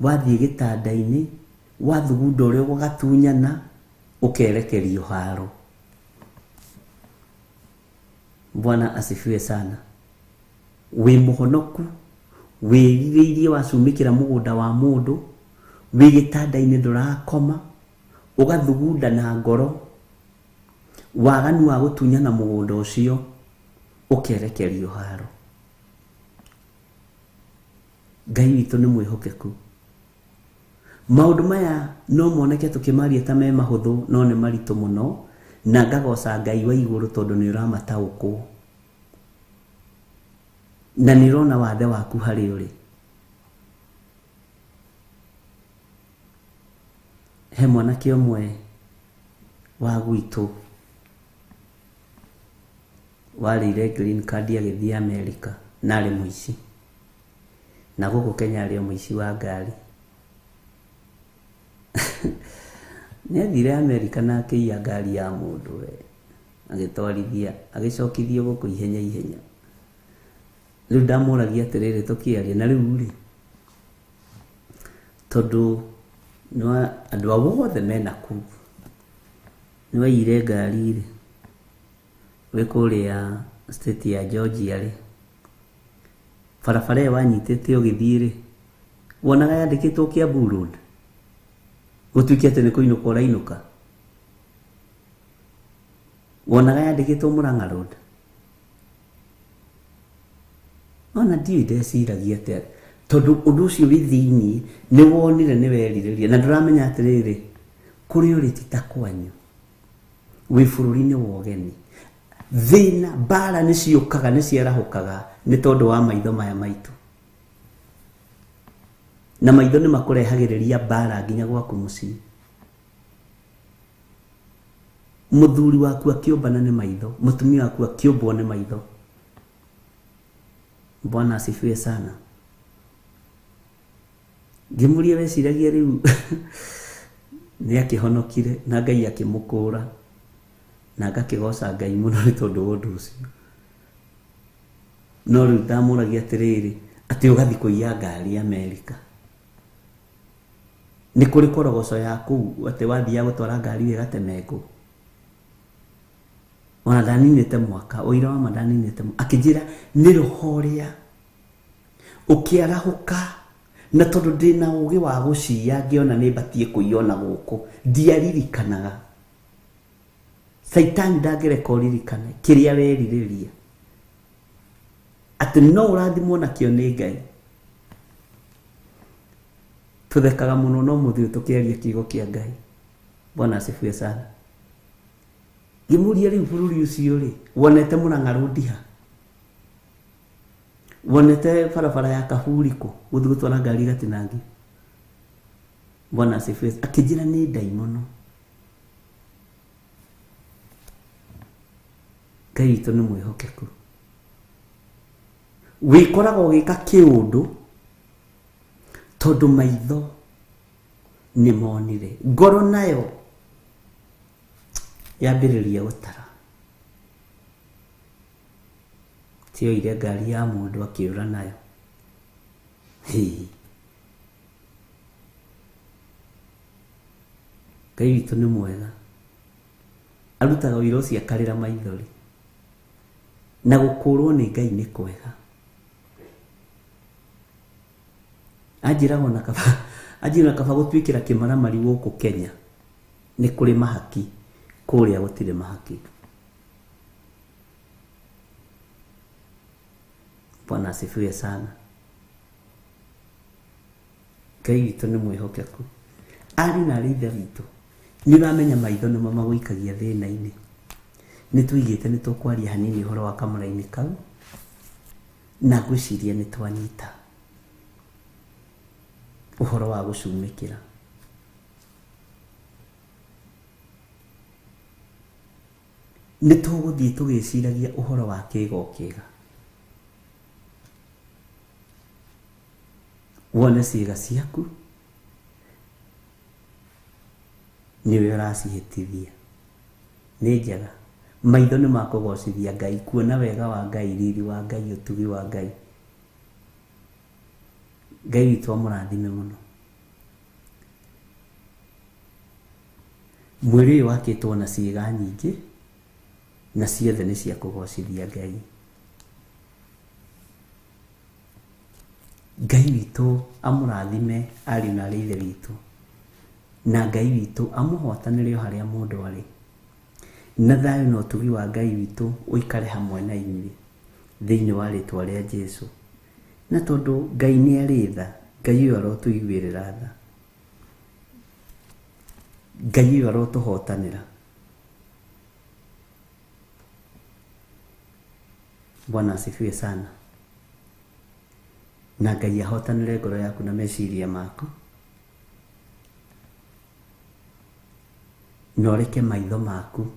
Speaker 2: wathiĩ gĩtanda-inĩ, wathugunda ũrĩa ũgatunyana, ũkerekerio haro. Bwana asifiwe sana. Wĩ mũhonoku, wĩrirĩirie wacumĩkĩra mũgũnda wa mũndũ, wĩ gĩtanda-inĩ ndũrakoma, ũgathugunda na ngoro waganu wa gũtunyana mũgũnda ũcio, ũkerekerio haro. Ngai witũ nĩ mwĩhokeku. Maũndũ maya no moneke tũkĩmaria ta me mahũthũ, no nĩ maritũ mũno, na ngagoca Ngai wa igũrũ tondũ nĩ ũramataũkwo na nĩ ũrona wathe waku harĩ ũrĩ. He mwanake ũmwe wa gwitũ warĩire green card agĩthiĩ America, na arĩ mũici, na gũkũ Kenya arĩ o mũici wa ngari. Nĩ athire America na akĩiya ngari ya mũndũ we, agĩtwarithia, agĩcokithio gũkũ ihenya ihenya. Rĩu ndamũragia atĩrĩrĩ tũkĩaria, na rĩu rĩ, tondũ andũ a wothe mena kũu, nĩ waiyire ngari rĩ, wĩ kũrĩa state ya Georgia rĩ, Barabara ĩyo wanyitĩte ũgĩthiĩ rĩ, wonaga yandĩkĩtwo Kiambu Road, gũtuĩke atĩ nĩ kũinũka ũrainũka. Wonaga yandĩkĩtwo Murang'a Road. Ona ndiũĩ ndeciragia atĩa, tondũ ũndũ ũcio wĩ thĩiniĩ nĩ wonire nĩ werirĩria, na ndũramenya atĩrĩrĩ, kũrĩa ũrĩ ti ta kwanyu, wĩ bũrũri-inĩ wa ũgeni. Thĩna, mbara nĩ ciũkaga, nĩ ciarahũkaga nĩ tondũ wa maitho maya maitũ. Na maitho nĩ makũrehagĩrĩria mbara nginya gwaku mũciĩ. Mũthuri waku akĩũmbana nĩ maitho, mũtumia waku akĩũmbwo nĩ maitho. Bwana asifiwe sana. Ngĩmũria weciragia rĩu nĩ akĩhonokire na Ngai akĩmũkũra, na ngakĩgoca Ngai mũno nĩ tondũ wa ũndũ ũcio. No rĩu ndamũragia atĩrĩrĩ, atĩ ũgathiĩ kũiya ngari Amerika. Nĩ kũrĩ korogoco ya kũu atĩ wathiaga gũtwara ngari ĩgatemengwo. Ona ndaninĩte mwaka, ũira wa ma ndaninĩte mwaka. Akĩnjĩra nĩ roho ũrĩa ũkĩarahũka, na tondũ ndĩna ũgĩ wa gũciya ngĩona nĩ batiĩ kũiya ona gũkũ, ndiaririkanaga. Caitani ndangĩreka ũririkane kĩrĩa werirĩria, atĩ no ũrathimwo nakĩo nĩ Ngai. Tũthekaga mũno no mũthĩ ũyũ tũkĩaria kiugo kĩa Ngai. Bwana asifiwe sana. Ngĩmũria rĩu bũrũri ũcio rĩ, wonete Murang'a Road ha? Wonete barabara ya Kaburi kũ? Gũthiĩ gũtwara ngari ĩgatinangio. Bwana asifiwe. Akĩnjĩra nĩ ndaimono. Ngai witũ nĩ mwĩhokeku. Wĩkoraga ũgĩka kĩũndũ tondũ maitho nĩ monire, ngoro nayo yambĩrĩria gũtara. Tioire ngari ya mũndũ akĩũra nayo. Hĩ. Ngai witũ nĩ mwega, arutaga ũira ũcio akarĩra maithori. Na gũkũrwo nĩ Ngai nĩ kwega. Anjĩraga ona kaba, anjĩraga kaba gũtuĩkĩra kĩmaramari gũkũ Kenya nĩ kũrĩ mahaki, kũrĩa gũtirĩ mahaki. Bwana asifiwe sana. Ngai witũ nĩ mwĩhokeku. Arĩ na arĩ ithe witũ, nĩ ũramenya maitho nĩmo magũikagia thĩna-inĩ. Nĩ tuigĩte nĩ tũkwaria hanini ũhoro wa kamũra-inĩ kau, na ngwĩciria nĩ twanyita ũhoro wa gũcumĩkĩra. Nĩ tũgũthiĩ tũgĩciragia ũhoro wa kĩĩga o kĩĩga. Wone ciĩga ciaku nĩwe ũracihĩtithia. Nĩ njega. Maitho nĩ makũgocithia Ngai, kuona wega wa Ngai, riri wa Ngai, ũtugi wa Ngai. Ngai witũ amũrathime mũno. Mwĩrĩ ũyũ wakĩtwo na ciĩga nyingĩ, na ciothe nĩ cia kũgocithia Ngai. Ngai witũ amũrathime ariũ na arĩ ithe witũ, na Ngai witũ amũhotanĩre o harĩa mũndũ arĩ. Na thayũ na ũtugi wa Ngai witũ ũikare hamwe na inyuĩ thĩinĩ wa rĩtwa rĩa Jesũ. Na tondũ Ngai nĩ arĩ tha, Ngai ũyũ arotũiguĩrĩra tha, Ngai ũyũ arotũhotanĩra. Bwana asifiwe sana. Na Ngai ahotanĩre ngoro yaku na meciria maku, na ũreke maitho maku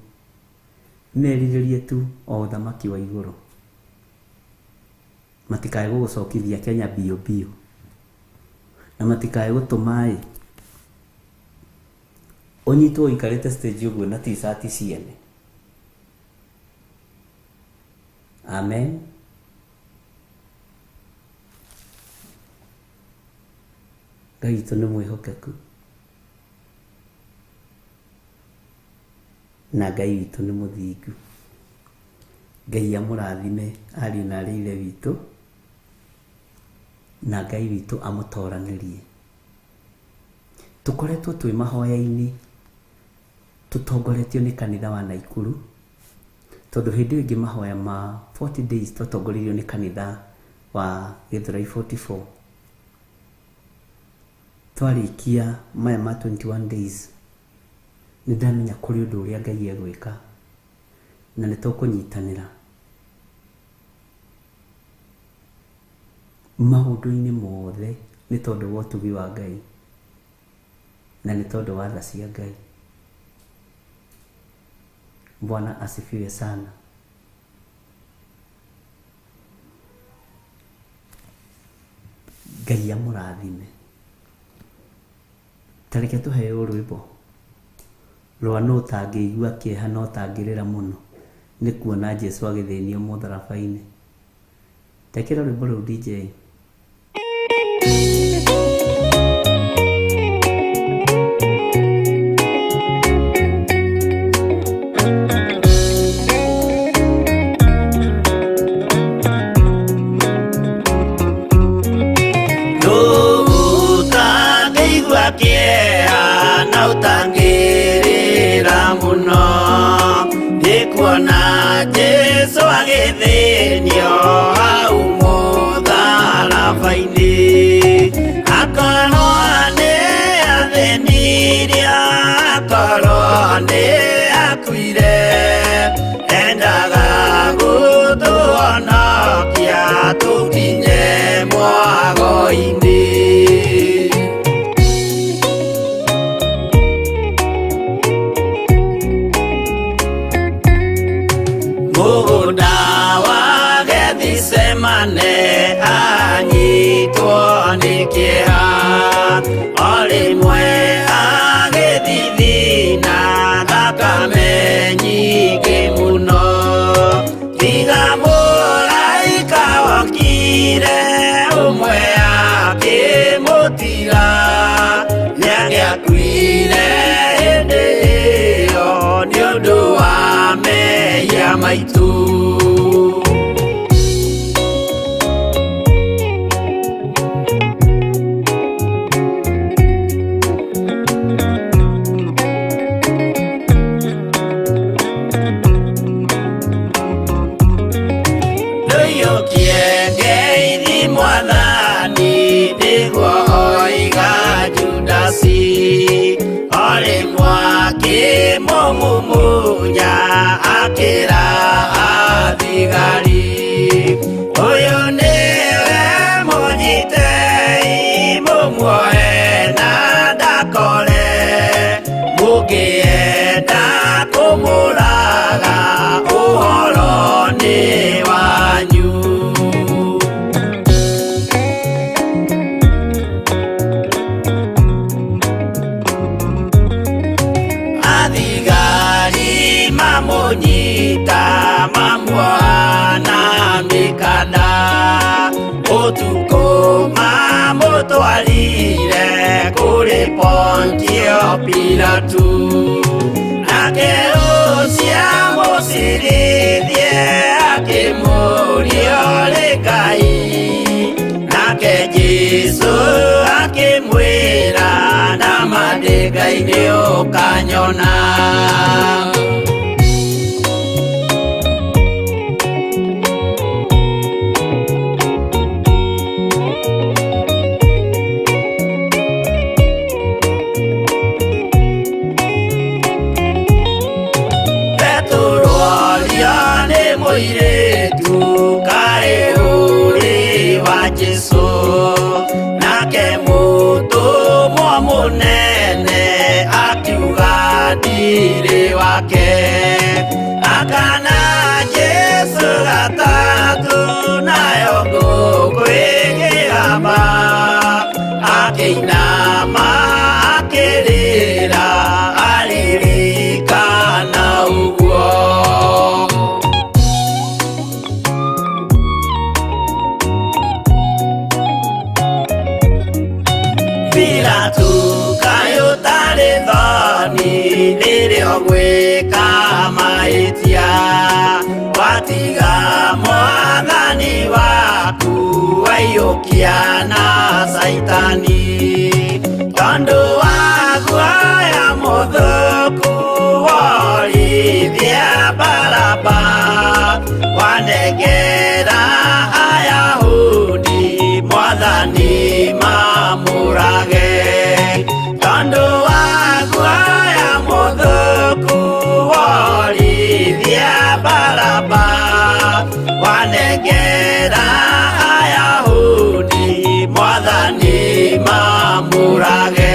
Speaker 2: merirĩrie tu o ũthamaki wa igũrũ, matikae gũgũcokithia Kenya biũ biũ, na matikae gũtũma ĩ ũnyitwo ũikarĩte stage ũguo na t-shirt ciene. Amen. Ngai witũ nĩ mwĩhokeku, na Ngai witũ nĩ mũthingu. Ngai amũrathime ariũ na arĩ ithe witũ. Na Ngai witũ amũtoranĩrie. Tũkoretwo twĩ mahoya-inĩ tũtongoretio nĩ kanitha wa Naikuru, tondũ hĩndĩ ĩyo ĩngĩ mahoya ma 40 days twatongoririo nĩ kanitha wa Gĩthũrai 44. Twarĩkia maya ma 21 days, nĩ ndamenya kũrĩ ũndũ ũrĩa Ngai egwĩka na nĩ tũkũnyitanĩra maũndũ-inĩ mothe nĩ tondũ wa ũtugi wa Ngai na nĩ tondũ wa tha cia Ngai. Bwana asifiwe sana. Ngai amũrathime. Ta reke tũheo rwĩmbo rwa no ũtangĩigua kĩeha no ũtangĩrĩra mũno nĩ kuona Jesu agĩthĩnio mũtharaba-inĩ. Tekĩra rwĩmbo rũu DJ.
Speaker 3: Ũtangĩigua kĩeha na ũtangĩrĩra mũno nĩ kuona Jesũ agĩthĩnio hau mũtharaba-inĩ. Akorwo nĩ athĩnirio, akorwo nĩ akuire, endaga gũtũhonokia tũkinye mwago-inĩ. Mũgũnda wa Gethisemane anyitwo nĩ kĩeha, o rĩmwe agĩthithina thakame nyingĩ mũno. Tiga mũraika wokire ũmwe akĩmũtiga, nĩangĩakuire hĩndĩ ĩyo nĩ ũndũ wa mehia maitũ. Ndũiyũkie ngeithi Mwathani, nĩguo oiga Judasi, o rĩmwe akĩmũmumunya akĩra athigari, ũyũ nĩwe mũnyitei mũmuoe na ndakore, mũngĩenda kũmũraga ũhoro nĩ wanyu. Athigari mamũnyita mamuoha na mĩkanda, ũtukũ mamũtwarire kũrĩ Pontio Pilatu. Nake ũcio amũcirithie akĩmũũria ũrĩ Ngai, nake Jesũ akĩmwĩra nama ndĩ Ngai nĩ ũkanyona. Petero orio nĩ mũirĩtu kaĩ ũrĩ wa Jesũ, nake mũtũmwo mũnene akiuga ndirĩ wake. Akana Jesũ gatatũ nayo ngũkũ ĩkĩgamba, akĩinama akĩrĩra aririkana ũguo. Pilatu kaĩ ũtarĩ thoni rĩrĩa ũgwĩka mahĩtia, watiga Mwathani waku Twaiyũkia na Caitani tondũ wa guoya mũthũku worithia Baraba wanengera Ayahudi Mwathani mamũrage tondũ wa guoya mũthũku worithia Baraba wanengera Ayahudi Mwathani mamũrage.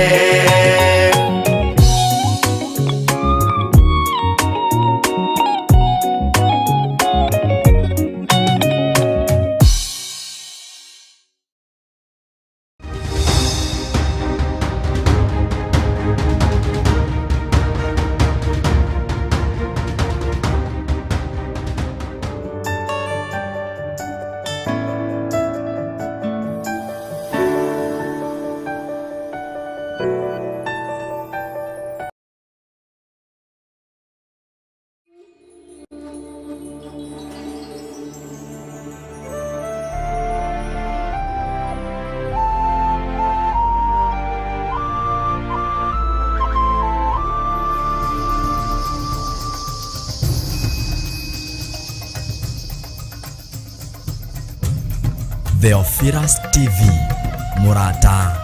Speaker 1: Theophilus TV, mũrata